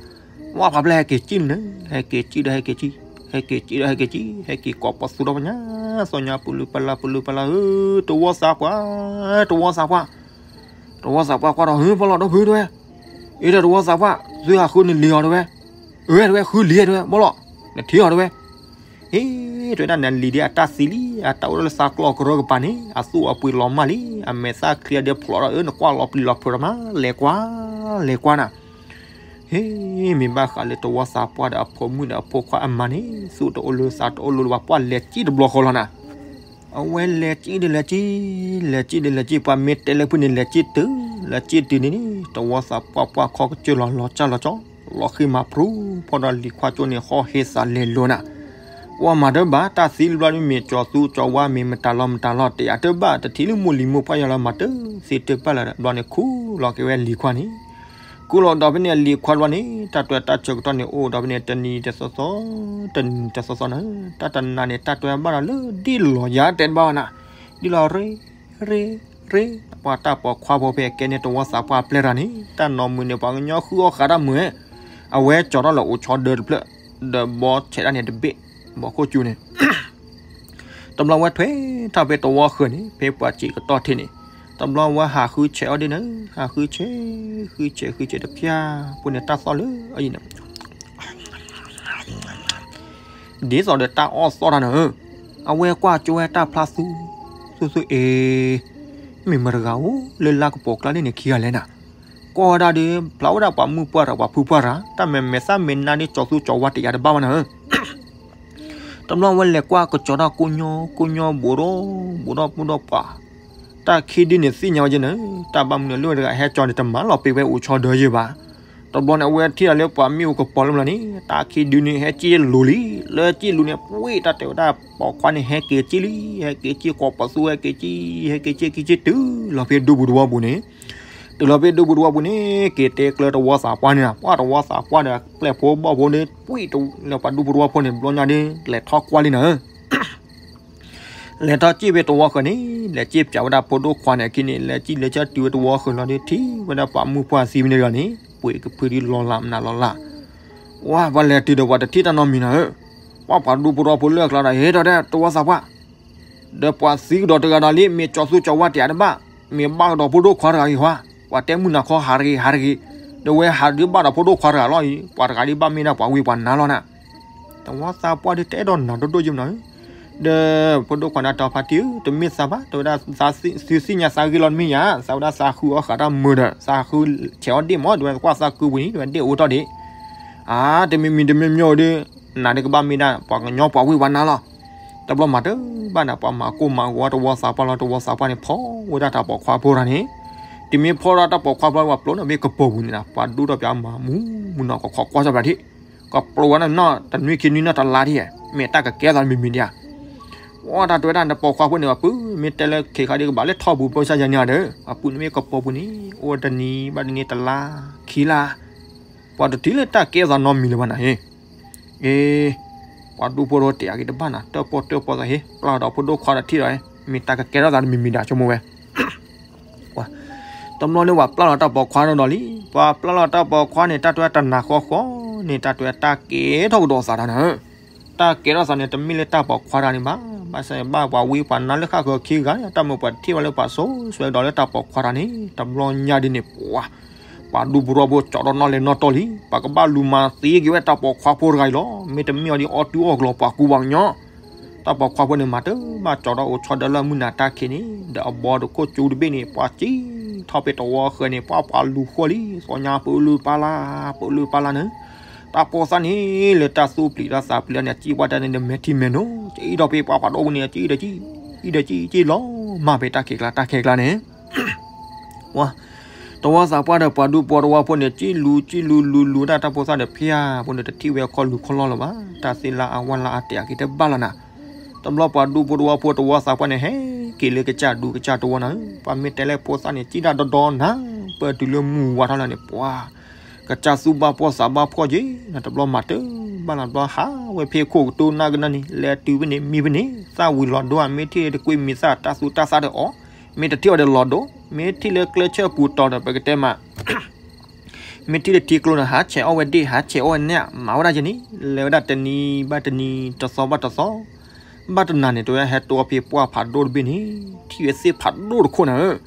ဝဲဖးဖျဲၣ်ဟဲက့ၤကၠံၣ်နၤ, ဟဲက့ၤကၠံၣ်ဒီးဟဲက့ၤကၠံၣ်, ဟဲက့ၤကၠံၣ်ဒီးဟဲက့ၤကၠံၣ် ဟဲက့ၤကိးပသူဒီးပညါ, သီညါပလူၤပလၢ်ပလူၤပလၢ်ဧၢ, တဝီသးပှၢ်, တဝီသးပှၢ်, တဝီသးပှၢ်ကွၢ်ဒီး ဟ့ၣ် ပီၣ်လီၤဒီပုၢ်တဲဝဲ, အ့ ဒီးတဝီသးပှၢ် သုဟးဃုနလံၤအီၤတဲဝဲ, အ့ တဲဝဲ ဃုလံၤတဲဝဲ ဘီလီၤ, နထံၣ်အီၤတဲဝဲ ဟ့ၣ် တဲဝဲဒၣ် နလံၤဒ်အတၢ်သံလံ, အတၢ်အိၣ်ဒီးလၢသးကျီၢ်ကရၢကပၤန့ၣ် အသူၣ်အပှ့ၤလီၤမၢ်လံ, အမဲာ်သၣ်ချံအဒဲဖျိးဒီး အၢ နကွၢ်လီၤပျံၤလီၤဖုးဒီးမး လဲၤကွၢ်, လဲၤကွၢ်နၤ, ဟ့ၣ် မ့ၢ်ဘၣ်ဃးလၢတဝီသးပှၢ်ဒီးအဖိမုၣ်ဒီးအဖိခွါအမါန့ၣ် သူၣ်တအိၣ်လၢသးတအိၣ်လၢၤဘၣ် ပှၢ်လဲၤကၠံၣ်တဘျီဃီလီၤနၤ အဝဲလဲၤကၠံၣ်ဒီးလဲၤကၠံၣ်, လဲၤကၠံၣ်ဒီးလဲၤကၠံၣ် ပှၤမ့ၢ်တဲလၢဖုန့ၣ် လဲၤကၠံၣ်တုၤ, လဲၤကၠံၣ်တုၤန့ၣ်န့ၣ် တဝီသးပှၢ်ပှၢ်ခီကစၢၢ်လီၤလီၤကၢ်လီၤကၠီ, လီၤဃံမၤဖြူ, ဖီဒီးလံၤခွါကၠိန့ၣ် ဟီၣ်ဟ့သးလဲၤလိၤနၤ, ပှၢ်မၤတဘၣ် တၢ်သံလၢဘျီဒ်မ့ၢ်ကၠီၤသူကၠီၤဝါမ့ၢ်မတၤလီၤမတၤလီၤ တယာ်တဘၣ်တထံၣ်လၢမိၢ်လံၤမိၢ်ပှၢ်ယၤလီၤမၤတသ့တဘၣ်လၢၤ ဘျီန့ၣ်ခူၣ်လီၤက့ၤဝဲလံၤခွါန့ၣ် ခူၣ်လီၤဒီးဖဲန့ၣ်အလံၤခွါတဘျီန့ၣ် တၢ်တဲတၢ်ဆၢကတီၢ်န့ၣ် အိၣ်ဒီးဖဲန့ၣ် တနံၤတသီသီ, တနံၤတသီသီန့ၣ် တၢ်တနၤန့ၣ် တၢ်တဲဘၣ်ဒီးလၢဒ်လီၤယၤတဲတဘၣ်ဝဲနၤ, ဒ်လီၤရ့, ရ့, ရ့, ပှၤတၢ်ပိာ်ခွါဖိဖဲအကဲန့ၣ် တဝီသးပှၢ်ပျဲၢ်တၢ်န့ၣ် တၢ်နီၢ်မုာ်န့ၣ် ပှၤကညီဃုအီၣ်ဃာ်တၢ်မုာ်, အဝဲကၠီၤထီၣ်လၢအိၣ်ဆီဒၢတဖျၢၣ်, ဒီးဘီဆဲးဒၣ်န့ၣ်တဘ့ၣ်, ဘီခိၣ်စူၤန့ၣ် တဘျီဝဲထွဲထီၣ်ဖဲတဝီဃၢၤန့ၣ် ဖဲပှၤစံးကတီၢ်ထံန့ၣ်, တဘျီဝဲဟးဃုဆဲးအီၣ်ဒ့ၣ်န့ၣ်, ဟးဃုဆဲး, ဃုဆဲး, ဃုဆဲးတဖျၢၣ်, ပူၤန့ၣ်တၢ်သီၣ်လၢအံၤန့ၣ်, ဒ်သိးဒီးတၢ်အီၣ်သီၣ်တၢ်န့ၣ်, အဝဲကွၢ်ကၠိဝဲတၢ်ဖျါသူ, သူသူအ့, မ့ၢ်မတၤတဂၤအိၣ်လၢလါကပီၤကျါန့ၣ်န့ၣ်ခံဂၤလဲၣ်နၤ, ကိးဝဲဒၣ်ဒီး ဖျါဝဲဒၣ်ပှၤမုၣ်ပှၢ်တဂၤ ပှၤဖုပှၢ်တဂၤ, တၢ်မဲာ်မဲာ်သၣ်မဲာ်နါဒ်ကၠီၤသူကၠီၤဝါတယာ်တဘၣ်ဝဲနၤဧၢ တဘျီဝဲလဲၤကွၢ်ကစီၤတၢ်ကိးညီ, ကိးညီဘူးဒီး, ဘူးဒီးပူဒီးပှၤ, တၢ်ခံဒုန့ၣ်သ့ၣ်ညါဝဲက့ၤန့ၣ်, တၢ်ဘၣ်မနုၤလၢတဂၤဟဲကၠီၤန့ၣ် တမၤလီၤပ့ၤဝဲအိၣ်ဆီဒၢယဲၢ်ဘၣ်. တဘျီန့ၣ် အဝဲထံၣ်လီၤလၢပှၤမ့ၣ်အူကပီၤလၢမလီၤန့ၣ်, တၢ်ခံဒုန့ၣ် ဟဲက့ၤလူၤလံ, လၢက့ၤလူၤန့ၣ် ပှ့ၢ်တၢ်တဲဝဲဒၣ်ပိာ်ခွါန့ၣ် ဟဲက့ၤက့ၤလံ, ဟဲက့ၤက့ၤကိးပသူ ဟဲက့ၤက့ၤ, ဟဲက့ၤက့ၤက့ၤက့ၤတုၤလီၤဖဲဒူပူၤတဝီပူၤန့ၣ် တုၤလီၤဖဲဒူပူၤတဝီပူၤန့ၣ် က့ၤတဲကျၢၤတဝီသးပှၢ်န့ၣ်, ပှၢ်တဝီသးပှၢ်ဒီး ပျဲၢ်ဖိဘီၣ်ဖိန့ၣ် ပှ့ၢ်လၢပှၤဒူပူၤတဝီဖိန့ၣ် ဘျီညါဒ် လဲၤထီၣ်ကွၢ်လံနၤဧၢ. လဲၤထီၣ်စံၣ်ဖဲတဝီဃၢၤန့ၣ် လဲၤစံၣ်ပၠးဝဲဒၣ်ဖိဒိၣ်ခွါန့ၣ်အခံန့ၣ် လဲၤစံၣ်လဲၤဆၢတုၤဝဲတဝီဃၢၤလီၤဒီး ထံၣ်ဝဲဒၣ်ပှၤမုၣ်ပှၢ်သံဝဲန့ၣ်တဂၤန့ၣ် ပှ့ၤကဖုဒ်လီၤလးမနုၤလီၤလး. ဝဲပှၤလဲၤတုၤဒီးပှၤတထံၣ်တၢ်နီတမံၤနၤဧၢ. ပှၤပှၤဒူပူၤတဝီဖိလၢအကျါဒီး ဟဲထီၣ်တဲတဝီသးပှၢ် ဒီးပှၤသံကဒီးတဂၤဒီးလံ မ့ၢ်ကၠီၤသူကၠီၤဝါတယာ်တဘၣ်, မ့ၢ်ဘၣ်ကဒီးဖိဒိၣ်ခွါတဂၤအံၤဟါ, ပှၤတဲမုၢ်နၤခီဟးတဂ့ၤ ဟးတဂ့ၤ, ဒီးဝဲဟးဒုးဘၣ်ဒီးဖိဒိၣ်ခွါတဂၤလီၤအံၤ, ပှၤတဂၤဒ်ဘၣ်မ့ၢ်ဒၣ်ပှၤဝံပှၤနါလီၤနၤ. တဝီသးပှၢ်ဒုးတဲဒီးနၤဒိၣ်ဒိၣ်ယံမနၤဧၢ. ဒီးဖိဒိၣ်ခွါန့ၣ် တီၤဖါတံၢ်ဧၢ, တမ့ၢ်သးဘၣ်, တဲဝဲဒၣ်သုသ့ၣ်ညါသးဂ့ၤလီၤတမ့ၢ်ဧါ, သးဝဲဒၣ်သးဃုအီၣ်ဃာ်တၢ်မုာ်ဒီး သးဃုဆဲးအီၣ်ဒ့ၣ်မး, တဲဝဲကွၢ်သးကုပူၤန့ၣ် တဲဝဲဒ့ၣ်အိၣ်ထီၣ်ဒံး အါ တမံၤမံၤတမံၤမံၤဒီး နၤဒုးကဘၣ်မ့ၢ်ဒၣ်ပှၤကညီပှၤဝံပှၤနါလီၤ. တဘျီမၤတဘၣ်နၤ ပှၤမၤကိၢ်မၤဂီၤတဝီသးပှၢ်လီၤ, တဝီသးပှၢ်န့ၣ် ဖီဝဲဒၣ်တၢ်ပိာ်ခွါဖိတဂၤန့ၣ်, တမ့ၢ်ဖီဒီးတၢ်ပိာ်ခွါဖိလၢပှၤပျိန့ၣ် မ့ၢ်ကပိာ်ပူၤန့ၣ် ပှၤဒူၣ်ထီၣ်ပှၤမၤမူမူနီၢ်ကခီကွၢ်ထီၣ်ပှၤထံၣ်, ကပျိဝဲနီၢ်တနွံခံနွံနီၢ်တလါထံၣ်, မ့ၢ်တၢ်ကကဲသးမံၤမံၤဒံးဧါ. ပှၤတၢ်တဲဝဲဒၣ် တၢ်ပိာ်ခွါဖိန့ၣ် ပှၤပုၢ်မ့ၢ်တဲလၢခံခါဒီး ကဘၣ်လဲၤထီၣ်ပူၤ ပၢဆၢယၤန့ၣ်ဒီး ပှၤပုၢ်န့ၣ်မ့ၢ်ကပီၤပူၤန့ၣ် အိၣ်တနံၤဘၣ်တနံၤ တလါခံလါ ပှၤတထံၣ်လၢတၢ်ကဲထီၣ်သးနီတမံၤလၢၤဘၣ်နၤဟ့ၣ်. အ့ ပှၤဒူဖိတဝီတဲအက့ၤတဘၣ်နၤ တၢၣ်ပီၣ်တၢၣ်ပီၣ်သးဟ့ၣ် ပျၢ်လီၤဒီးဖိဒိၣ်ခွါဒီးထံၣ်ဒီး မ့ၢ်တၢ်ကကဲထီၣ်သးတမံၤမံၤဒၣ်ဆိကမိၣ်ဝဲ တဘျီန့ၣ် ပှၤပျၢ်လီၤတၢ်ပိာ်ခွါဒီးလံ. ပှၤပျၢ်လီၤတၢ်ပိာ်ခွါန့ၣ် တၢ်တဲတနၤဃီဃီန့ၣ် တၢ်တဲတၢ်ကဲထီၣ်ကဒီးသးတၢ်နၤဧၢ. တၢ်ကဲထီၣ်သးန့ၣ် တမ့ၢ်လၢတၢ်ပိာ်ခွါတၢ်န့ၣ်ဘၣ်. ဘၣ်ဆၣ်န့ၣ် ဘၣ်ပှၤဝံပှၤနါလၢဃၣ်ဃၢၤခံဂၤန့ၣ် တၢ်မ့ၢ်ပှၤထံၣ်ဘၣ်လၢပှၤစိၤဆှဲဒီးလၢတၢ်ပိာ်ခွါတၢ်န့ၣ် တဘျီညါဒ်န့ၣ် ပှၤ ပှၤဒူဖိတဝီဖိကၠီထီၣ်နီၣ်လဲၤနီၣ်တီၢ်လံ. ပှၤကဘၣ်လူၤမၤသံက့ၤဝဲတၢ်ပိာ်ခွါဖိတဂၤအံၤလီၤ. မ့တမ့ၢ်အီၤဒ်အီၣ်တူၢ်အီၣ်ကျီၤပှၤကူပှၤကညီ တၢ်ပိာ်ခွါဖိန့ၣ် မၤတဘၣ်ကၠီထီၣ်အိၣ်ဆီဒၢလၢမုၢ်နၤတၢ်ခံးန့ၣ် ဒီးအဘီတခိၣ်ကၠူတဘ့ၣ်န့ၣ် ပှၤစံၣ်ထီၣ်ဖဲတဝီဃၢၤန့ၣ် ပှၤပှၤလူၤဃီလံ သီညါပၢလုၢ်ပၢ်လၢ် ပၢလုၢ်ပၢ်လၢ်န့ၣ် တၢ်ပိာ်သးန့ၣ် လၢတၢ်သူၣ်ပျံၤတၢ်သးပျံၤလၢန့ၣ် စံၣ်ဝဲတၢ်န့ၣ်ဒီးမဲာ်ထံမဲာ်နိ စံၣ်ထီၣ်ဖဲပှၤဖးဒိၣ်ဖိန့ၣ် စံၣ်ဒီးစံၣ် စံၣ်ဒီးစံၣ် စံၣ်လီၤမၢ်ဖဲတၢ်ခံးကျါ တၢ်ခံးကျါန့ၣ် ပှၤ တဝီသးပှၢ်ဒီးပှၤဒူဖိတဝီဖိန့ၣ် စံၣ်လူၤစံၣ်လူၤလူၤလူၤတၢ်တၢ်ဖိသၣ်ဒီးဖဲအံၤ ဖိန့ၣ်တထံၣ်ဝဲခီၣ်လူၤခီၣ်လီၢ်လၢၤဘၣ်. တၢ်သ့လါအဝါလါအတဲာ်အက့ၤတဘၣ်လီၤနၤ. တဘျီပှၤဒူဖိတဝီဖိတဝီသးပှၢ်န့ၣ် ဟဲက့ၤလၢကစၢ်ဒူကစၢ်တဝီနၤဧၢ, ပှၤမ့ၢ်တဲလၢဖိသၣ်န့ၣ် စံၣ်တၢ်ဒီဒီနၤ, ပၢၢ်တုၤလၢမုၢ်ဝါထီၣ်လၢန့ၣ် ပှၤ ကစၢ်သူၣ်ဘၣ်ဖှီၣ်သးဘၣ်ဖှီၣ်က့ၤနၤ, တဘျီမၤတဘၣ်လီၤ, တဘျီဟးဝဲဖဲခိၣ်ကတိၤနၢ်ကနၣ်န့ၣ် လဲၤတုၤဖဲန့ၣ်မံဖဲန့ၣ် သၣ်ဝံၤလီၤဒိ မ့ၢ်ထံၣ်လၢတကွံမံသၣ်တၢ်သူတၢ်သၣ်ဒီးအီၤ, မ့ၢ်တထံၣ်အီၤဒီးလီၤဒိ, မ့ၢ်ထံၣ်လၢကျဲဆၢပူၤတီၤဒီး ပကတဲမး မ့ၢ်ထံၣ်လၢထံကျိန့ၣ် ဟးဆဲးအီၣ်ဝဲဒ့ၣ် ဟးဆဲးအီၣ်ဝဲနဲၣ် မၤဝဲဒၣ်က့ၤန့ၣ် လဲၤဝဲဒၣ်တနံၤဘၣ်တနံၤ တသီဘၣ်တသီ, ဘၣ်တနၤန့ၣ် တဝဲဟဲတိၤဖဲပှၢ်ဖးဒိၣ်တဘ့ၣ်န့ၣ် ထံၣ်ဝဲသ့ၣ်ဖးဒိၣ်တခိၣ်နၤဧၢ,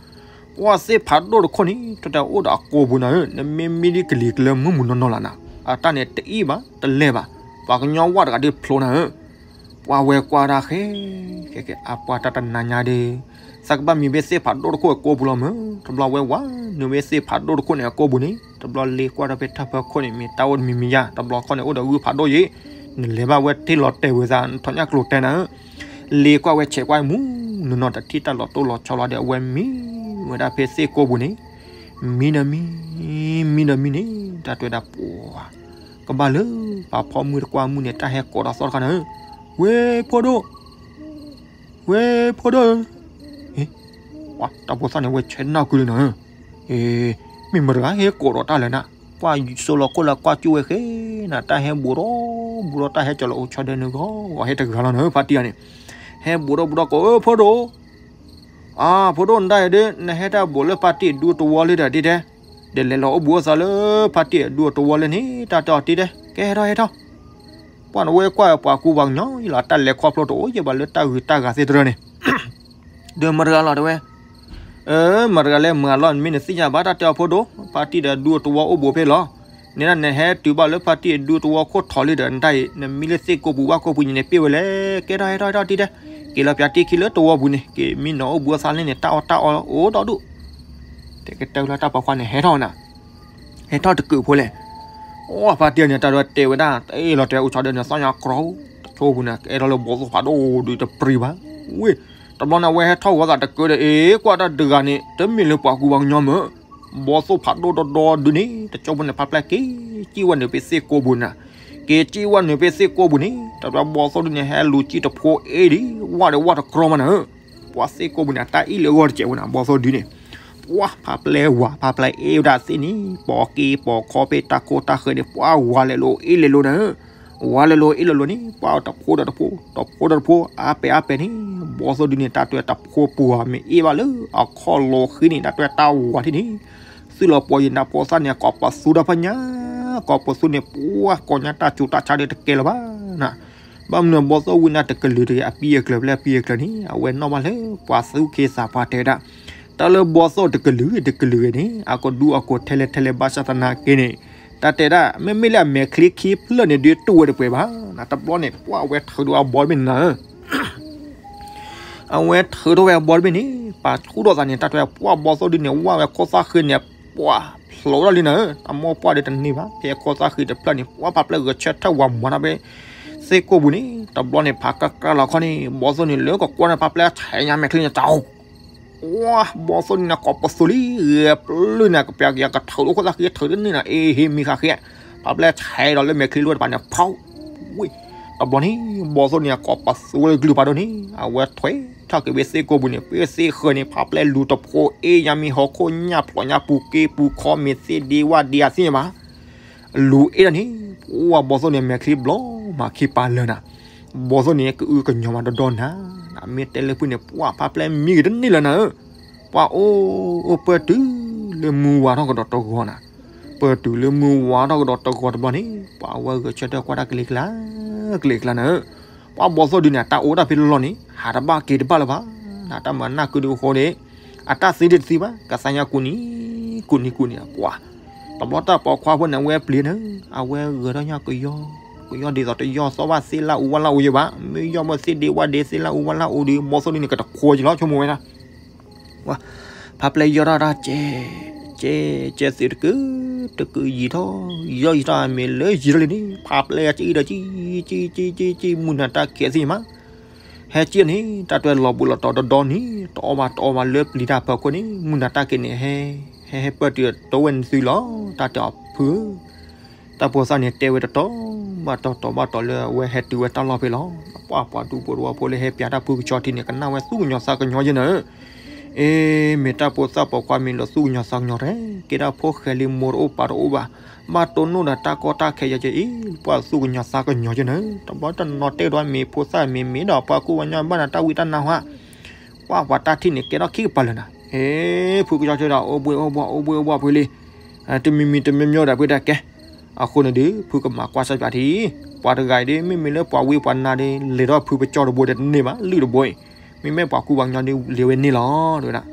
ပှၢ်သ့ၣ်ဖးဒိၣ်တခိၣ်န့ၣ် တၢ်တဲအိၣ်ဒီးအကိာ်ပူၤနၤဧၢ, နမ့ၢ်မံဒ်ကလံၤကျၢၤမုၢ်မုၢ်နီၢ်နီၢ်လၢနၤ, အတၢ်န့ၣ်တအံၣ်ဘၣ်တလဲၢ်ဘၣ်, ပှၤကညီဝၣ်တဂၤဒ်ဖျိနၤဧၢ ပှၢ်ဝဲကွၢ်တၢ်ဃဲ ကဲကဲ အပှၢ်တၢ်တနၤညါဒီး သးကဘၣ်မံဖဲသ့ၣ်ဖးဒိၣ်တခိၣ်အကိာ်ပူၤလီၤမၢ်, တဘျီဝဲဝးနုာ်ဖဲသ့ၣ်ဖးဒိၣ်တခိၣ်န့ၣ်အကိာ်ပူၤန့ၣ် တဘျီလ့ၤကွၢ်ဒီးဖဲတၢ်ဖၢခိၣ်န့ၣ် မ့ၢ်တၢ်အိၣ်တမံၤမံၤယါ, တဘျီခီန့ၣ်အိၣ်ဒီးဂုၢ်ဖးဒိၣ်ယံၤ, နလဲၤဘၣ်ဝဲတ့ၢ်လီၤတဲာ်ဝဲသး နထီၣ်ညၣ်ကျိၤတဲနၤဧၢ, လ့ၤကွၢ်ဝဲဆဲးကွၢ်မူ နနီၢ်တထံၣ်တၢ်လီၤတိၢ်လီၤဆီလီၤဒီး အဝဲမံဝဲဒၣ်ဖဲသ့ၣ်ကိာ်ပူၤန့ၣ် မံဒီးမံ မံဒီးမံန့ၣ် တၢ်တဲဝဲဒၣ်ပှၤ ကဘၣ်လၢပှၤဖီမုၢ်တကွၢ်မုၢ်န့ၣ် တၢ်ဟဲကိးဒီးသီတခါန့ၣ်, ဝဲဖိဒိၣ် ဝဲဖိဒိၣ်ဧၢ, တၢ်ဖိသၣ်န့ၣ် ဝဲဆဲးနီၢ်ကွံာ်လံနၤဧၢ, မ့ၢ်မတၤတဂၤဟဲကိးဒီးတၢ်လဲၣ်နၤ, ကွၢ်စိလီၤခိၣ်လၢကွၢ်ကၠူၣ်ဝဲဃဲနၤ, တၢ်ဟဲဘူးထီၣ်ဘူးထီၣ် တၢ်ဟဲကၠီၤလီၤအိၣ်ဆီဒၢနုာ်ဂီၤဂီၤ ဟဲတဂၤလီၤနၤဧၢ, ဖါတံၢ်ဧါန့ၣ်, ဟဲဘူးထီၣ်ဘူးထီၣ်ကိး အၢ ဖိဒိၣ် အၢ ဖိဒိၣ် နတၢ်အံၤဒုး နဟဲတၢ်ဘူးလၢဖါတံၢ်အဒူတဝီလၢဒီးဒ်တဲ, ဒီးလဲၤလီၤအိၣ်ဘူးအသးလၢဖါတံၢ်အဒူတဝီလၢန့ၣ် တၢ်တဲအီၤတ့ၢ်တဲ, ကဲဟဲထီၣ်ဟဲထီၣ်, ပှၢ်နဝဲကွၢ်ပှၤကူပှၤကညီအံၤလီၤ တၢ်လဲၤခီဖျိတအိၣ်ယဲၢ်ဘၣ်လၢတၢ်ဂုၤတၢ်ဂၤသ့ၣ်တဖၣ်န့ၣ် ဒီးမတၤတဂၤလီၤတဲဝဲ, အၢ မတၤတဂၤလဲၣ်မၤလီၤ နမ့ၢ်နသ့ၣ်ညါဘၣ် တၢ်တဲအီၤဖိဒိၣ် ဖါတံၢ်ဒီးအဒူတဝီအိၣ်ဘူးဖဲလီၤ, န့ၣ်ဒၣ် နဟဲတုၤဘၣ်လၢဖါတံၢ်အဒူတဝီခိၣ်ထီၣ်လံဒီး နတၢ်အံၤ နမံလၢသ့ၣ်ကိာ်ပူၤဘၣ်ကိာ်ပူၤန့ၣ် နပ့ၢ်ဝဲလဲၣ်, ကဲထီၣ်ဟဲထီၣ်ဟဲထီၣ်တ့ၢ်တဲ, က့ၤလီၤပၠးတ့ၢ်ခံလၢတဝီပူၤန့ၣ် က့ၤမံနီၤအိၣ်ဘူးအသးလၢန့ၣ် တၢ်အီၣ်တၢ်အီအိၣ်ဒီဒူၣ် တဲကတၢၢ်လၢတၢ်ပိာ်ခွါန့ၣ် ဟဲထီၣ်နၤ, ဟဲထီၣ်တကုးဖိလဲၣ်, အိၣ်ဖါတံၢ်န့ၣ် တၢ်ဒိးတဲဝဲဒၣ် တအ့ၣ်လီၤတဲအိၣ်ဆီဒၢနၤ သီညါကြီ တဆိပူၤန့ၣ် ကအဲၣ်ဒိးလၢဘီသိၣ်ဖးဒိၣ်ဒုးတပြံၤဘၣ်, ဝ့ၢ် တဘျီန့ၣ် အဝဲဟဲထီၣ်ဂီၤသးတကုးဒီး အ့ ကွၢ်တၢ်တဂၤန့ၣ် တမ့ၢ်လၢပှၤကူပှၤကညီမၢ်, ဘီသိၣ်ဖးဒိၣ်ဒီဒီဒုးန့ၣ် တဆိပူၤန့ၣ် ဖးဖျဲၣ်က့ၤ စံၣ်ဝဲနုာ်ဖဲသ့ၣ်ကိာ်ပူၤနၤ, က့ၤစံၣ်ဝဲနုာ်ဖဲသ့ၣ်ကိာ်ပူၤန့ၣ် တဘျီဘီသိၣ်ဒုးန့ၣ် ဟဲလူၤစံၣ်တဖိအ့ၣ်ဒံး ဝၣ်ဒီးဝၣ်တကြီမးနၤဧၢ ပှၤသ့ၣ်ကိာ်ပူၤန့ၣ် အတၢ်အ့ၣ်လၢအဂီၢ်တစဲးဝဲနၤ ဘီသိၣ်ဒုးန့ၣ်, ပှၤဖးဖျဲၣ်ဝၤ ဖးဖျဲၣ်အ့ၣ်ဝဲဒၣ်သ့ၣ်န့ၣ် ပိာ်က့ၤပိာ်ခီဖဲတၢ်ခိတၢ်ဃၢၤန့ၣ် ပှၤဝၤလဲၤလိာ်အ့ၣ်လဲၤလိာ်နၤဧၢ, ဝၤလဲၤလိာ်အ့ၣ်လဲၤလိာ်န့ၣ် ပှၤတဖိဒီးတဖိ တဖိဒီးတဖိ အါပဲာ်အါပဲာ်န့ၣ် ဘီသိၣ်ဒုးန့ၣ် တၢ်တဲတဖိပှၤမ့ၢ်အ့ၣ်ဘၣ်လၢအခီၣ်လီၤဃံန့ၣ် တၢ်တဲတၢ်ဝၤထံၣ်န့ၣ် သုးလီၤပှီၤယံၤနၤဖိသၣ်န့ၣ် ကိးပသူဒီးဖးညါ, ကိးပသူန့ၣ် ပှၤကိးညါတၢ်ဆူးတၢ်ဆါဒီးတကဲလၢၤဘၣ်နၤ, ဘၣ်မနုၤဘီသိၣ်ဝံနၤတကလုာ်တဂ့ၤ အပံအကျၢၤဖဲအပံအကျၢၤန့ၣ် အဝဲနီၣ်ဘၣ်လၢပှၤသူၣ်က့သးပှၢ်တဲဝဲဒၣ်, တၢ်လၢဘီသိၣ်တကလုာ်တကလုာ်ဂ့ၤန့ၣ် အကဒူအကိာ်ထဲလဲၣ်ထဲလဲၣ်ဘၣ်ဆၣ်သနာ်က့န့ၣ်, တၢ်တဲဒၣ် မ့မ့ၢ်လၢအမဲာ်ချံခံဖျၢၣ်န့ၣ်ဒုးတူၢ်ဝဲတပှဲၤဘၣ်နၤ, တဘျီန့ၣ် ပှၤအဝဲထုးဒီးအဘီတဘ့ၣ်န့ၣ်နၤဧၢ အဝဲထုးထီၣ်ဝဲအဘီတဘ့ၣ်န့ၣ် ပာ်ဆူၣ်ထီၣ်သးန့ၣ် တၢ်တဲပှၢ်ဘီသိၣ်ဒုးန့ၣ် ဝၣ်ဝဲခိၣ်သၣ်ဃံန့ၣ် ပှၢ်ဖျိးထီၣ်လံနၤဧၢ, အမိၢ်ပှၢ်ဒီးတန့ၢ်ဘၣ် ဖဲအခိၣ်သၣ်ဃံတဖျၢၣ်န့ၣ် ပှၢ်ဖးဖျဲၣ်ဂဲၤဆၢထၢၣ်ဝၤမၤတၢ်ဖဲ သ့ၣ်ကိာ်ပူၤန့ၣ် တဘျီန့ၣ် ဖးကၢ်ကၢ်လီၤခီန့ၣ် ဘီသိၣ်န့ၣ်လၢကကွၢ်န့ၣ် ဖးဖျဲၣ်ဆဲးညါမဲာ်ချံန့ၣ် တၢ်အိၣ် ပှၢ်ဘီသိၣ်ဒုးန့ၣ် ကိးပသူလံ ဂဲၤပျုၢ်န့ၣ် ကပျးကယၤကထုးလၢခိၣ်သၣ်ဃံထုးတန့ၢ်နၤ အ့ဟ့မံဃာ်ဃ့ ဖးဖျဲၣ်ဆဲးဒီးလၢမဲာ်ချံလိၣ်တပၤန့ၣ် ဖီဝ့ၢ် တဘျီန့ၣ် ဘီသိၣ်န့ၣ် အကိးပသူဝဲလၢကလုၢ်ဖးဒိၣ်န့ၣ် အဝဲထွဲထီၣ်က့ၤဝဲသ့ၣ်ကိာ်ပူၤန့ၣ် ပ့ၢ်သ့ၣ်ဃၢၤန့ၣ် ဖးပျဲၢ်လူၤတဖိအ့ၣ်ညါမ့ၢ်ဟီၣ်ခိၣ်ညၣ်ဖျိးညါပူၤက့ပူၤခီ မ့ၢ်သ့ၣ်ဒ့ဝၣ်ဒ့အသ့ၣ်ညါဘၣ် လူၤအ့ၣ်ဒၣ်န့ၣ် ပှၢ်ဘီသိၣ်န့ၣ် မဲာ်ချံဘျီမၤခံပာ်လၢာ်နၤ, ဘီသိၣ်န့ၣ် ကအုကညီၤမးဒီဒီနၤ, မ့ၢ်တဲလၢဖုန့ၣ် ပှၢ်ဖးပျဲၢ်မံက့ၤတန့ၢ်လၢၤနၤဧၢ, ပှၢ်အိၣ်အိၣ်ပၢၢ်တုၤလၢမုၢ်ဝါထီၣ်ကဒီးတဂီၤနၤ, ပၢၢ်တုၤလၢမုၢ်ဝါထီၣ်ကဒီးတဂီၤတဘျီန့ၣ် ပှၢ်အဝဲဂဲၤဆၢထၢၣ်ကွၢ်တၢ်ကလံၤကျါ ကလံၤကျါနၤဧၢ, ပှၢ်ဘီသိၣ်ဒုန့ၣ် အတၢ်အိၣ်တၢ်ဖဲလီၢ်န့ၣ် ဟးတဘၣ်က့ၤတဘၣ်လၢၤဘၣ်, နတၢ်မၤနၢ်ကုဒုအဃိန့ၣ် အတၢ်သံဒံးတသံဘၣ် ကသါညါကူနံၤ ကူနံၤကူနံၤ ပှၢ် တဘျီတၢ်ပိာ်ခွါဖိန့ၣ် အဝဲပျံၤန့ၣ် အဝဲဂဲၤထီၣ်ညါကယီ ကယီဒ်သိးတယီၢ်သီၣ်ဘၣ်သ့ၣ်လၢအူဝဲလၢအူယဲဘၣ်, မ့ၢ်ယီၢ်ဘၣ်သ့ၣ်ဒ့ဝၣ်ဒ့သ့ၣ်လၢအူဝဲလၢအူဒီး ဘီသိၣ်ဒုန့ၣ် ကတခွဲးက့ၤလီၤဆိကမိၣ်ဝဲဒၣ် ဖးပျဲၢ်ယီၢ်ထီၣ်တၢ်ကဲ ကဲ ကဲသုးတကု တကုယံာ်ထီၣ် ယီၢ်ယံာ်ထီၣ်မ့ၢ်လၢယံာ်ထီၣ်လံန့ၣ် ဖးပျဲၢ်ကံဒီးကံ ကံ ကံ ကံ ကံ မုၢ်နၤတၢ်ကဲသ့ၣ်ညါမး, ဟဲကံန့ၣ် တၢ်တွဲလီၤဘူးလီၤတီၤဒီဒီနံၤ တအီၣ်ဘၣ်တအီဘၣ်လၢပျံၤတၢ်ဖၢခိၣ်န့ၣ် မုၢ်နၤတၢ်ကဲန့ၣ် ဟဲ ဟဲ ဟဲပၢၢ်တုၤအတီဝဲန့ၣ်သုလီၤ တၢ်တဲအီၤဖု တၢ်ဖိသၣ်န့ၣ်တဲဝဲတတီၤဘၣ်တီၤတီၤဘၣ်တီၤလၢအဝဲဟဲတုၤဝဲတၢ်လီၢ်ဖဲလီၤ, ပှၢ်ပှၤဒူဖိတဝီဖိလၢဟဲပၠးတၢ်ဖုကဆီထံန့ၣ် ကနၣ်ဝဲသူၣ်ကညီၤသးကညီၤယဲၢ်နၤဧၢ, အ့ မ့ၢ်တၢ်ဖိသၣ်ပိာ်ခွါမ့ၢ်လၢသူၣ်ကညီၤသးကညီၤထဲ ကဲဒၣ်ဖိၣ်ဃဲလံမိၢ်တအိၣ်ပၢ်တအိၣ်ဘၣ်, ဘၣ်တိၢ်နီၣ်ဒီးတၢ်ကီတၢ်ခဲယဲၢ်ကဲအံၤ ပှၢ်သူၣ်ကညီၤသးကညီၤယဲၢ်နၤဧၢ, တဘျီတနီၤတဲကဒီးမ့ၢ်ဖိသၣ်မ့ၢ်မ့ၢ်ဒီးပှၤကူပှၤကညီဘၣ်နၤတၢ်ဝံတၢ်နါဟါ ပှၢ်ပှၤတၢ်ထံၣ်န့ၣ်ကဲထီၣ်ခံကပၤလၢာ်နၤ, ဟဲ ဖုကဆီထံဒီး အိၣ်ဘှံးအိၣ်ဘှီၣ်အိၣ်ဘှံးအိၣ်ဘှီၣ်ဖဲလံ, တမံၤမံၤတမံၤမံၤဒီးဖုတၢ်ကဲ, အဃိန့ၣ်ဒီး ဖုကမၤကွၢ်စၢ်ပၠးထံ, ပှၤတဂၤအံၤဒီး မ့မ့ၢ်လၢပှၤဝံပှၤနါဒီး လဲၤထီၣ်ဖုပကၠီတဘိဒီးတန့ၢ်ဘၣ် လုၢ်တဘိအံၤ, မ့မ့ၢ်ပှၤကူပှၤကညီဒီး လဲၤဝဲန့ၣ်လီၤ တဲဝဲဒၣ်,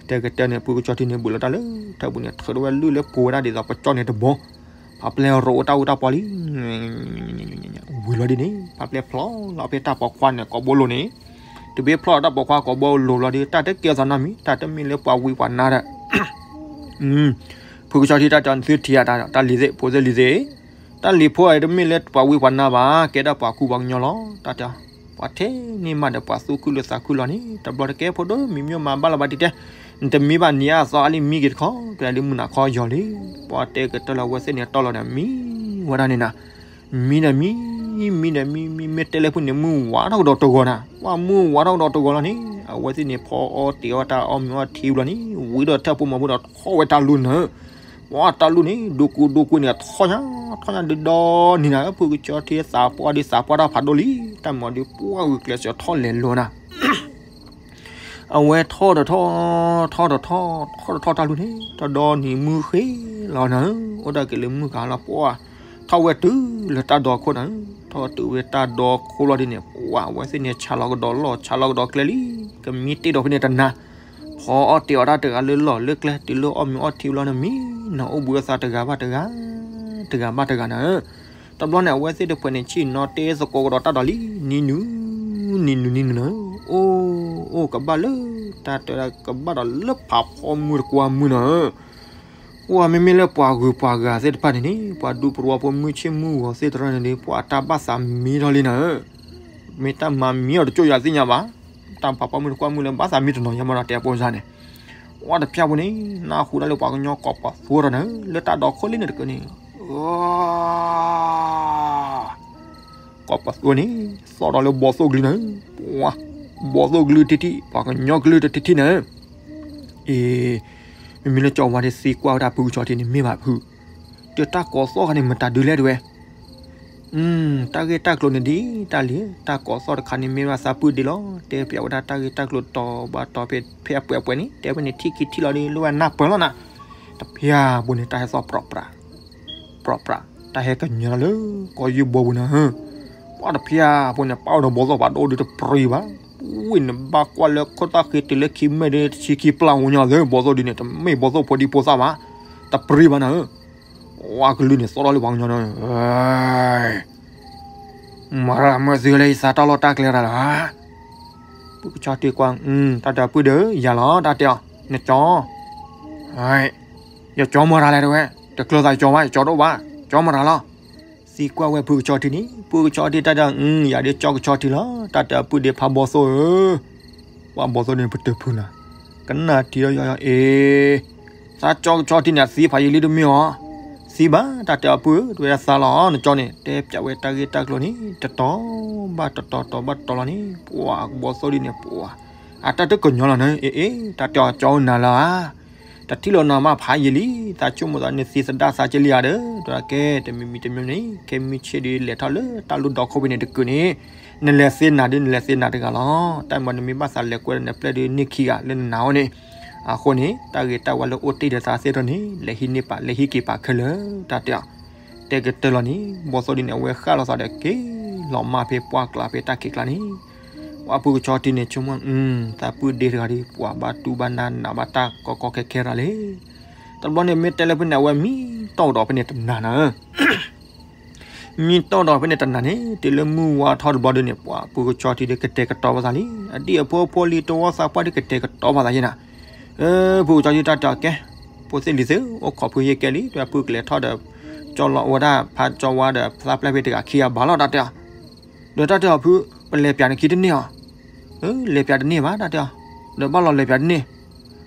တဲကတၢၢ်န့ၣ် ဖုကဆီထံန့ၣ် ဘူးလီၤတၢ်လၢ ထၢပူၤန့ၣ် ထုးထီၣ်ဝဲလုၢ်လၢကိးဝဲဒၣ်ဒ်သိးပကၠီန့ၣ်တဘိ, ဖးပျဲၢ်ရိးအိၣ်တၢ်အူတၢ်ပီလံ ဝံၤလီၤဒ်န့ၣ် ဖးပျဲၢ်ဖျီလီၤဖဲတၢ်ပိာ်ခွါန့ၣ် ကိးဘိလိၤန့ၣ်, တဘ့ၣ်ဖျီလီၤတၢ်ပိာ်ခွါကိးဘိလိၤလီၤဒီး တၢ်တကဲသးနီတမံၤ တၢ်တမ့ၢ်လၢပှၤဝံပှၤနါဒီး, ဖုကဆီထံတၢ်တဲနသုထံၣ်အတၢ် တၢ်လံၤသ့ၣ် ဖိသ့ၣ်လံၤသ့ၣ်, တၢ်လံၤဖိအံၤတမ့ၢ်လၢပှၤဝံပှၤနါဘၣ် ကဲဒၣ်ပှၤကူပှၤကညီလီၤ တၢ်တဲ, ပှၤထဲန့ၣ်မးဒီးပှၤသူၣ်ခုၣ်လၢသးခုလီၤန့ၣ် တဘျီတကဲဖိဒိၣ်မံၤမံၤမၤဘၣ်လီၤဘၣ်တံၢ်တဲ, နတမံဘၣ်နံၤအသီအါလံမံက့ၤတခီ တဲဒၣ်လၢမုၢ်နၤခီယီၤလံ, ပှၤတဲကတၢၢ်လၢအဝဲသ့ၣ်န့ၣ်တီၢ်လီၤဒီးမံဝဲဒၣ်န့ၣ်နၤ မံဒီးမံ, မံဒီးမံ မံ မ့ၢ်တဲလၢဖုန့ၣ် မုၢ်ဝါထီၣ်ကဒီးတဂီၤနၤ, ပှၢ်မုၢ်ဝါထီၣ်ကဒီးတဂီၤလီၤန့ၣ် အဝဲသ့ၣ်န့ၣ် ဖီအီၣ်တ့ၤအီၣ်တၢ်အီၣ်မ့ၤအီထံဘျီန့ၣ် ဝံၤဒီးထၢၣ်ဖိမၤဖိဒီးထီၣ်ဝဲတၢ်လူၢ်နၤ, ပှၢ်တၢ်လူၢ်န့ၣ် ဒိကွံဒိကွံန့ၣ် ထီၣ်ညါ ထီၣ်ညါဒုဒီနံၤနၤ, ဖုကဆီထံသးပှၢ်ဒုးသးပှၢ်တၢ်ဖးဒိၣ်လံ, တၢ်မၤဒုးပှၢ်ဂုာ်ကျဲးစၢးထီၣ်လဲၤလိာ်နၤ အဝဲထီၣ်ဒီးထီၣ်, ထီၣ်ဒီးထီၣ်, ထီၣ်ဒီးထီၣ်တၢ်လူၢ်န့ၣ် တဒီနံၤမုၢ်ဃ့လီၤနၤ, အိၣ်ဒၣ်က့ၤလၢမုၢ်ကလီၤပှၢ်, ထီၣ်ဝဲတုၤလၢတၢ်ဒီခိၣ်နၤ, ထီၣ်တုၤဝဲတၢ်ဒီခိၣ်လီၤဒ်န့ၣ် ပှၢ်အဝဲသ့ၣ်န့ၣ် ဆးလီၤကဒီးလီၢ် ဆးလီၤကဒီးကျဲလံ, ကမံတ့ၢ်ဒီးဖဲန့ၣ်တနၤ, ဖီအီၣ်တ့ၤအီၣ်တၢ်တဂၤလၢလီၢ်လၢကျဲ တုၤလၢအီၣ်မ့ၤအီထံဘျီန့ၣ် မံနီၤအိၣ်ဘှံးအသးတဂၤဘၣ်တဂၤ, တဂၤဘၣ်တဂၤနၤ တဘျီန့ၣ် အဝဲသ့ၣ်တဖုန့ၣ် ဆ့ၣ်နီၤတဲသကိးကဒီးတၢ်ဒီးလံ, နံၤနုၤ, နံၤနုၤ နံၤနုၤနၤ, အိၣ်, အိၣ်ကဘၣ်လၢ တၢ်တဲဒၣ်ကဘၣ်ဒီးလၢဖးဖီမုၢ်တကွၢ်မုၢ်နၤ, ပှၢ်မ့မ့ၢ်လၢပှၤဂုၤပှၤဂၤသ့ၣ်တဖၣ်န့ၣ်န့ၣ် ပှၤဒူပရူဖိမုၢ်ဆ့ၣ်မုၢ်ဂီၤသ့ၣ်တဖၣ်န့ၣ်န့ၣ် ပှၤတၢ်ဘၣ်သးမံထီၣ်လံနၤ, မ့ၢ်တၢ်မၤမံအီၤတကၠိၢ်ယၤသ့ၣ်ညါဘၣ်, တၢ်ဖးဖီမုၢ်တကွၢ်မုၢ်လၢဘၣ်သးမံတနီၤညါမးဒီးတဲအပိစါန့ၣ် ဝဲတဖျၢၣ်ဖိန့ၣ် နၢ်ဟူဒၣ်လၢပှၤကညီကိးပသူထီၣ်န့ၣ် လၢတၢ်ဒီခိၣ်လံန့ၣ်တက့ၢ်န့ၣ်, ကိးပသူန့ၣ် သီၣ်ဒီးလၢဘီသိၣ်ကလုၢ်န့ၣ်, ပှၤ, ဘီသိၣ်ကလုၢ်ထံထံၣ် ပှၤကညီကလုၢ်တထံထံၣ်န့ၣ်, အ့, မ့မ့ၢ်လၢကၠီဝါဒၣ်သံကွၢ်ဝဲဒၣ်ဖုကဆီထံန့ၣ်မ့ၢ်ဘၣ်ဖု, ဒီးတၢ်ကိးသီၣ်ခါန့ၣ် မတၤဒုလဲၣ်တဝဲ တၢ်ဂ့ၢ်တၢ်ကျိၤန့ၣ်ဒ်တၢ်လံ, တၢ်ကိးသီၣ်တခါန့ၣ်မ့ၢ်ဘၣ်သးပုၢ်ဒ့လီၤ, တဲပျးဝဲဒၣ်တၢ်ဂ့ၢ်တၢ်ကျိၤတီၤဘၣ်တီၤဖဲအပှဲၤပှဲၤန့ၣ် တဲဖဲန့ၣ်ထံၣ်ခံထံၣ်လီၤဒီး လၢဝဲနၢ်ပၢၢ်လီၤနၤ, တဖၠၣ်ပူၤန့ၣ် တၢ်ဟဲသီၣ်ပြးပြး, ပြးပြး, တၢ်ဟဲကညီၤလီၤလၢ ကီၢ်ယုၢ်ဘီပူၤနၤဧၢ, ပှၢ်တဖၠၣ်ပူၤန့ၣ် ပၢ်အိၣ်ဒီးဘီသိၣ်ဖးဒိၣ်ဒုးတပြံဘၣ်, ဝံၤနဘၣ်ကွၢ်လၢခိၣ်သၣ်ဃ့တုၤလၢခံမဲာ်ဒီး ဆံခံပျၢ်ဝူၤညီသ့ ဘီသိၣ်ဒုန့ၣ် တမ့ၢ်ဘီသိၣ်ဖိဒံဖိသၣ်ဘၣ်, တပြံဘၣ်နၤဧၢ ဝါကလုၢ်န့ၣ် သီၣ်ထီၣ်လၢပှၤကညီန့ၣ်, မၤရၤမၢသုလၢယသးတၢ်လီၢ်တၢ်ကျဲတၢ်လီၤ, ပုၢ်ကဆီထံကွၢ်, တၢ်တဲပုၢ်ဒီး ယၤလီၤ တၢ်တဲအီၤ, နကၠီ, ယကၠီမၤရၤလဲၣ်တဝဲ, တကျၢၤသးယကၠီဘၣ် ယကၠီတအိၣ်ဘၣ်, ကၠီမၤရၤလီၤ. သံကွၢ်ဝဲဖုကဆီထံန့ၣ် ဖုကဆီထံတၢ်တဲအီၤ, ယၤဒုးကၠီကဆီထံလီၤ, တၢ်တဲအပုၢ်ဒ့ဖးဘီသိၣ်ဧၢ ပှၤဘီသိၣ်န့ၣ် ပတဖုနၤ, ကနၣ်ထံဒီးယီယီအ့, သးကၠီကဆီထံန့ၣ် အသံဖးယံာ်လံတမ့ၢ်အီၤ, သံဘၣ် တၢ်တဲအီၤ ပုၢ်ဧၢ တဝဲဒၣ်သးလီၤ နကၠီန့ၣ် တဲပၠးဝဲတၢ်ဂ့ၢ်တၢ်ကျိၤန့ၣ် တတီၤဘၣ်တတီၤ တတီၤဘၣ်တတီၤလီၤန့ၣ် ပှၤကဘီသိၣ်ဒ်န့ၣ် ပှၤ အတၢ်တကညီလီၤန့ၣ် အ့ၣ်အ့ၣ် တၢ်တဲအီၤ ကၠီဧၢ နၤလၢၤဧါ တထံၣ်လိာ်နၤမးဖးယံာ်လံ သးဆိကမိၣ်သးန့ၣ်သံသဒၣ်သးကလံဧါဒီး တဲကဲ တမံၤမံၤတမံၤန့ၣ် ခဲမုၢ်ဆ့ၣ်ဒီး လဲၤထီၣ်လၢတၢ်လူၢ်ဒီခိၣ်ဖဲန့ၣ်တကုာ်န့ၣ် နလဲၤသ့နၤဒုး နလဲၤသ့နၤတဂၤလီၤ. တၢ်မၤနမ့ၢ်ဘၣ်သးလဲၤကွဲဒီးနပျဲၢ်ဒုးန့ၢ်ခံဂၤလၢနနၤအအိၣ်န့ၣ်, အဃိန့ၣ် တၢ်ဂ့ၤတၢ်ဝါလၢအိၣ်တ့ၢ်ဒီးသးသ့ၣ်တဖၣ်န့ၣ် လဲၤဟံးန့ၢ်ပာ် လဲၤဟံးက့ၤပာ်ခဲလၢာ် တၢ်တဲအီၤ. တဲကတၢၢ်လီၤန့ၣ် ဘီသိၣ်ဒ်န့ၣ် အဝဲဃၣ်လိာ်သးဒီးက့ၤလီၤမၢ်ဖဲပှၢ်ကျါဖဲတၢ်ခံးကျါန့ၣ်, ပှၤပုၢ်ကဆီထံန့ၣ် ဆိကမိၣ် သးပုၢ်ဒ့တဂၤဒီး ပှၤဘၣ်တူၢ်ဘၣ်နၢ်နးဘၣ်တၢ်ကီကီခဲခဲရၤလံ. တဘျီန့ၣ်မ့ၢ်တဲလၢဖဲန့ၣ် အဝဲမံတီၢ်ဒီးဖဲန့ၣ်တနၤနၤ မံတီၢ်ဒီးဖဲန့ၣ်တနၤန့ၣ် တုၤလၢမုၢ်ဝါထီၣ်တဘျီဒုးန့ၣ် ပှၤပုၢ်ကဆီထံဒီးကတဲာ်ကတီၤဘၣ်သးလံ. အဒံၣ်အဖိအဖိလံၤတဝီသးပှၢ်ဒီးကတဲာ်ကတီၤဘၣ်သးယဲနၤ. ပုၢ်ကဆီထံတၢ်တဲအီၤကဲ, ဖိသ့ၣ်လံၤသ့ၣ် အိၣ်ခိးဖုယဲၢ်ကဲလံ, ဒီးပုၢ်ကလဲၤထီၣ်ဒီး ကၠီလီၤဝဲဒၣ်ဖးကၠီဝါဒီးသးပျဲၢ်ဖဲတဂၤခံဂၤဘၣ်လီၤ တၢ်တဲအီၤ. ဒီးတၢ်တဲအီၤဖု, ပလဲၤပၠးနခံတန့ၢ်အီၤ. လဲၤပၠးတန့ၢ်ဘၣ် တၢ်တဲအီၤ. ဒီးဘၣ်လီၤလဲၤပၠးတန့ၢ်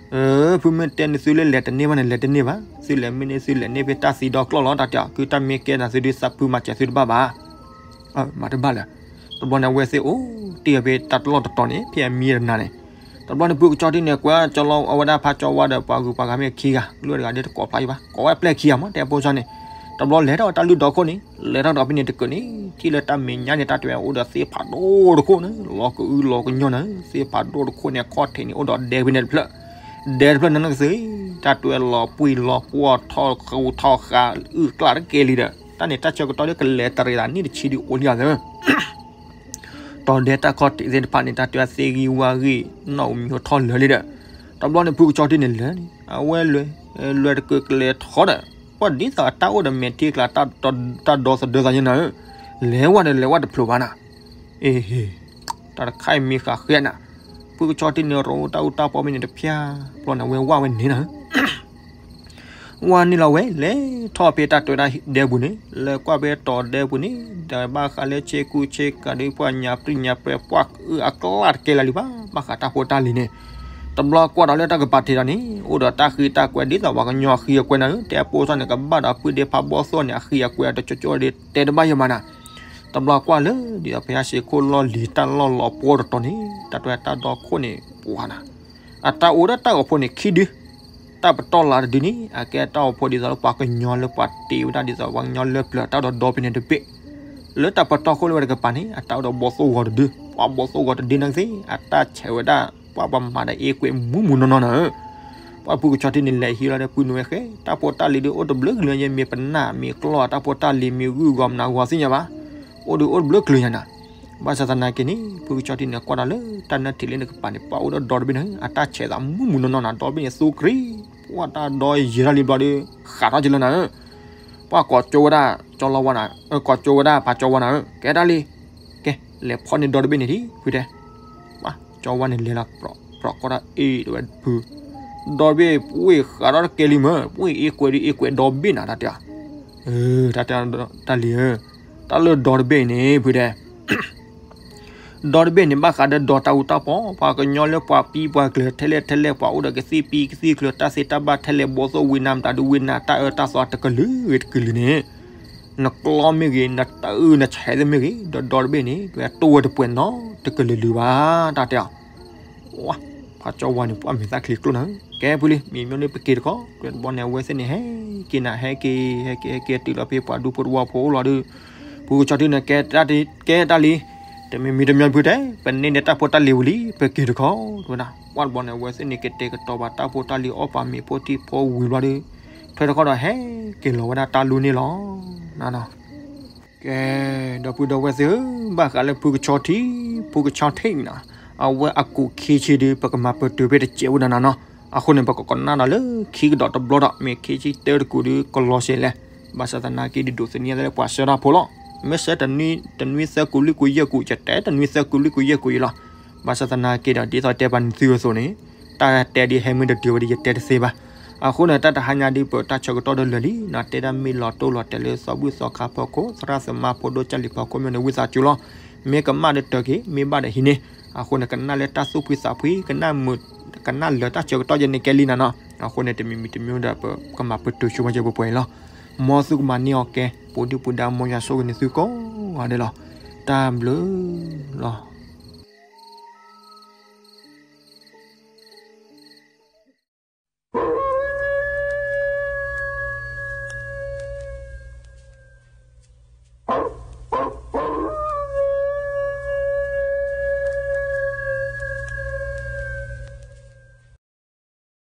ဖုမ့ၢ်တဲန့ၢ်သုလၢလဲၤတန့ၢ်ဘၣ်န့ၣ် လဲၤတန့ၢ်ဘၣ်, သုလဲၤမ့ၢ်န့ၢ်သုလဲၤန့ၢ်ဖဲတၢ်သံဒီကျီၢ်လီၤ တၢ်တဲအီၤ. ကုတၢ်မ့ၢ်ကဲနၤသုဒုးသးဖုမၤစၢၤသုတဘၣ်ဘၣ်. မၤတဘၣ်လၢၤ. တဘျီန့ၣ်အဝဲသ့ၣ်အိၣ်တ့ၢ်ဖဲတၢ်တလီၢ်တတီၤန့ၣ် ဖဲအမံတနၤန့ၣ်, တဘျီန့ၣ်ပုၢ်ကဆီထံန့ၣ် ကွၢ်ကၠီလီၤအဝဲဒၣ်ဖးကၠီဝါဒီးပှၤဂုၤပှၤဂၤမ့ၢ်ခံဂၤ, ကလုာ်တဂၤဒ်တကိးဖျါယံၤဘၣ်, ကိးဝဲပျဲၢ်ခံဂၤမး တဲဖိကဆီန့ၣ်. တဘျီလဲၤထီၣ်တၢ်လုၢ်ဒီခိၣ်န့ၣ် လဲၤထီၣ်ဒီးဖဲန့ၣ်တကုာ်န့ၣ် ထံၣ်လၢတၢ်မဲာ်ညါန့ၣ် တၢ်တဲဝဲအိၣ်ဒီးသ့ၣ်ဖးဒိၣ်တခိၣ်န့ၣ် လီၤကအုလီၤကညီန့ၣ် သ့ၣ်ဖးဒိၣ်တခိၣ်န့ၣ် အခီၣ်ထံးန့ၣ် အိၣ်ဒီးဒဲဖဲန့ၣ်တဖျၢၣ်, ဒဲတဖျၢၣ်န့ၣ်ကသ့, တၢ်တဲဝဲလီၤပှံၢ်လီၤပှီၢ်ထီၣ်ဃူထီၣ်ဃာ် အုၣ်ကျၢ်တကဲလံဒီး တၢ်န့ၣ်တၢ်ဆၢကတီၢ်ဒီးကလဲၤတရံးသးန့ၣ်တဆံဒုးအိၣ်လံအသၢ တီၤဒဲတၢ်ခီၣ်ထံးသ့ၣ်တဖၣ်န့ၣ် တၢ်တဲဝဲသ့ဂံၢ်ဝါဂံၢ် နီၣ်အူမံၤထီၣ်လၢာ်လံဒီး, တဘျီန့ၣ်ဖုကဆီထံန့ၣ်လဲၤန့ၣ် အဝဲလဲၤ လဲၤတကုာ်ကလဲၤထီဒီး ပှၤဒ်သိးအတၢ်အိၣ်ဒီးမဲာ်ထံကျါ တၢ်ဒီသဒၢသးညါနၤဧၢ, လဲၤဝဲဒီးလဲၤဝဲတဖျိးဘၣ်နၤ, အ့ဟ့, တၢ်တခါအံၤမ့ၢ်ဃးဃဲနၤ, ဖုကဆီထံန့ၣ် ရိတၢ်အူတၢ်ပီဖဲန့ၣ်တဖျၢၣ်, ဘျီန့ၣ် အဝဲဝဲန့ၣ်နၤ ဝဲန့ၣ်လီၤဝဲ လဲၤထီၣ်ဖဲတၢ်တဲဝဲဒၣ်ဒဲပူၤန့ၣ် လဲၤကွၢ်ဖဲတီၤဒဲပူၤန့ၣ် ဒီးဘၣ်ဃးလၢဆ့ကူဆ့ကၤဒီး ပှၤညၣ်ပြံညၣ်ပြဲၤ ပှၤအုၣ်အကျၢ်တကဲလၢာ်လံဘၣ်, ဘၣ်ဃးတၢ်ဖိတၢ်လံၤန့ၣ်, တဘျီကွၢ်ဒီးလၢတၢ်ကပၤထံးဒီးန့ၣ် အိၣ်ဒီးတၢ်ဃံတၢ်ကွဲးဒ်သိးပှၤကညီဃံအကွဲးနၤဧၢ, တဲအပိစၢ်န့ၣ် ကဘၣ်ဒီးပုၢ်ဒ့ဖးဘီသိၣ်န့ၣ် အဃံအကွဲးအတကၠိကၠိဒီးတဲတဘၣ်ယဲၢ်မးနၤ, တဘျီကွၢ်လၢ ဒ်သိးဖဲဟဲစ့ခိၣ်လီၢ်လံၤတၢ်လီၢ်လီၤပှီၢ်တတီၤန့ၣ် တၢ်တဲဝဲတၢ်ဒီခိၣ်န့ၣ် ပှၤနၤ အတၢ်အိၣ်ဒီးတၢ်ဂီၤဖိန့ၣ်ခံဒု, တၢ်ပတီၢ်လၢတဒုန့ၣ် အကဲတၢ်ဂီၤဖိဒ်သိးလၢပှၤကညီလၢပှၤတ့ဝဲဒၣ်ဒ်သိးပှၤကညီလၢပျၢၤတၢ်ဒီးဒီဘ့ၣ်န့ၣ်တဘ့ၣ်, လၢတၢ်ပတီၢ်ခိၣ်လၢဝဲတကပၤန့ၣ် အတၢ်အိၣ်ဒီးဘီသိၣ်ဂီၤတဒု, ပှၤဘီသိၣ်ဂီၤတဒုန့ၣ်ကသ့ အတၢ်ဆဲးဝဲဒၣ် ပှၤပှၤမၤဒီးအ့ကွဲးမူးမူးနီၢ်နီၢ်နၤဧၢ, ပှၤဖုကဆီထံန့ၣ် လဲၤဟံးလီၤဒီးပုၢ်နဝဲဃဲ တၢ်ဖိတၢ်လံၤဒုးအိၣ်တဘျုးကလုာ်ညါ မ့ၢ်ပနၢ်မ့ၢ်ကျီၢ် တၢ်ဖိတၢ်လံၤမ့ၢ်ဂုၢ်ဂီၤမနၤဂီၤသ့ၣ်ညါဘၣ်, အိၣ်ဒုးအိၣ်တဘျုးကလုာ်ညါနၤ ဘၣ်ဆၣ်သနာ်က့န့ၣ် ဖုကဆီထံန့ၣ် ကွၢ်ဒီးလၢတၢ်နၢထံးလၢနကပၤန့ၣ် ပှၤအိၣ်ဒီးဒီတဘ့ၣ်န့ၣ် အတၢ်ဆဲးသးမူးမူးနီၢ်နီၢ်နၤ ဒီဘ့ၣ်န့ၣ်သူကရံ, ပှၤတၢ်ဒီယဲၤထီၣ်လံဘျီဒီး ဃးထီၣ်က့ၤလၢနၤဧၢ, ပှၤကိးကၠိဝဲဒၣ် ကၠီလီၤဝါနၤ, ကိးကၠိဝဲဒၣ်ဖးကၠီဝါနၤဧၢ, ကဲတၢ်လံ, ကဲ လဲၤဖီၣ်န့ၢ်ဒီတဘ့ၣ်န့ၣ်ထံ ဖုတဲ ပှၤကၠီဝါန့ၣ်လဲၤလီၤ ပြီၤကိးတၢ်အ့ၣ်တဝဲဖု, ဒီဘ့ၣ်ပှ့ၤဃးထီၣ်တကဲလံမၢ် ပှ့ၤအ့ကွဲးဒုးအ့ကွဲးဒီဘ့ၣ်နၤ တၢ်တဲ, တၢ်တဲ တၢ်လံဧၢ, တၢ်လၢဒီတဘ့ၣ်န့ၣ် ဖုတဲ ဒီတဘ့ၣ်န့ၣ် ဘၣ်ဃးဒီးဒီတၢ်အူတၢ်ပီ, ပှၤကညီလၢပှၤပံပှၤကျၢၤထဲလဲၣ်ထဲလဲၣ် ပှၤအိၣ်ဒီးကသံၣ်ပံကသံၣ်ကျၢၤ တၢ်သ့တၢ်ဘၣ်ထဲလဲၣ် ဘီသိၣ်ဝံနၤမတၤဒုးဝံနၤ တၢ်အၢတၢ်သီတကလုာ်ဂ့ၤတကလုာ်န့ၣ်, နကျီမ့ၢ်ဂ့ၤ နတၢ်အုၣ်နဆဲးသ့ၣ်မ့ၢ်ဂ့ၤ ဒီဒီတဘ့ၣ်န့ၣ် တဝဲတိၢ်ဝဲတပှဲၤနီတကလုာ်လုာ်ဘၣ် တၢ်တဲအီၤ ဝါ, ဖးကၠီဝါန့ၣ် ပှၤမဲာ်သၣ်ချံကျိၣ်နၤဧၢ, ကဲဖုလံ မ့ၢ်မ့ၢ်န့ၣ် ပက့ၤတခီ, တဘျီန့ၣ် အဝဲသ့ၣ်န့ၣ် ဟဲက့ၤနၤ ဟဲက့ၤ ဟဲက့ၤ ဟဲက့ၤတုၤလီၤဖဲပှၤဒူဖိတဝီဖိအိၣ်လီၤဒီး, ဖုကဆီထံန့ၣ် ကဲတၢ်လံ, တမံၤမံၤတမံၤဖုတဲ, ပန့ၢ်န့ၢ်တၢ်ဖိတၢ်လံၤဝံၤလံ ပက့ၤတခီ, တဝဲဒၣ် ဝါတဘျီန့ၣ် အဝဲသ့ၣ်န့ၣ် ကတဲာ်ကတီၤဘၣ်တၢ်ဖိတၢ်လံၤအီၣ်ပာ်မ့ၤဖိထံဖိဝံၤဘျီဒီး, ထွဲတခီဒီး ဟဲက့ၤလီၤဝဲဒၣ်တၢ်လူန့ၣ်လီၤ, ကဲ, ဒီပုၢ်ဒီဝဲၢ်သ့ၣ်ဧၢ, ဘၣ်ဃးလၢဖုကဆီထံ, ဖုကဆီထံန့ၣ်, အဝဲအကူာ်ခံဆံဒုး ပကမၤပတုာ်ဖဲတစဲးဝဲဒၣ်နၤနီၤ, အဃိန့ၣ် ပကကနၣ်ဒီးလၢခံကဒီးတဘျီဒီး မ့ၢ်ခံဆံတၢတကူာ်ဒုး ကလီၤစဲးလဲၣ်, ဘၣ်ဆၣ်သနာ်က့ဒုးဒိးသန့ၤသးလၢပှၤဆှၢတၢ်ဖိလီၤ, မ့ၢ်ဆှၢတနွံသၢကူာ်လွံၢ်ကူာ်ယဲၢ်ကူာ် ယတဲတနွံသၢကူာ်လွံၢ်ကူာ်ယဲၢ်ကူာ်အံၤလီၤ, ဘၣ်ဆၣ်သနာ်က့ဒီး ဒ်သိးတဲပှၤနသုအသိးန့ၣ်, တၢ်တဲဒ်ဟဲမ့ၢ်တတုၤဝဲဒၣ် ယတဲတသ့ဘၣ် အဃိန့ၣ် တၢ်တဟါညါဒ်ပတၢ်ဆၢကတီၢ်ဒီးလၢာ်လံ, နတဲဒၣ်မ့ၢ်လီၤတိၢ်လီၤတဲာ်လၢသီဘူၣ်သီခါဖီခိၣ် သရၣ်သမါဖိဒိၣ်ကၢ်လံၤဖီခိၣ်မ့ၢ်န့ၣ် ဝံသးစူၤလီၤ, မ့ၢ်ကမၣ်ဒီးတၢ်က့ၤ, မ့ၢ်ဘၣ်ဒီးဟံးန့ၢ်, အဃိန့ၣ် ကနၣ်လၢတၢ်သူၣ်ဖှံသးဖှံ, ကနၣ်မုာ်, ကနၣ်လၢတၢ်ဆၢကတီၢ်ယဲန့ၣ်ကဲလံနၤနီၤ, အဃိန့ၣ် တမံၤမံၤတမံၤဒီး ပကမၤပတုာ်ဆိပာ်စၢၤပှဲၤပှဲၤအံၤလီၤ. မ်သုကမၤန့ၢ်အီၤကဲ, ပူၤဒုၣ်ပူၤဒါ မ်ယွၤဆိၣ်ဂ့ၤန့ၢ်သုကိးဂၤဒဲးလီၤ. တၢ်ဘျုးလီၤ.